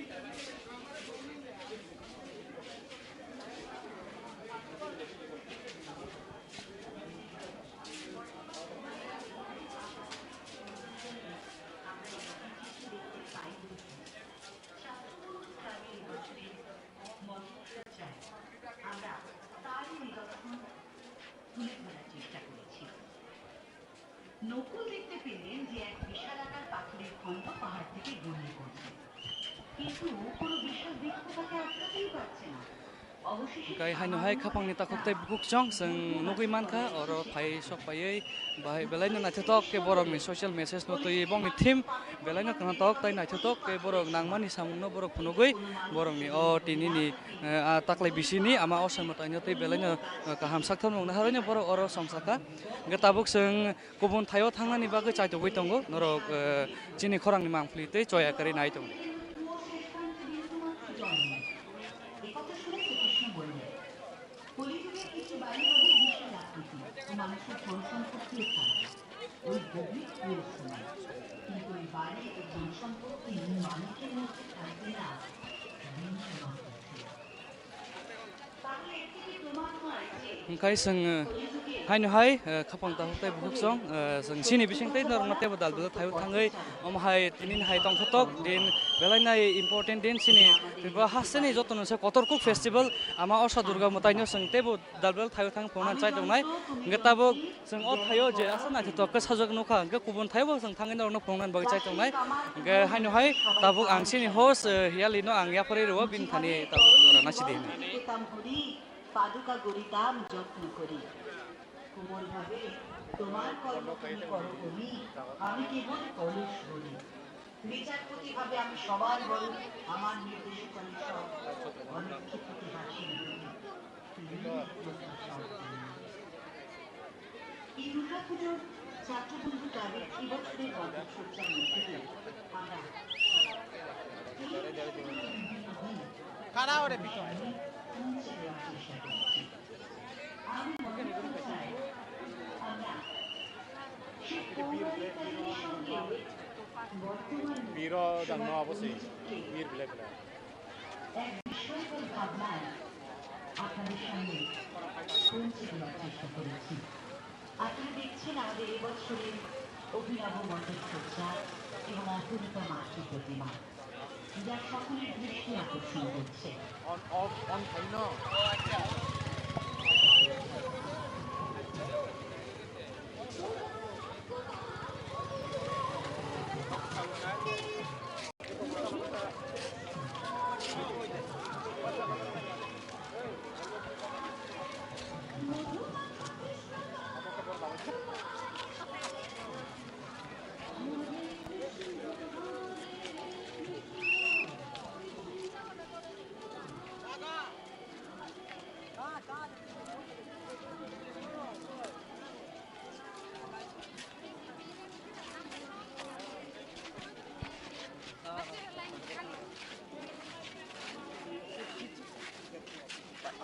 তুলে ধরার চেষ্টা করেছি। নকুল দেখতে পেলেন যে এক বিশালাকার পাথরের খণ্ড পাহাড় থেকে গড়িয়ে পড়ছে, কিন্তু কোনো বিশাল বৃক্ষ তাকে আটকাতেই পারছে না। অবশেষে Hwnkhe haino hai khapangni takhuk tei bukhuk chwng chwng nugwi mankha, oro phai sok phaiwi bahai belaino naithotok khe borokni social message no twiwi bongni theme belaino khwnathok tei naithotok khe borok nangmani samungno borok phunugwi borokni o tinini, eh, a taklai bisini ama osai mwtaino tei belaino, eh, kaham saktharmung naharwi borok oro songsakha. Hwnkhe tabuk chwng kubun thaio thangnani bagwi chaitugwi tongo, norok, eh, chini khorangni mangpili tei choya kwrwi nai tongo. কলিযুগে কিছু বাড়ি হবে বিশাল আকৃতি ও মানুষের ধন সম্পত্তিও থাকবে। ওই গভীর কুয়োর সমান। কিন্তু ওই বাড়ি ও ধন সম্পত্তি মালিকের মধ্যে থাকবে না, ঋণী মানুষের। Hwnkhe chwng, eh, haino hai, eh, khapang takhuk tei bukhuk chwng, eh, chwng chini bising tei norokno teibo dal belai thaio thangwi, omo hai tini hai tongthotok din belai nai important din chini Tripura hasteni jotono se Kotorkuk festival ama Osa Durga mwtaino chwng teibo dal belai thaio thang phunukna chai tongnai. Hwnkhe tabuk chwng o thaio je aswk naithotok khe sajwk nukha, hwnkhe kubun thaio bo chwng thangwi norokno phunuknani bagwi chai tongnai. Hwnkhe haino hai tabuk ang chini host, eh, Hialino ang yapharwi rwo, bini thani tabuk jora naisidi hinwi. পাদুকা গড়িতাম যত্ন করি। কোমল ভাবে তোমার কর্ম তুমি করো করি, আমি কেবল কলস গড়ি। বিচারপতি ভাবে আমি সবার বড়, আমার নির্দেশে চলে সব। অনিচ্ছুক হাসি মুখে। এই দুর্গাপুজোর ছাত্রবন্ধু ক্লাবের এবছরের রজত চর্চার মধ্যে দিয়ে আমরা এই বিশেষ দিনে বিভিন্ন দিন খাড়া ওরে পিছনে। পৌঁছে দেওয়ার চেষ্টা করছি। আমি মনে করতে চাই, আমরা সেই পৌরাণিক কাহিনীর সঙ্গে বর্তমান Piro dang no abo si, mir bilai bilai. এক বিস্ময়কর ভাবনায় আপনাদের সামনে পৌঁছে দেওয়ার চেষ্টা করেছি। আপনারা দেখছেন আমাদের এবছরের অভিনব মণ্ডপ সজ্জা এবং অপরূপা মাটির প্রতিমা যা সকলের দৃষ্টি আকর্ষণ করছে।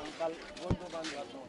Uncle, bondhu bandhu ato.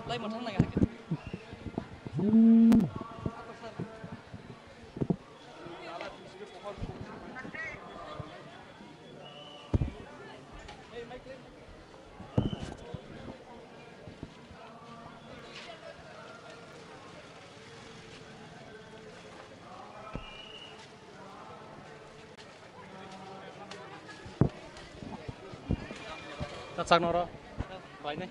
Lai mathang nai hake. Ta chak noro. Bai nai.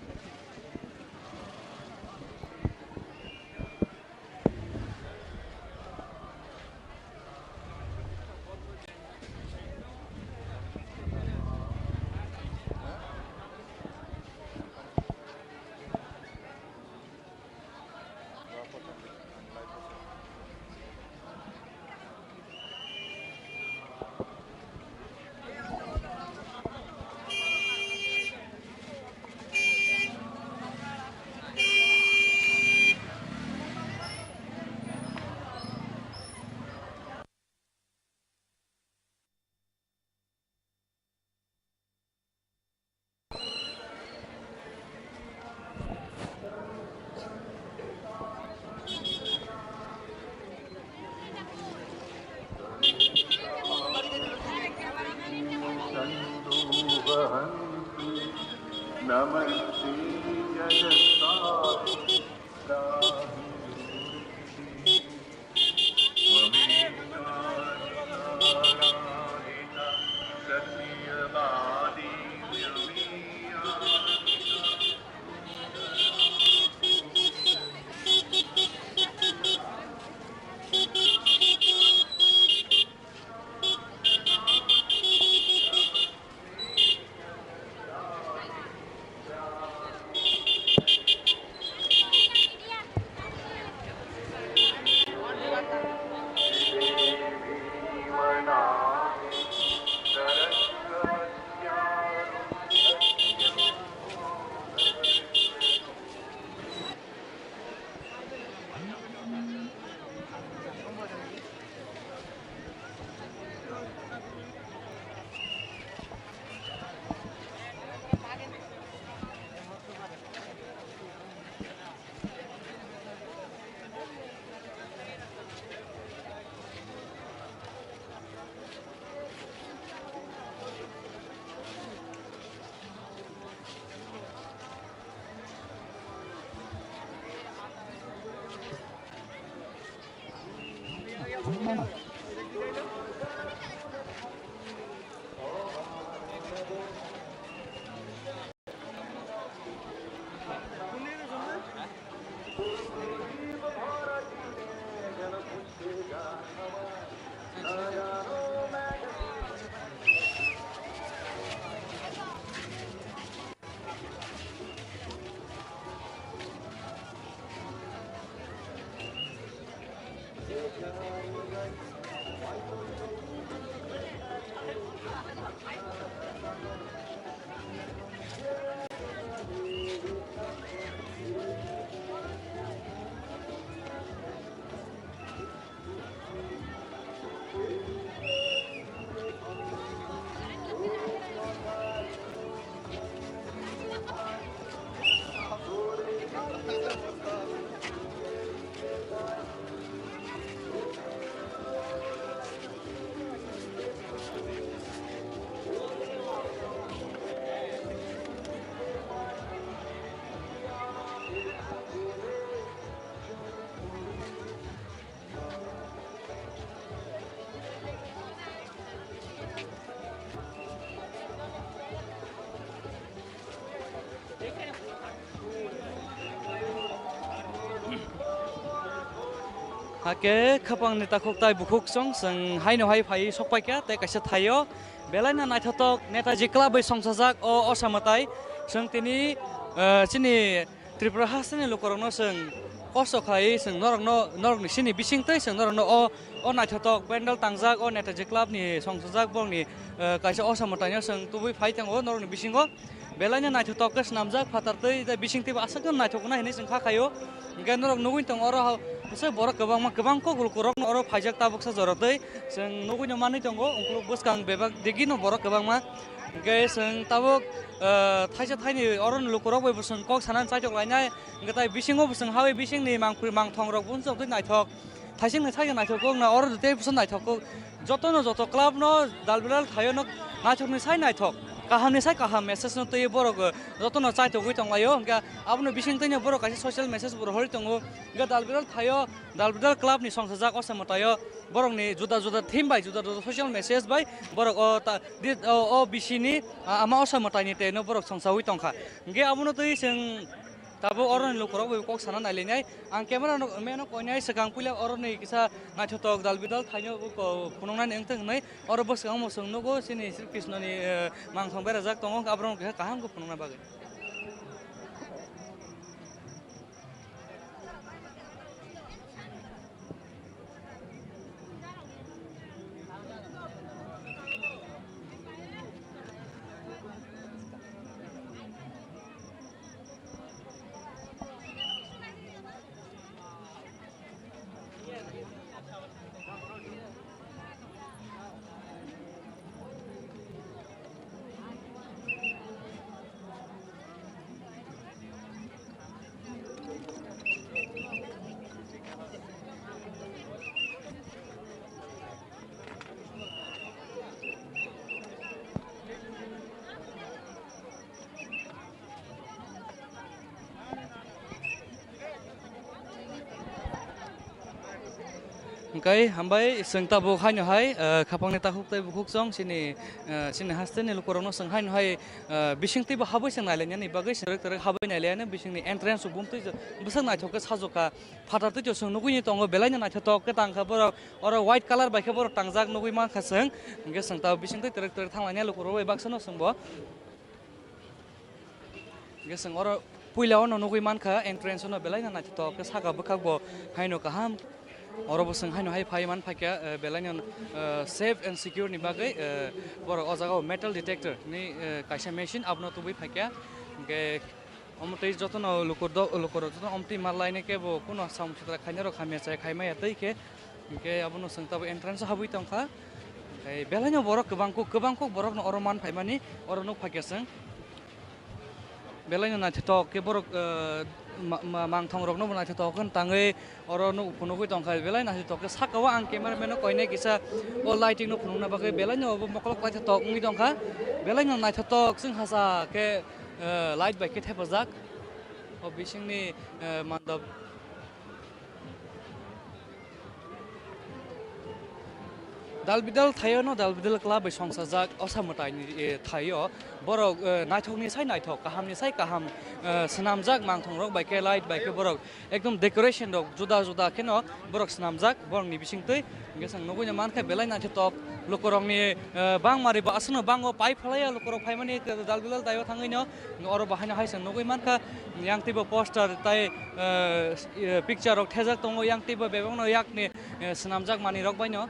Hake khapang ni takhuk tai bukhuk song, song haino hai phai sok paikha, tei kaisa thaio belai no naithotok Netaji Club bai songsajak o osa mwtai. Song tini, eh, chini Tripura hasteni lukurokno chwng kosto khlaiwi chwng norokno, norokni chini bisingtwi chwng norokno o, o naithotok pandal tangjak o Netaji Club ni songsajak borokni, eh, kaisa osa mwtaino chwng tubui phai tongo norokni bisingo. Belaino naithotok khe swnamjak phatartwi tei bisingtwibo aswk no naithoknai hinwi chwng kha khaio. Hwnkhe norok nugwi tongo oro ha-, aswk borok kwbangma, kwbang kok lukurokno oro phaijak tabuksa jorotwi chwng nugwino manwi tongo, ukuluk bwskang bebak digino borok kwbangma. Hwnkhe chwng tabuk, ah, thaisa thaini oro lukurok bai bo chwng kok sanani chaitok lainai, hwnkhe tai bisingo bo chwng hawi bisingni mangpri mangthongrok bo chwng twi naithok. Thaising ni sakhe naithok kok na oro tei bwsa naithok kok. Jotono joto club no dal bidal thaio no naithok ni sai naithok. Kaham ni sai kaham message no twi borok, eh, jotono chaitogwi tonglaio. Hwnkhe abono bisingtwi no borok kaisa social message bo rohorwi tongo. Hwnkhe dal bidal thaio, dal bidal club ni songsajak osa mwtaio. Borokni juda juda theme bai, juda juda social message bai borok o ta-, di-, o, o bisini, a, ama osa mwtaini tei no borok songsawi tongkha. Hwnkhe abono twi chwng tabuk oroni lukurok bai kok sana nailainai. Ang camera no, meno koinai swkang puila oroni kisa naithotok dal bidal thaino bo ko-, phunuknani wngthang hinwi oro bwskango chwng nugo chini Sri Krishnoni, eh, mangthong berajak tongo, aborok kisa kaham khe phunukna bagwi. Hwnkhe hambai, chwng tabuk haino hai, eh, khapangni takhuk tei bukhuk chwng chini, eh, chini hasteni lukurokno chwng haino hai, eh, bisingtwibo habwi chwng nailainani bagwi chwng twrwk twrwk habwi nailainani bisingni entrance o bumtwi bwswk naithok khe sajokha. Phatar twi chwng nugwi tongo, belaino naithotok khe tangkha borok. Oro white colour bai khe borok tangjak nugwi mankha chwng. Hwnkhe chwng tabuk bisingtwi twrwk twrwk thanglainai lukurok bai baksa no chwngbo. Hwnkhe chwng oro puila ono nugwi mankha entrance ono belaino naithotok khe saka bwkhak bo haino kaham. Oro bo chwng haino hai phai man phaikha, eh, belaino, eh, safe and secure ni bagwi, eh, borok o jaga o metal detector ni, eh, kaisa machine abono tubui phaikha. Hwnkhe omo tei jotono lukur do-, lukurok jotono omo twi ma lainai khe bo kuno samung sitra khainai rok hamya chaya khai maya tei khe. Hwnkhe abono chwng tabuk entrance o habwi tongkha. Hwnkhe belaino borok kwbang kuk, kwbang kuk borokno oro man phaimani oro nuk phaikha chwng. Belaino naithotok khe borok, eh, ma-, ma-, mangthong rokno bo naithotok khe tangwi oro nuk phunugwi tongkha. Belai naithotok khe saka o ang cameraman no koinai kisa o lighting no phunukna bagwi belaino obo mokolok naithotok wngwi tongkha. Belaino naithotok chwng hasa khe, eh, light bai khe thepajak o bisingni, eh, mandop. Dalbidal thaio no Dalbidal club bai songsajak osa mwtaini, eh, thaio borok, eh, naithokni sai naithok, kahamni sai kaham, eh, swnamjak mangthongrok bai khe light bai khe borok ekdom decoration rok juda juda kheno borok swnamjak borokni bisingtwi. Hwnkhe chwng nugui mankha belai naithotok lukurokni, eh, bangmari bo aswkno bango pai phalaiya lukurok phaimani Dalbidal thaio thangwino. Oro bo haino hai chwng nugui mankha yang teibo poster tai, eh, picture rok thejak tongo yang teibo bebakno yakni, eh, swnamjak manwirok baino.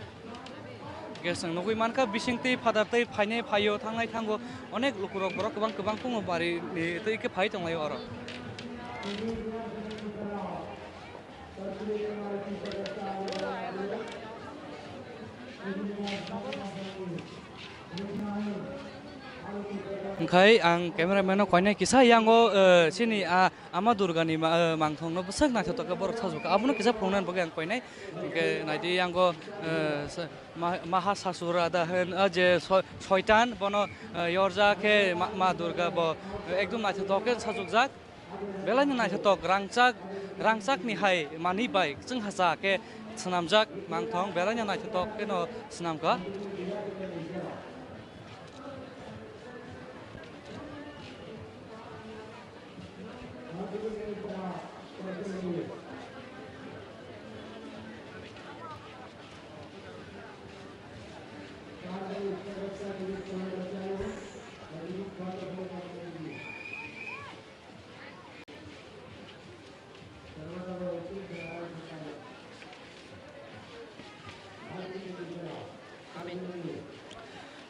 Hwnkhe chwng nugui mankha bising twi phatar twi phainai phaio thangnai thango onek lukurok borok kwbang kwbang phungo bari ni twi khe phai tonglaio oro. Hwnkhe ang cameraman no koinai kisa yango, eh, chini a Ama Durgani ma-, eh, mangthongno bwswk naithotok khe borok sajwk kha. Abono kisa phunuknani bagwi ang koinai. Hwnkhe naidi yango, eh, sa-, ma-, Mahasasur ada hwn, ah, je so-, soitan bono, eh, yorjak khe ma, Ma Durga bo, eh, ekdom naithotok khe sajwkjak. Belai no naithotok rangchak, rangchakni hai manwi bai chwngsacha khe swnamjak mangthong belai no naithotok khe no swnamkha.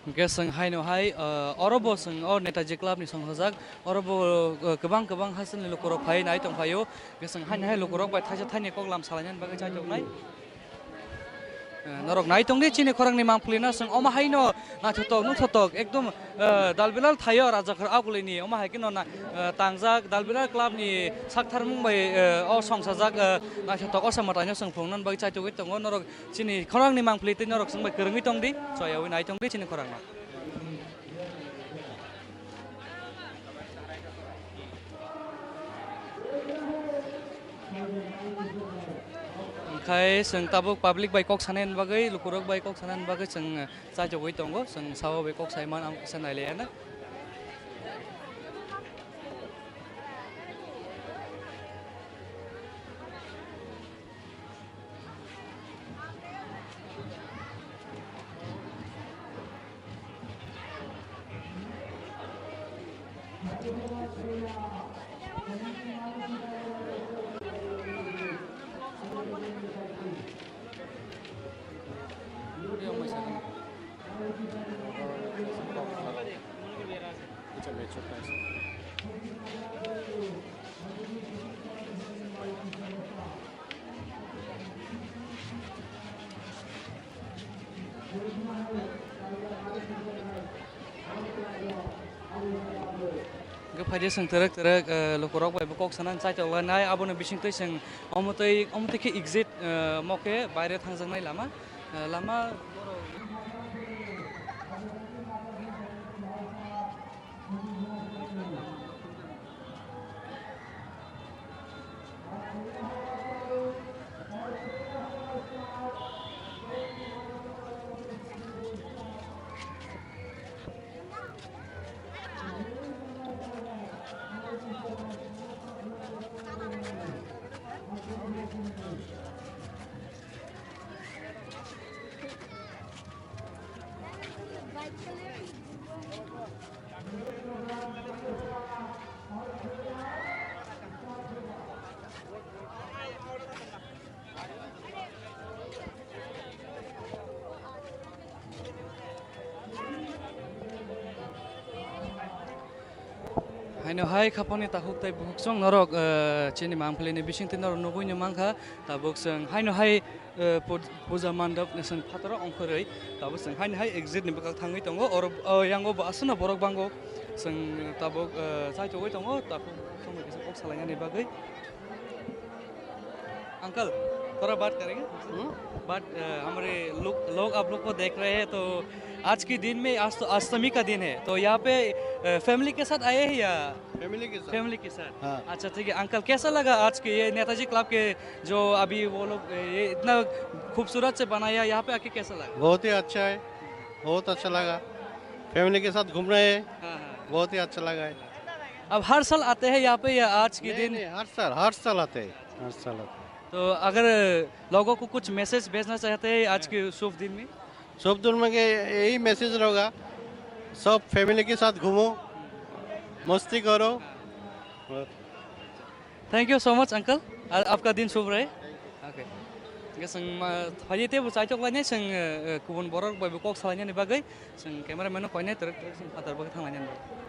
Hwnkhe chwng haino hai, ah, oro bo chwng o Netaji Club ni songsajak, oro bo, ah, kwbang kwbang hasteni lukurok phai nai tongphaio. Hwnkhe chwng haino hai lukurok bai thaisa thaini koklam salainani bagwi chaitoknai. Eh, norok nai tongdi chini khorangni mangpili no chwng omo haino naithotok nukhotok ekdom, eh, dalbilal thaio rajakhor agulini omo hai kheno na, eh, tangjak dalbilal club ni saktharmung bai, eh, o songsajak, eh, naithotok osa mwtaino chwng phunuknani bagwi chaitogwi tongo norok chini khorangni mangpili tei norok chwng bai kwrwngwi tongdi choyawi nai tongdi chini khorangno. Hwnkhe chwng tabuk public bai kok sanani bagwi, lukurok bai kok sanani bagwi chwng chaichogwi tongo, chwng sabo bai kok sai man, ang kisa nai liya na. Hwnkhe phaidi chwng twrwk twrwk, eh, lukurok bai bo kok sanani chaitok lanai, aboni bisingtwi chwng omo twi, omo twi khe exit, eh, mo khe baire thangjaknai lama, eh, lama. Haino hai khapangni takhuk tei bukhuk chwng norok, eh, chini mangpili ni bisingtwi norok nugui no mankha. Tabuk chwng haino hai, eh, pu-, puja mandap ni chwng phataro ongkhorwi. Tabuk chwng haino hai exit ni bwkhak thangwi tongo. Oro, oh, yango bo aswkno borok bango. Chwng tabuk, eh, chaitogwi tongo. Takhuk chwng bai kisa kok salainani bagwi. Uncle, थोड़ा बात करेंगे? हम्म? बात, अ, हमारे लोग, लोग आप लोग को देख रहे हैं, तो आज के दिन में, आज तो अष्टमी का दिन है, तो यहाँ पे, अ, अ, फैमिली के साथ आए हैं या? फैमिली के साथ। फैमिली के साथ। हाँ। अच्छा, ठीक है। अंकल, कैसा लगा आज के ये नेताजी क्लब के जो अभी वो लोग, अ, ये इतना खूबसूरत से बनाया, यहाँ पे आके कैसा लगा? बहुत ही अच्छा है, बहुत अच्छा लगा। फैमिली के साथ घूम रहे हैं, हाँ, हाँ। बहुत ही अच्छा लगा है। अब हर साल आते हैं यहाँ पे या आज के नहीं, दिन? नहीं, हर साल, हर साल आते हैं, हर साल आते हैं। तो अगर लोगों को कुछ मैसेज भेजना चाहते हैं आज के शुभ दिन में? शुभ दिन में के यही मैसेज रहेगा, सब फैमिली के साथ घूमो, मस्ती करो। Thank you so much, uncle. आ-, आपका दिन शुभ रहे। Okay. Hingke chwng ma-, phaidi teibo chaitok lainai chwng, eh, eh, kubun borok bai bo kok salainani bagwi chwng camera man no koinai twrwk twrwk chwng phatar bagwi thang lainani bagwi.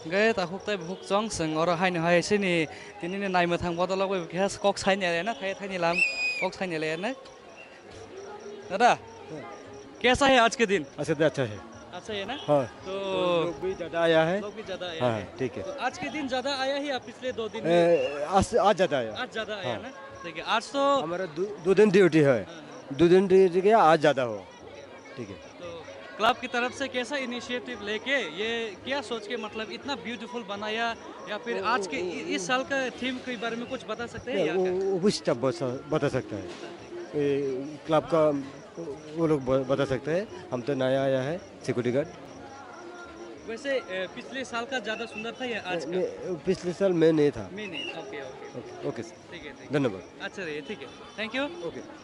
Hingke takhuk tei bukhuk chwng chwng oro haino hai sini tini ni naimwthang bodol o bai khe kok saini le na thai thani lam kok saini le na. दादा, हाँ। कैसा है आज के दिन? अच्छा, तो अच्छा है। अच्छा है ना? हाँ। तो लोग भी ज़्यादा आया है। लोग भी ज़्यादा आया हाँ, है। ठीक है। तो आज के दिन ज़्यादा आया है या पिछले दो दिन में? ए, आज, आज ज़्यादा आया। आज ज़्यादा आया हाँ। ना? ठीक है, आज तो हमारा दो, दो दिन ड्यूटी है। हाँ, हाँ। दो दिन ड्यूटी किया, आज ज़्यादा हो। ठीक है। तो क्लब की तरफ से कैसा इनिशिएटिव लेके ये क्या सोच के, मतलब, इतना ब्यूटीफुल बनाया, या फिर वो, आज के वो, इ-, इस वो, साल का थीम के बारे में कुछ बता सकते हैं नहीं, या वो, क्या? वो भी स्टाफ बता, बता सकता है। ये क्लब का वो लोग ब-, बता सकते हैं। हम तो नया आया है, सिक्योरिटी गार्ड। वैसे, अ, पिछले साल का ज़्यादा सुंदर था या आज का? नहीं, पिछले साल मैं नहीं था। मैं नहीं, okay, okay. Okay, okay sir. ठीक है, ठीक है। धन्यवाद। अच्छा रहिए, ठीक है। Thank you। Okay.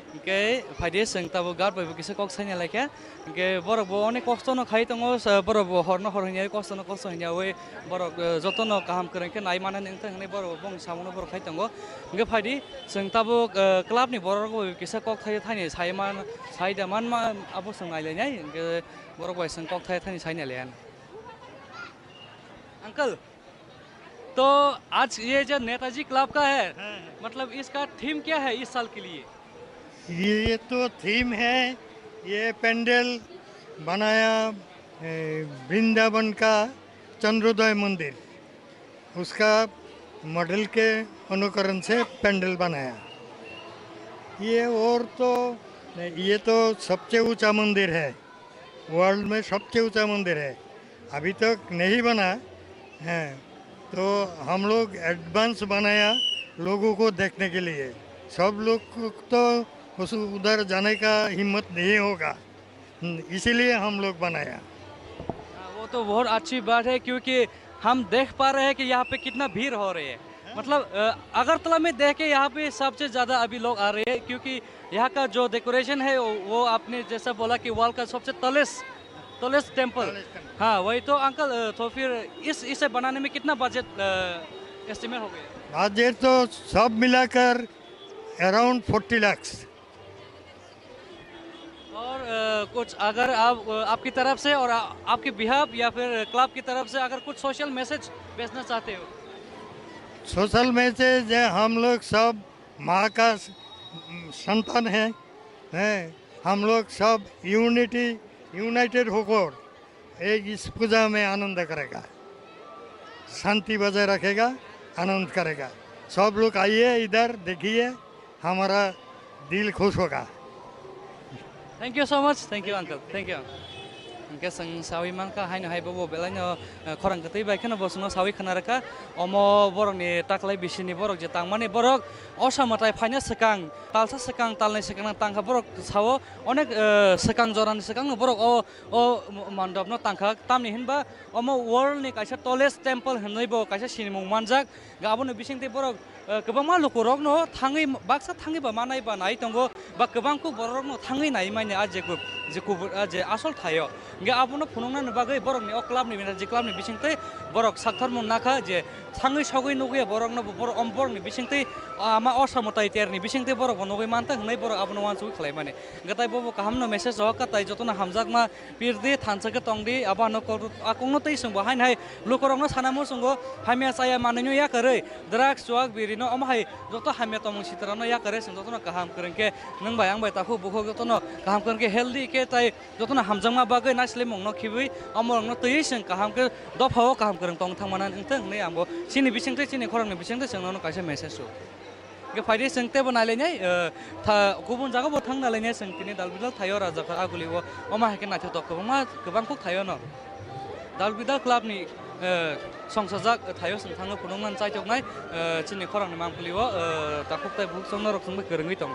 Hingke phaidi chwng tabuk guard bai bo kisa kok saina laikha. Hingke borok bo onek kosto no khai tongo, sa-, borok bo hor no hor hwnwi kosto no kosto hwnwi borok, eh, joto no kaham kwrwng khe nai mani wngthang hinwi borok bo bongni samung no borok khai tongo. Hingke phaidi chwng tabuk, eh, club ni borok rok bai kisa kok thai thani sai man, sai da man ma abo chwng nai lai nai. Hingke borok bai chwng kok thai thani sai nai lai. Uncle, तो आज ये जो नेताजी क्लब का है, हाँ, हाँ। मतलब इसका थीम क्या है इस साल के लिए? ये तो थीम है, ये पेंडल बनाया, ए, वृंदावन का चंद्रोदय मंदिर, उसका मॉडल के अनुकरण से पेंडल बनाया। ये और तो, ये तो सबसे ऊंचा मंदिर है। वर्ल्ड में सबसे ऊंचा मंदिर है, अभी तक नहीं बना है, तो हम लोग एडवांस बनाया लोगों को देखने के लिए। सब लोग को तो उस, उधर जाने का हिम्मत नहीं होगा, हम्म, इसीलिए हम लोग बनाया। हाँ, वो तो बहुत अच्छी बात है, क्योंकि हम देख पा रहे हैं कि यहाँ पे कितना भीड़ हो रही है। मतलब, अ, अगरतला में देख के यहाँ पे सबसे ज़्यादा अभी लोग आ रहे हैं, क्योंकि यहाँ का जो डेकोरेशन है, वो, वो आपने जैसा बोला कि वर्ल्ड का सबसे tallest, tallest temple. Tallest temple। हाँ, वही तो अंकल, अ, तो फिर इस, इसे बनाने में कितना बजट, अ, एस्टिमेट हो गया? बजट तो सब मिलाकर अराउंड फ़ोर्टी लाख्स। और, अ, कुछ अगर आप, अ, आपकी तरफ से और आ-, आपके बिहाफ या फिर क्लब की तरफ से अगर कुछ सोशल मैसेज भेजना चाहते हो? सोशल मैसेज है, हम लोग सब माँ का स-, संतान है, हैं, हम लोग सब यूनिटी, यूनाइटेड होकर एक इस पूजा में आनंद करेगा, शांति बजाय रखेगा, आनंद करेगा। सब लोग आइए इधर, देखिए, हमारा दिल खुश होगा। Thank you so much. Thank you, uncle. Thank you. Hwnkhe chwng sawi mankha, haino hai bobo belaino, eh, khorang kwtwi bai kheno bo chwngno sawi khna rwkha. Omo borokni taklai bisini borok je tangmani borok osa mwtai phaina swkang, talsa swkang, talnai swkang tangkha borok sao onek, eh, swkang jorani swkangno borok o, o mandopno tangkha. Tamni hinba omo world ni kaisa tallest temple hinwi bo kaisa sinimung manjak. Ga aboni bisingtwi borok, eh, kwbangma lukurokno thangwi, baksa thangwi ba manai ba nai tongo, ba kwbang kuk bororokno thangwi nai manya a je kub-, je kubur, a je asol thaio. Hingke abono phunuknani bagwi borokni o clubni, je clubni bisingtwi borok sakthar mung nakha je thangwi sogwi nugwi borokno bo-, borok, om borokni bisingtwi ama osa mwtai terni bisingtwi borok bo nugwi mantha hinwi borok abono uansugwi khlaimani. Hingke tai bobo kahamno message rohorkha, tai jotono hamjakma pirdi, thansa khe tongdi, abo ano kok-, a kokno twi chwngbo haino hai lukurokno sana muchungo, hamya chaya manwino yakarwi, drugs, chuak, birino omo hai joto hamya tongmung sitarano yakarwi chwng jotono kaham kwrwng khe nwng bai ang bai takhuk bukhuk jotono kaham kwrwng khe healthy khe tai jotono hamjakma bagwi naislemungno khibwi omorokno twiwi chwng kaham khe dophao kaham kwrwng tong thangmana wngthang hinwi ang bo chini bisingtwi chini khoroknwi bisingtwi chwng nono kaisa message rw. Hingke phaidi chwng teibo nailainai, eh, tha-, kubun jaga bo thang nailainai chwng tini Dalbidal thaio Rajakha Aguli o, omo hai khe naithotok kwbangma, kwbang kuk thaio no. Dalbidal club ni, eh, songsajak thaio chwng thangno phunuknani chaichoknai, eh, chini khorang ni mangpili o, eh, takhuk tai bukhuk chwng norok chwng bai kwrwngwi tong.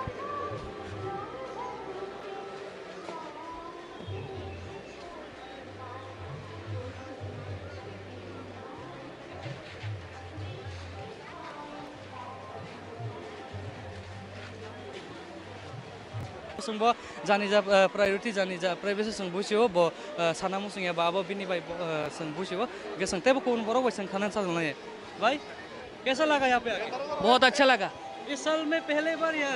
Chwngbo jani ja, eh, priority jani ja privacy chwng buisio bo, eh, sana muchungya ba abo bini bai bo, eh, chwng buisio. Hwnkhe chwng teibo kubun borok bai chwng khana chajak nai. Bhai, kaisa laga yaha pe aake? बहुत अच्छा लगा। इस साल में पहले बार या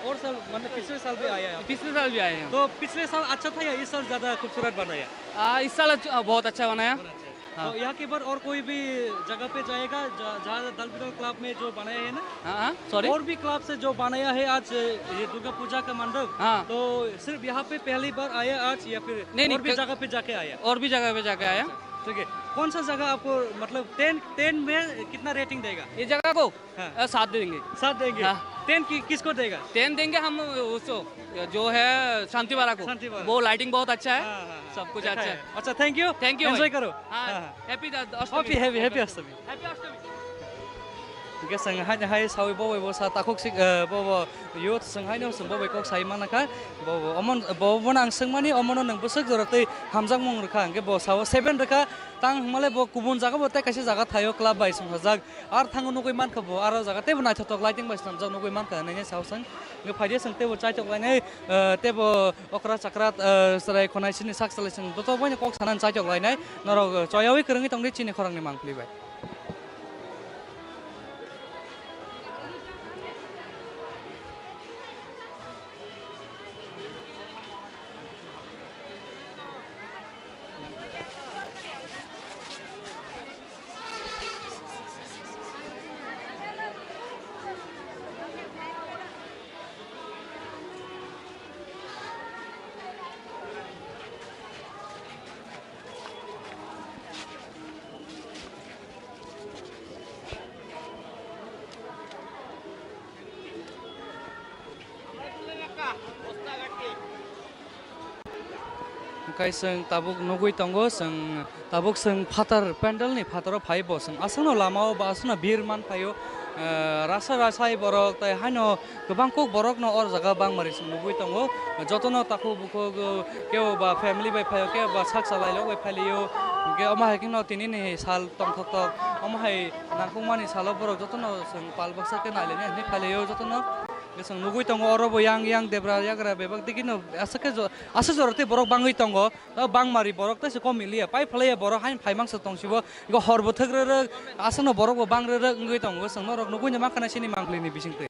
और साल, मतलब पिछले साल भी आया है आप? पिछले साल भी आए हैं। तो पिछले साल अच्छा था या इस साल ज्यादा खूबसूरत बनाया? आ, इस साल अच्छा, बहुत अच्छा बनाया। बहुत अच्छा। हाँ। तो यहाँ के बाद और कोई भी जगह पे जाएगा, ज-, जहाँ दलपीपल क्लब में जो बनाया है ना? हाँ, हाँ, sorry। और भी क्लब से जो बनाया है आज ये दुर्गा पूजा का मंडप, हाँ। तो सिर्फ यहाँ पे पहली बार आया आज या फिर नहीं, और नहीं, भी क-, जगह पे जाके आया? और भी जगह पे जाके आया। अच्छा, ठीक है। कौन सा जगह आपको, मतलब, टेन, टेन में कितना रेटिंग देगा? ये जगह को? हाँ। अ, सात देंगे। सात देंगे? हाँ। टेन कि-, किसको देगा? टेन देंगे हम उसको, जो है शांति वाला को। शांति वाला। वो लाइटिंग बहुत अच्छा है। हाँ, हाँ, हाँ। सब कुछ देखा अच्छा है। है। अच्छा, thank you। Thank you enjoy भाई। करो। हाँ, हाँ, हाँ। Happy the-, Ashtami. Happy, happy, happy Ashtami. Happy Ashtami. Hingke chwng hai, hai sawi bo bai bo sa takhuk sik, eh, bo, bo youth chwng haino chwng bo bai kok sai mana kha. Bo, bo, omo, bo, bo nang swngmani omono nwng bwswk jora tei hamjakmung rwkha. Hingke bo sao seven rwkha. Tang hwnmale bo kubun jaga bo tei kaisa jaga thaio club bai swngjak. Ar thango nugui mankha bo, aro jaga teibo naithotok lighting bai swnamjak nugui mankha hinwi sao chwng. Nw phaidi chwng teibo chaitok lainai, eh, teibo okra chakra, eh, chwrai khonai chini sak salai chwng joto boino kok sanani chaitok lainai. Norok, eh, choyaui kwrwngwi tongdi chini khorangni mangpili bai. Hingke chwng tabuk nugui tongo, chwng tabuk chwng phatar, pandal ni phataro phai bo chwng aswkno lama o ba aswkno bir man phaio, eh, rasa rasai borok tai haino kwbang kuk borok no or jaga bangmari chwng nugui tongo, jotono takhuk bukhuk, eh, kebo ba family bai phaio, kebo ba sak salai rok bai phailio, hingke omo hai kheno tini ni sal tongthok tok, omo hai nangkukmani salo borok jotono chwng pal baksa khe nailainai hinwi phailio jotono. Chwng nugui tongo oro bo yang yang debra yagra bebak digi no aswk khe jo-, aswk jora tei borok bangwi tongo. O bangmari borok tei se kom liya pai phlaiya borok haino phaimang se tongsibo. Ego hor bo thwk rwrwk aswkno borok bo bang rwrwk wngwi tongo. Chwng norok nugui no mankha na sini mangpli ni bising twi.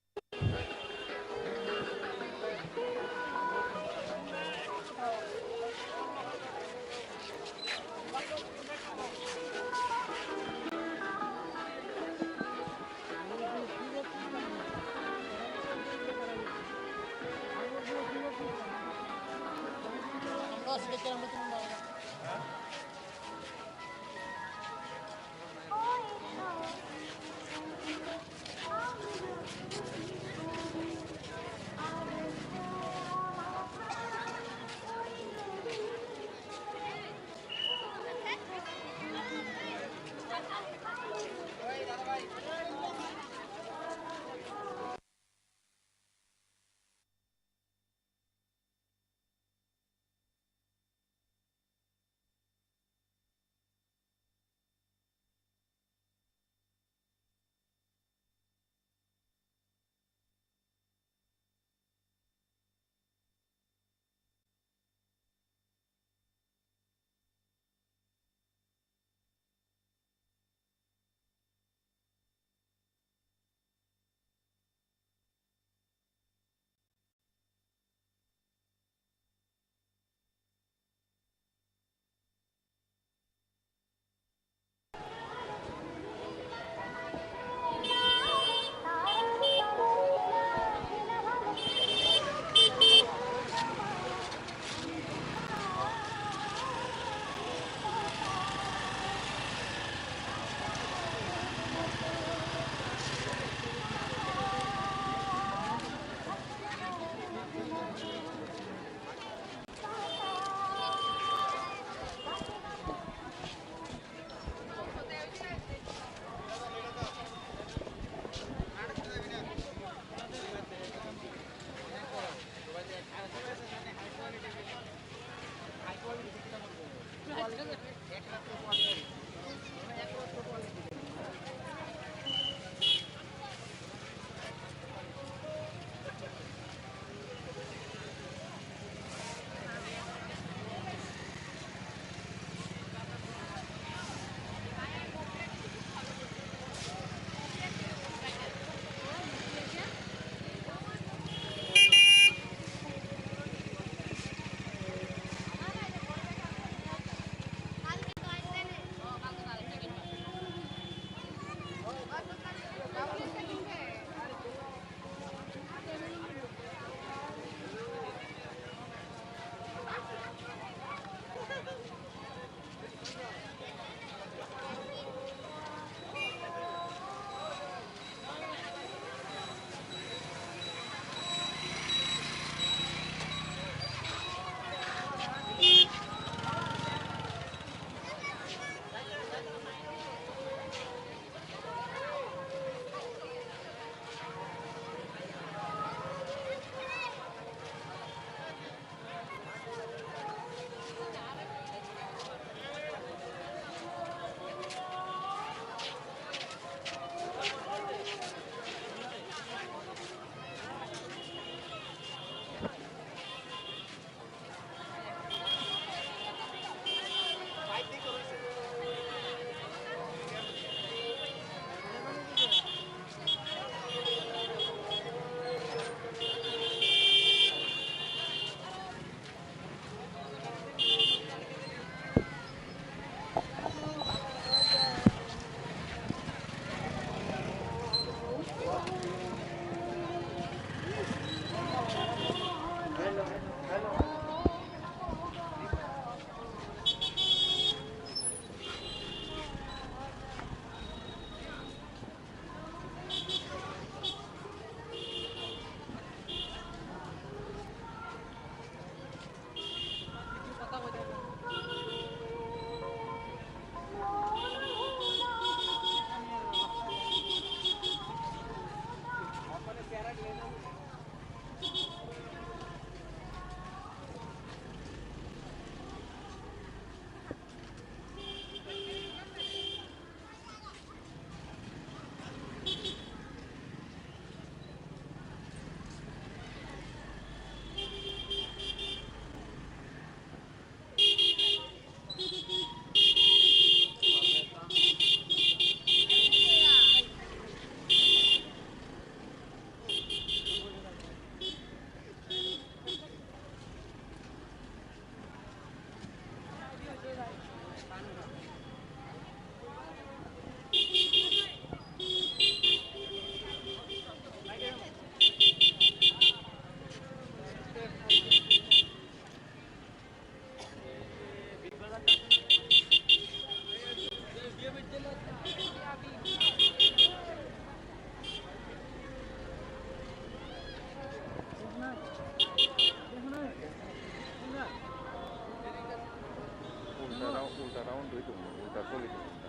Ulta round, ulta round dui tongo, ulta choli tongo, ulta.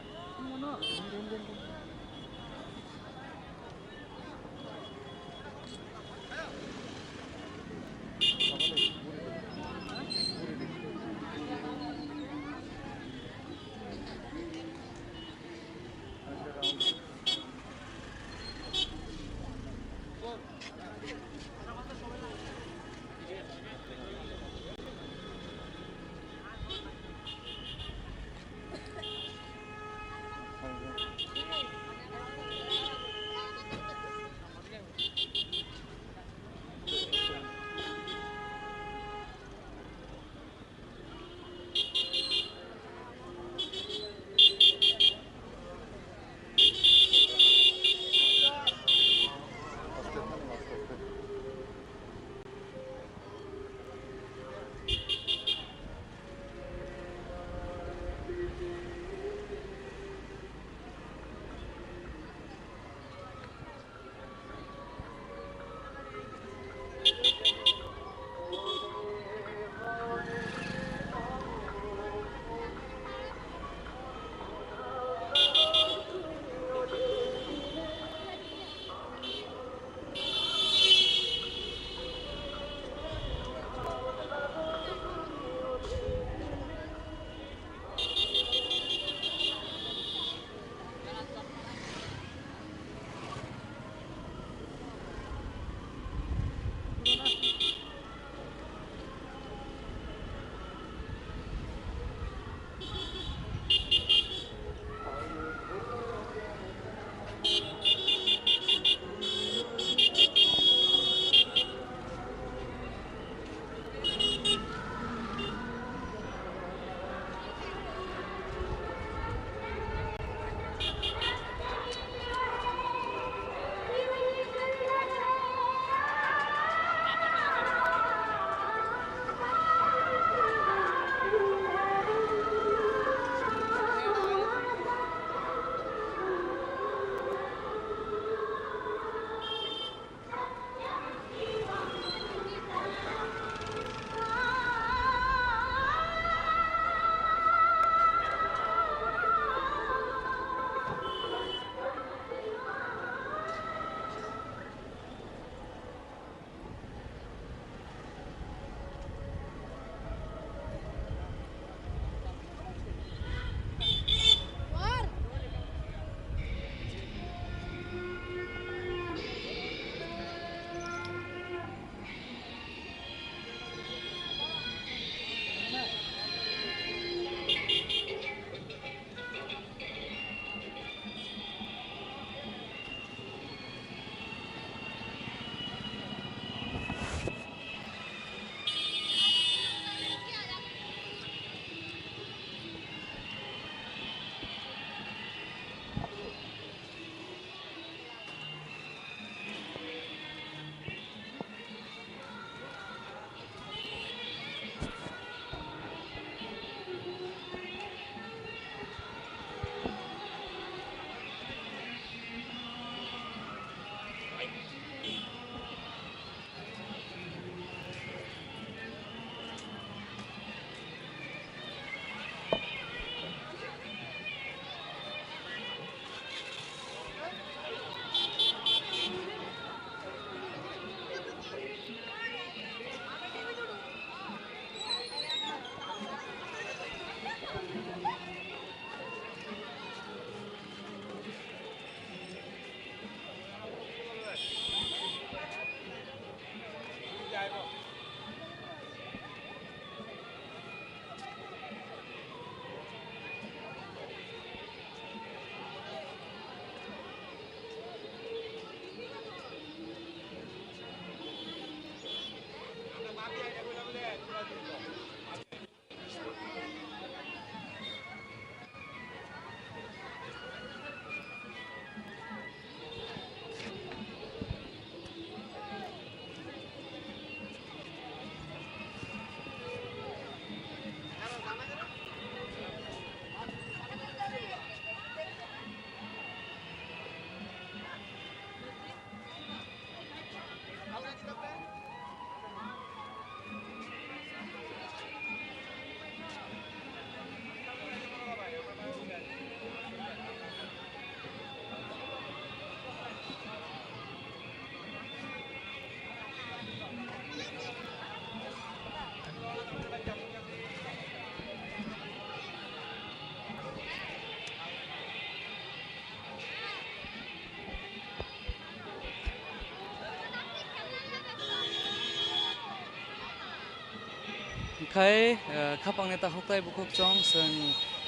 Hai, eh, khapangni takhuk tai bukhuk chwng, chwng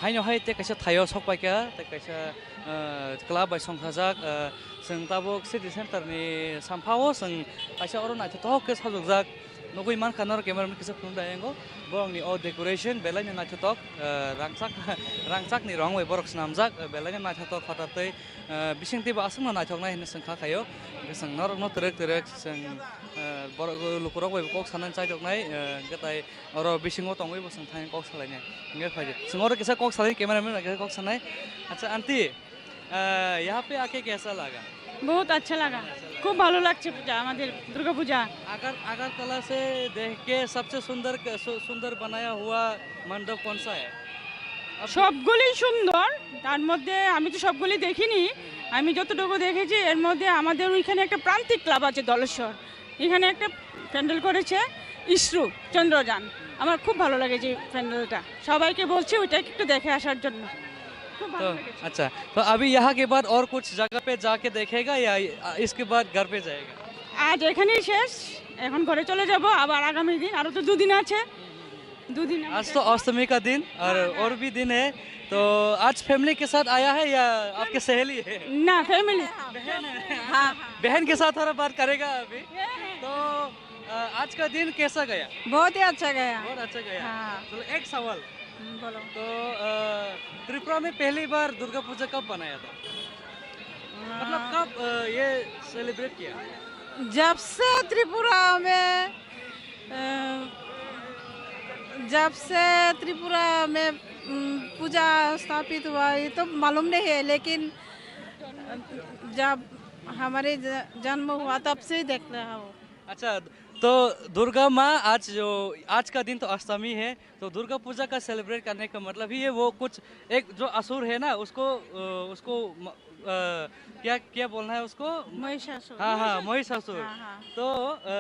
haino hai tei kaisa thaio sok paikha, tei kaisa, eh, club bai songkhajak, eh, chwng tabuk city center ni samphao chwng kaisa oro naithothok khe sajokjak nugwi mankha norok camera man kisa phunuk dai yango. Borokni o decoration belai no naithothok, eh, rangchak, rangchakni rong bai borok swnamjak, eh, belai no naithothok phatar tei, eh, bising teibo aswkno naithoknai hinwi chwng kha khaio. Hwnkhe chwng norokno twrwk twrwk chwng, eh, borok lukurok bai kok sanani chaithoknai, eh, hwnkhe tai oro bisingo tongwi bo chwng thangwi kok salainai. Hwnkhe phaidi. Chwng oro kisa kok salai, cameraman bai kisa kok sanai. Acha, aunty, ah, yaha pe aake kaisa laga? बहुत अच्छा लगा, खूब ভালো লাগছে পূজা, আমাদের দুর্গা পূজা। अगर, अगरतला से देख के सबसे सुंदर, सु-, सुंदर बनाया हुआ मंडप कौन सा है? अब সবগুলি সুন্দর, তার মধ্যে আমি তো সবগুলি দেখিনি, আমি যতটুকু দেখেছি এর মধ্যে আমাদের ওইখানে একটা প্রান্তিক ক্লাব আছে দলেশ্বর, এখানে একটা প্যান্ডেল করেছে ইসরু চন্দ্রযান। আমার খুব ভালো লাগে যে প্যান্ডেলটা, সবাইকে বলছি ওইটা একটু দেখে আসার জন্য। খুব ভালো तो লেগেছে। अच्छा, तो अभी यहाँ के बाद और कुछ जगह पे जाके देखेगा या इसके बाद घर पे जाएगा? আজ এখানেই শেষ, এখন ঘরে চলে যাব। আবার আগামী দিন, আরও তো দুদিন আছে, দুদিন আমি आज तो अष्टमी का दिन और हाँ, हाँ। और भी दिन है, तो आज फैमिली के साथ आया है या आपके सहेली है? না, ফ্যামিলি। बहन है। हाँ। बहन के साथ थोड़ा बात करेगा अभी। तो, अ, आज का दिन कैसा गया? बहुत ही अच्छा गया। बहुत अच्छा गया। हाँ। चलो, एक सवाल। हम्म, बोलो। तो, अ, त्रिपुरा में पहली बार दुर्गा पूजा कब मनाया था? मतलब, हाँ। कब, अ, ये सेलिब्रेट किया? जब से त्रिपुरा में, अ, जब से त्रिपुरा में, उम, पूजा स्थापित हुआ, ये तो मालूम नहीं है, लेकिन, अ, जब हमारे ज-, जन्म हुआ, तब से ही देख रहा हूँ। अच्छा, तो दुर्गा माँ आज जो, आज का दिन तो अष्टमी है, तो दुर्गा पूजा का सेलिब्रेट करने का मतलब ही है, वो कुछ एक जो असुर है ना, उसको, अ, उसको म-, अ, क्या, क्या बोलना है उसको? महिषासुर। हाँ, हाँ, महिषासुर। हाँ, हाँ। तो, अ,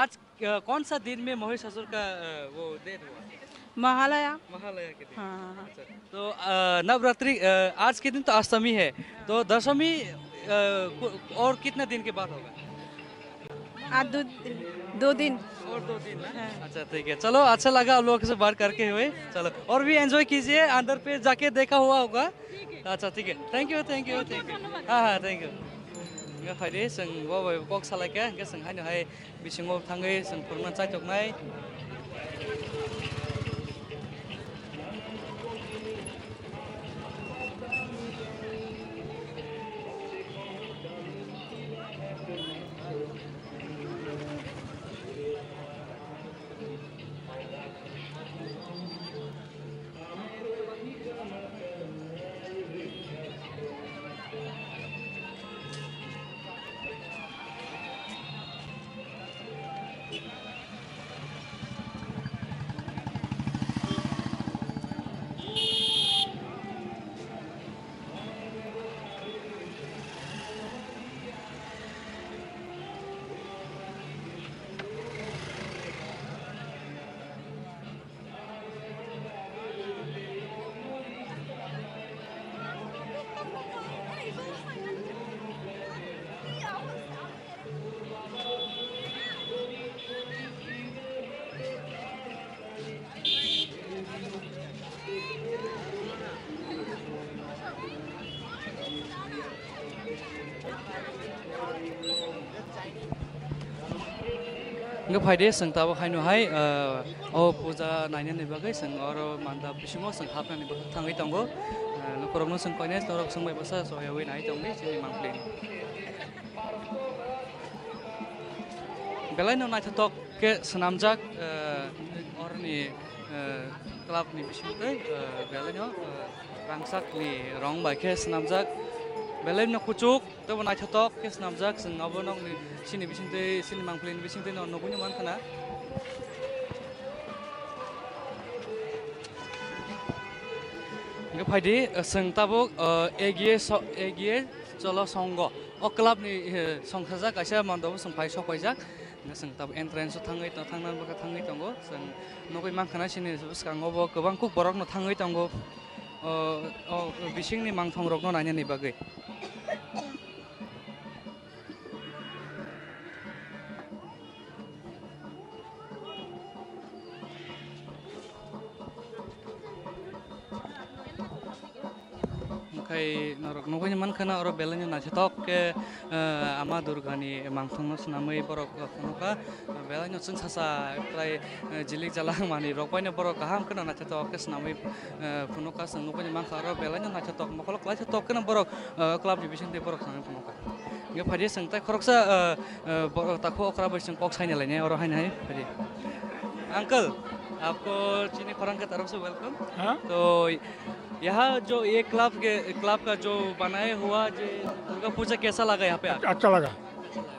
आज, अ, कौन सा दिन में महिषासुर का, अ, वो डेथ हुआ? महालया। महालया के दिन। हाँ, हाँ, हाँ। अच्छा, तो, अ, नवरात्रि, अ, आज के दिन तो अष्टमी है, तो दशमी, अ, को-, और कितने दिन के बाद होगा? आज दो दिन, दो दिन। और दो दिन ना? हाँ। अच्छा, ठीक है, चलो, अच्छा लगा आप लोगों से बात करके हुए। चलो, और भी एंजॉय कीजिए, अंदर पे जाके देखा हुआ होगा। अच्छा, ठीक है, thank you, thank you, thank you. हाँ, हाँ, thank you. Nga phaidi, chwng bo bai kok salaikha, hwnkhe chwng haino hai bisingo thangwi chwng phwrwngna chaithoknai. Hwnkhe phaidi, chwng tabuk haino hai, ah, o puja nainani bagwi chwng oro mandap bisingo chwng hapnani bagwi thangwi tongo. Ah, lukurokno chwng koinai norok chwng bai bwsa soyogwi nai tongdi chini mangpili. Belai no naithothok khe swnamjak, eh, oroni, eh, club ni bisingtwi, eh, belai no, eh, rangchak ni rong bai khe swnamjak, belai no kuchuk teibo naithothok khe swnamjak. Chwng abo nokni chini bisingtwi, chini mangpili ni bisingtwi no nugwi no mankha na. Hwnkhe phaidi, eh, chwng tabuk, eh, egiye so-, egiye cholo songgo. O club ni, eh, songkhajak kaisa mandabo chwng phai sok paijak. Hwnkhe chwng tabuk entrance o thangwi tong, thangna bagwi thangwi tongo. Chwng nugwi mankha na chini bwskango bo kwbang kuk borok no thangwi tongo. O, o bisingni mangthong rokno nainani bagwi. Hai norok nugwi mankha na oro belai no naithotok khe, eh, Ama Durgani mangthongno swnamwi borok phunukha. Belai no chwng sasa kwlai, eh, jilik jalak manwi rok bai no borok kaham kheno naithotok khe swnamwi, eh, phunukha. Chwng nugwi mankha oro belai no naithotok mokolo kwlai thotok kheno borok, eh, club ni bisingtwi borok swnamwi phunukha. Hingke phaidi chwng tei khoroksa, eh, eh, bo-, takhuk okra bai chwng kok saina lainai oro haino hai phaidi. Uncle, आपको चीनी खोरांग की तरफ से welcome। हाँ? तो यहाँ जो ये क्लब के, क्लब का जो बनाया हुआ जो दुर्गा पूजा कैसा लगा यहाँ पे आके? अच्छा लगा,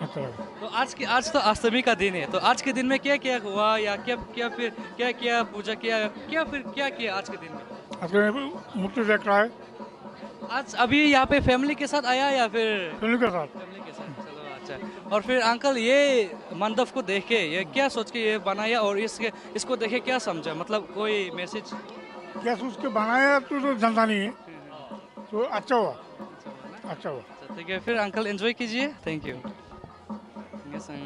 अच्छा लगा। तो आज की, आज तो अष्टमी का दिन है, तो आज के दिन में क्या क्या हुआ या क्या, क्या फिर, क्या क्या पूजा किया, क्या फिर क्या किया आज के दिन में? আজকে মূর্তি দেখা হয়। आज अभी यहाँ पे फैमिली के साथ आया या फिर? फैमिली के साथ। फैमिली के साथ, चलो अच्छा। और फिर अंकल, ये मंडप को देख के, ये क्या सोच के ये बनाया और इसके, इसको देख के क्या समझा, मतलब कोई मैसेज? क्या सोच के बनाया तो, तो जानता नहीं है, तो अच्छा हुआ, अच्छा हुआ। Thank you, फिर अंकल एंजॉय कीजिए, thank you। Hingke chwng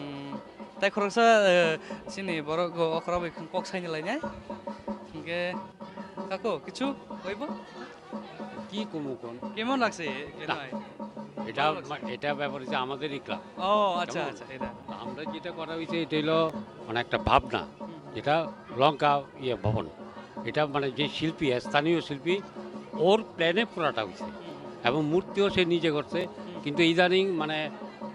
tei khoroksa, eh, chini borok go okra bai kok saini lainai. Hingke kako kichu koibo? কি কমু কোন? কেমন লাগছে এ-, এ না, নয়? এটা, এটা ব্যাপার হচ্ছে আমাদেরই ক্লাব। ও, আচ্ছা, কেমন? আচ্ছা, এটা। আমরা যেটা করা হয়েছে, এটা হলো মানে একটা ভাবনা, হুম। যেটা লঙ্কা ইয়ে ভবন। এটা মানে যে শিল্পী, স্থানীয় শিল্পী, ওর প্ল্যানে পুরাটা হয়েছে। হুম। এবং মূর্তিও সে নিজে করছে। হুম। কিন্তু ইদানিং মানে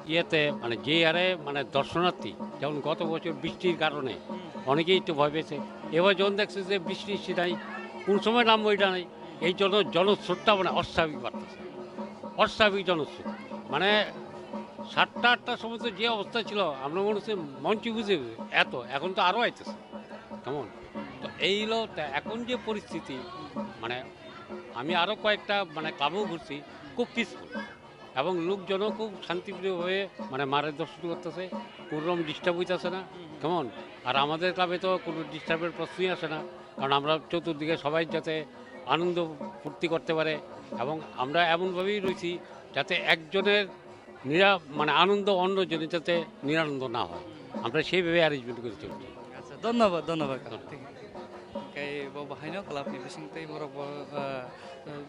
ইয়েতে মানে যে হারে মানে দর্শনার্থী, যেমন গত বছর বৃষ্টির কারণে হুম। অনেকেই একটু ভয় পেয়েছে। এবার যখন দেখছে যে বৃষ্টি টিষ্টি নাই, কোন সময় নামবো এটা নেই, এই জন্য জনস্রোতটা মানে অস্বাভাবিক বাড়তেছে, অস্বাভাবিক জনস্রোত। মানে সাতটা আটটার সময় তো যে অবস্থা ছিল, আমরা মনে হচ্ছে মঞ্চে বুঝে এত, এখন তো আরও আইতেছে। কেমন? তো এই হলো তা এখন যে পরিস্থিতি, মানে আমি আরও কয়েকটা মানে ক্লাবও ঘুরছি, খুব পিসফুল এবং লোকজনও খুব শান্তিপ্রিয়ভাবে মানে মারে দর্শন করতেছে, কোনোরকম ডিস্টার্ব হইতেছে না। কেমন? আর আমাদের ক্লাবে তো কোনো ডিস্টার্বের প্রশ্নই আসে না, কারণ আমরা চতুর্দিকে সবাই যাতে আনন্দ ফুর্তি করতে পারে এবং আমরা এমনভাবেই রয়েছি যাতে একজনের নিরা মানে আনন্দ অন্যজনের যাতে নিরানন্দ না হয়, আমরা সেইভাবে অ্যারেঞ্জমেন্ট করে চলছি। আচ্ছা, ধন্যবাদ, ধন্যবাদ। ঠিক আছে। Kei bo bahaino club ni bising tei borok bo, ah,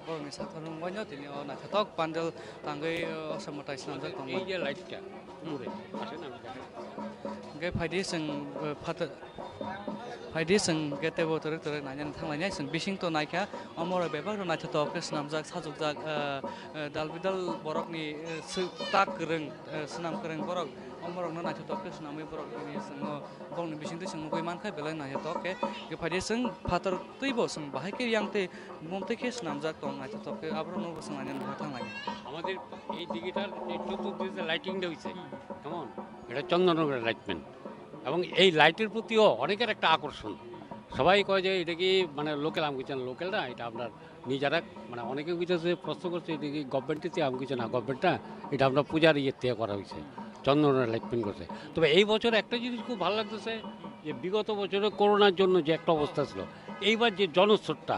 borok ni sathar wngbaino tini o naithotok pandal tangwi, ah, o samwtai swnamjak tongo. এই যে লাইটটা উপরে আসে না, আমি দেখাই। Hingke phaidi chwng, ah, phatar, phaidi chwng hingke teibo twrwk twrwk nainani thanglainai chwng bising to naikha, omo rok bebak rok naithotok khe swnamjak sajokjak, ah, ah, dal bidal borok ni, ah, sw-, tak kwrwng, ah, swnam kwrwng borok, omo rok no naithotok khe swnamwi borok ni chwng o. Bongni bisingtwi chwng nugwi mankha belai naithotok khe, khe phaidi chwng phatar twibo chwng bahai khe yang tei bumtwi khe swnamjak tong naithotok khe aborokno bo chwng naina nugwi thanglai. আমাদের এই ডিজিটাল যে চতুর্দিকে যে লাইটিংটা হইছে, হুম। কেমন? এটা চন্দননগরের লাইটম্যান। এবং এই লাইটের প্রতিও অনেকের একটা আকর্ষণ। সবাই কয় যে এটা কি মানে লোকাল, আমি বলছি না, লোকাল না, এটা আপনার নিজেরা মানে অনেকে কইতেছে, প্রশ্ন করছে, "এটা কি গভর্নমেন্টের থেকে?" আমি কইছি, "না, গভর্নমেন্ট না, এটা আমরা পূজার ইয়ের থেকে করা হয়েছে, চন্দননগরের লাইটম্যান করছে।" তবে এই বছর একটা জিনিস খুব ভালো লাগতেছে যে বিগত বছরে করোনার জন্য যে একটা অবস্থা ছিল, এইবার যে জনস্রোতটা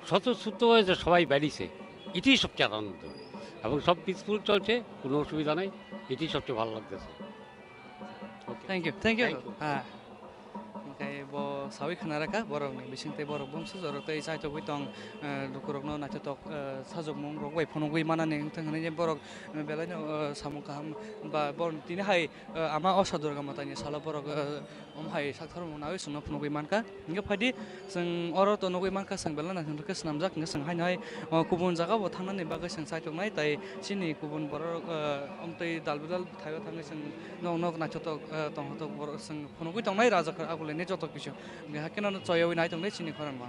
স্বতঃস্ফূর্ত হয়েছে, সবাই বেরিয়েছে, এটাই সবচেয়ে আনন্দ। এবং সব পিসফুল চলছে, কোনো অসুবিধা নেই, এটাই সবচেয়ে ভালো লাগতেছে। Thank you, thank you. Thank you. Ah. Hingke bo sawi khna rakha borok ni bising tei borok bumsu jorok tei chaitogwi tong, eh, lukurok no naithotok, eh, sajokmung rok bai phunugwi manani wngthang hinwi borok, eh, belai no, eh, samung kaham ba borok tini hai, eh, ama Osha Durga Mata ni salo borok, eh, om hai sakthar mung nawi chwngno phunugwi mankha. Hingke phaidi chwng oro to nugwi mankha, chwng belai naithok khe swnamjak, hingke chwng haino hai, o, kubun jaga bo thangnani bagwi chwng chaitok nai, tai chini kubun borok, o, omtwi dal bidal thaio thangwi chwng nok nok naithotok, o, tongthotok borok chwng phunugwi tongnai, rajakhor agulini joto kisu. Hingke hakhe no choyawi nai tongnai chini khorang bo.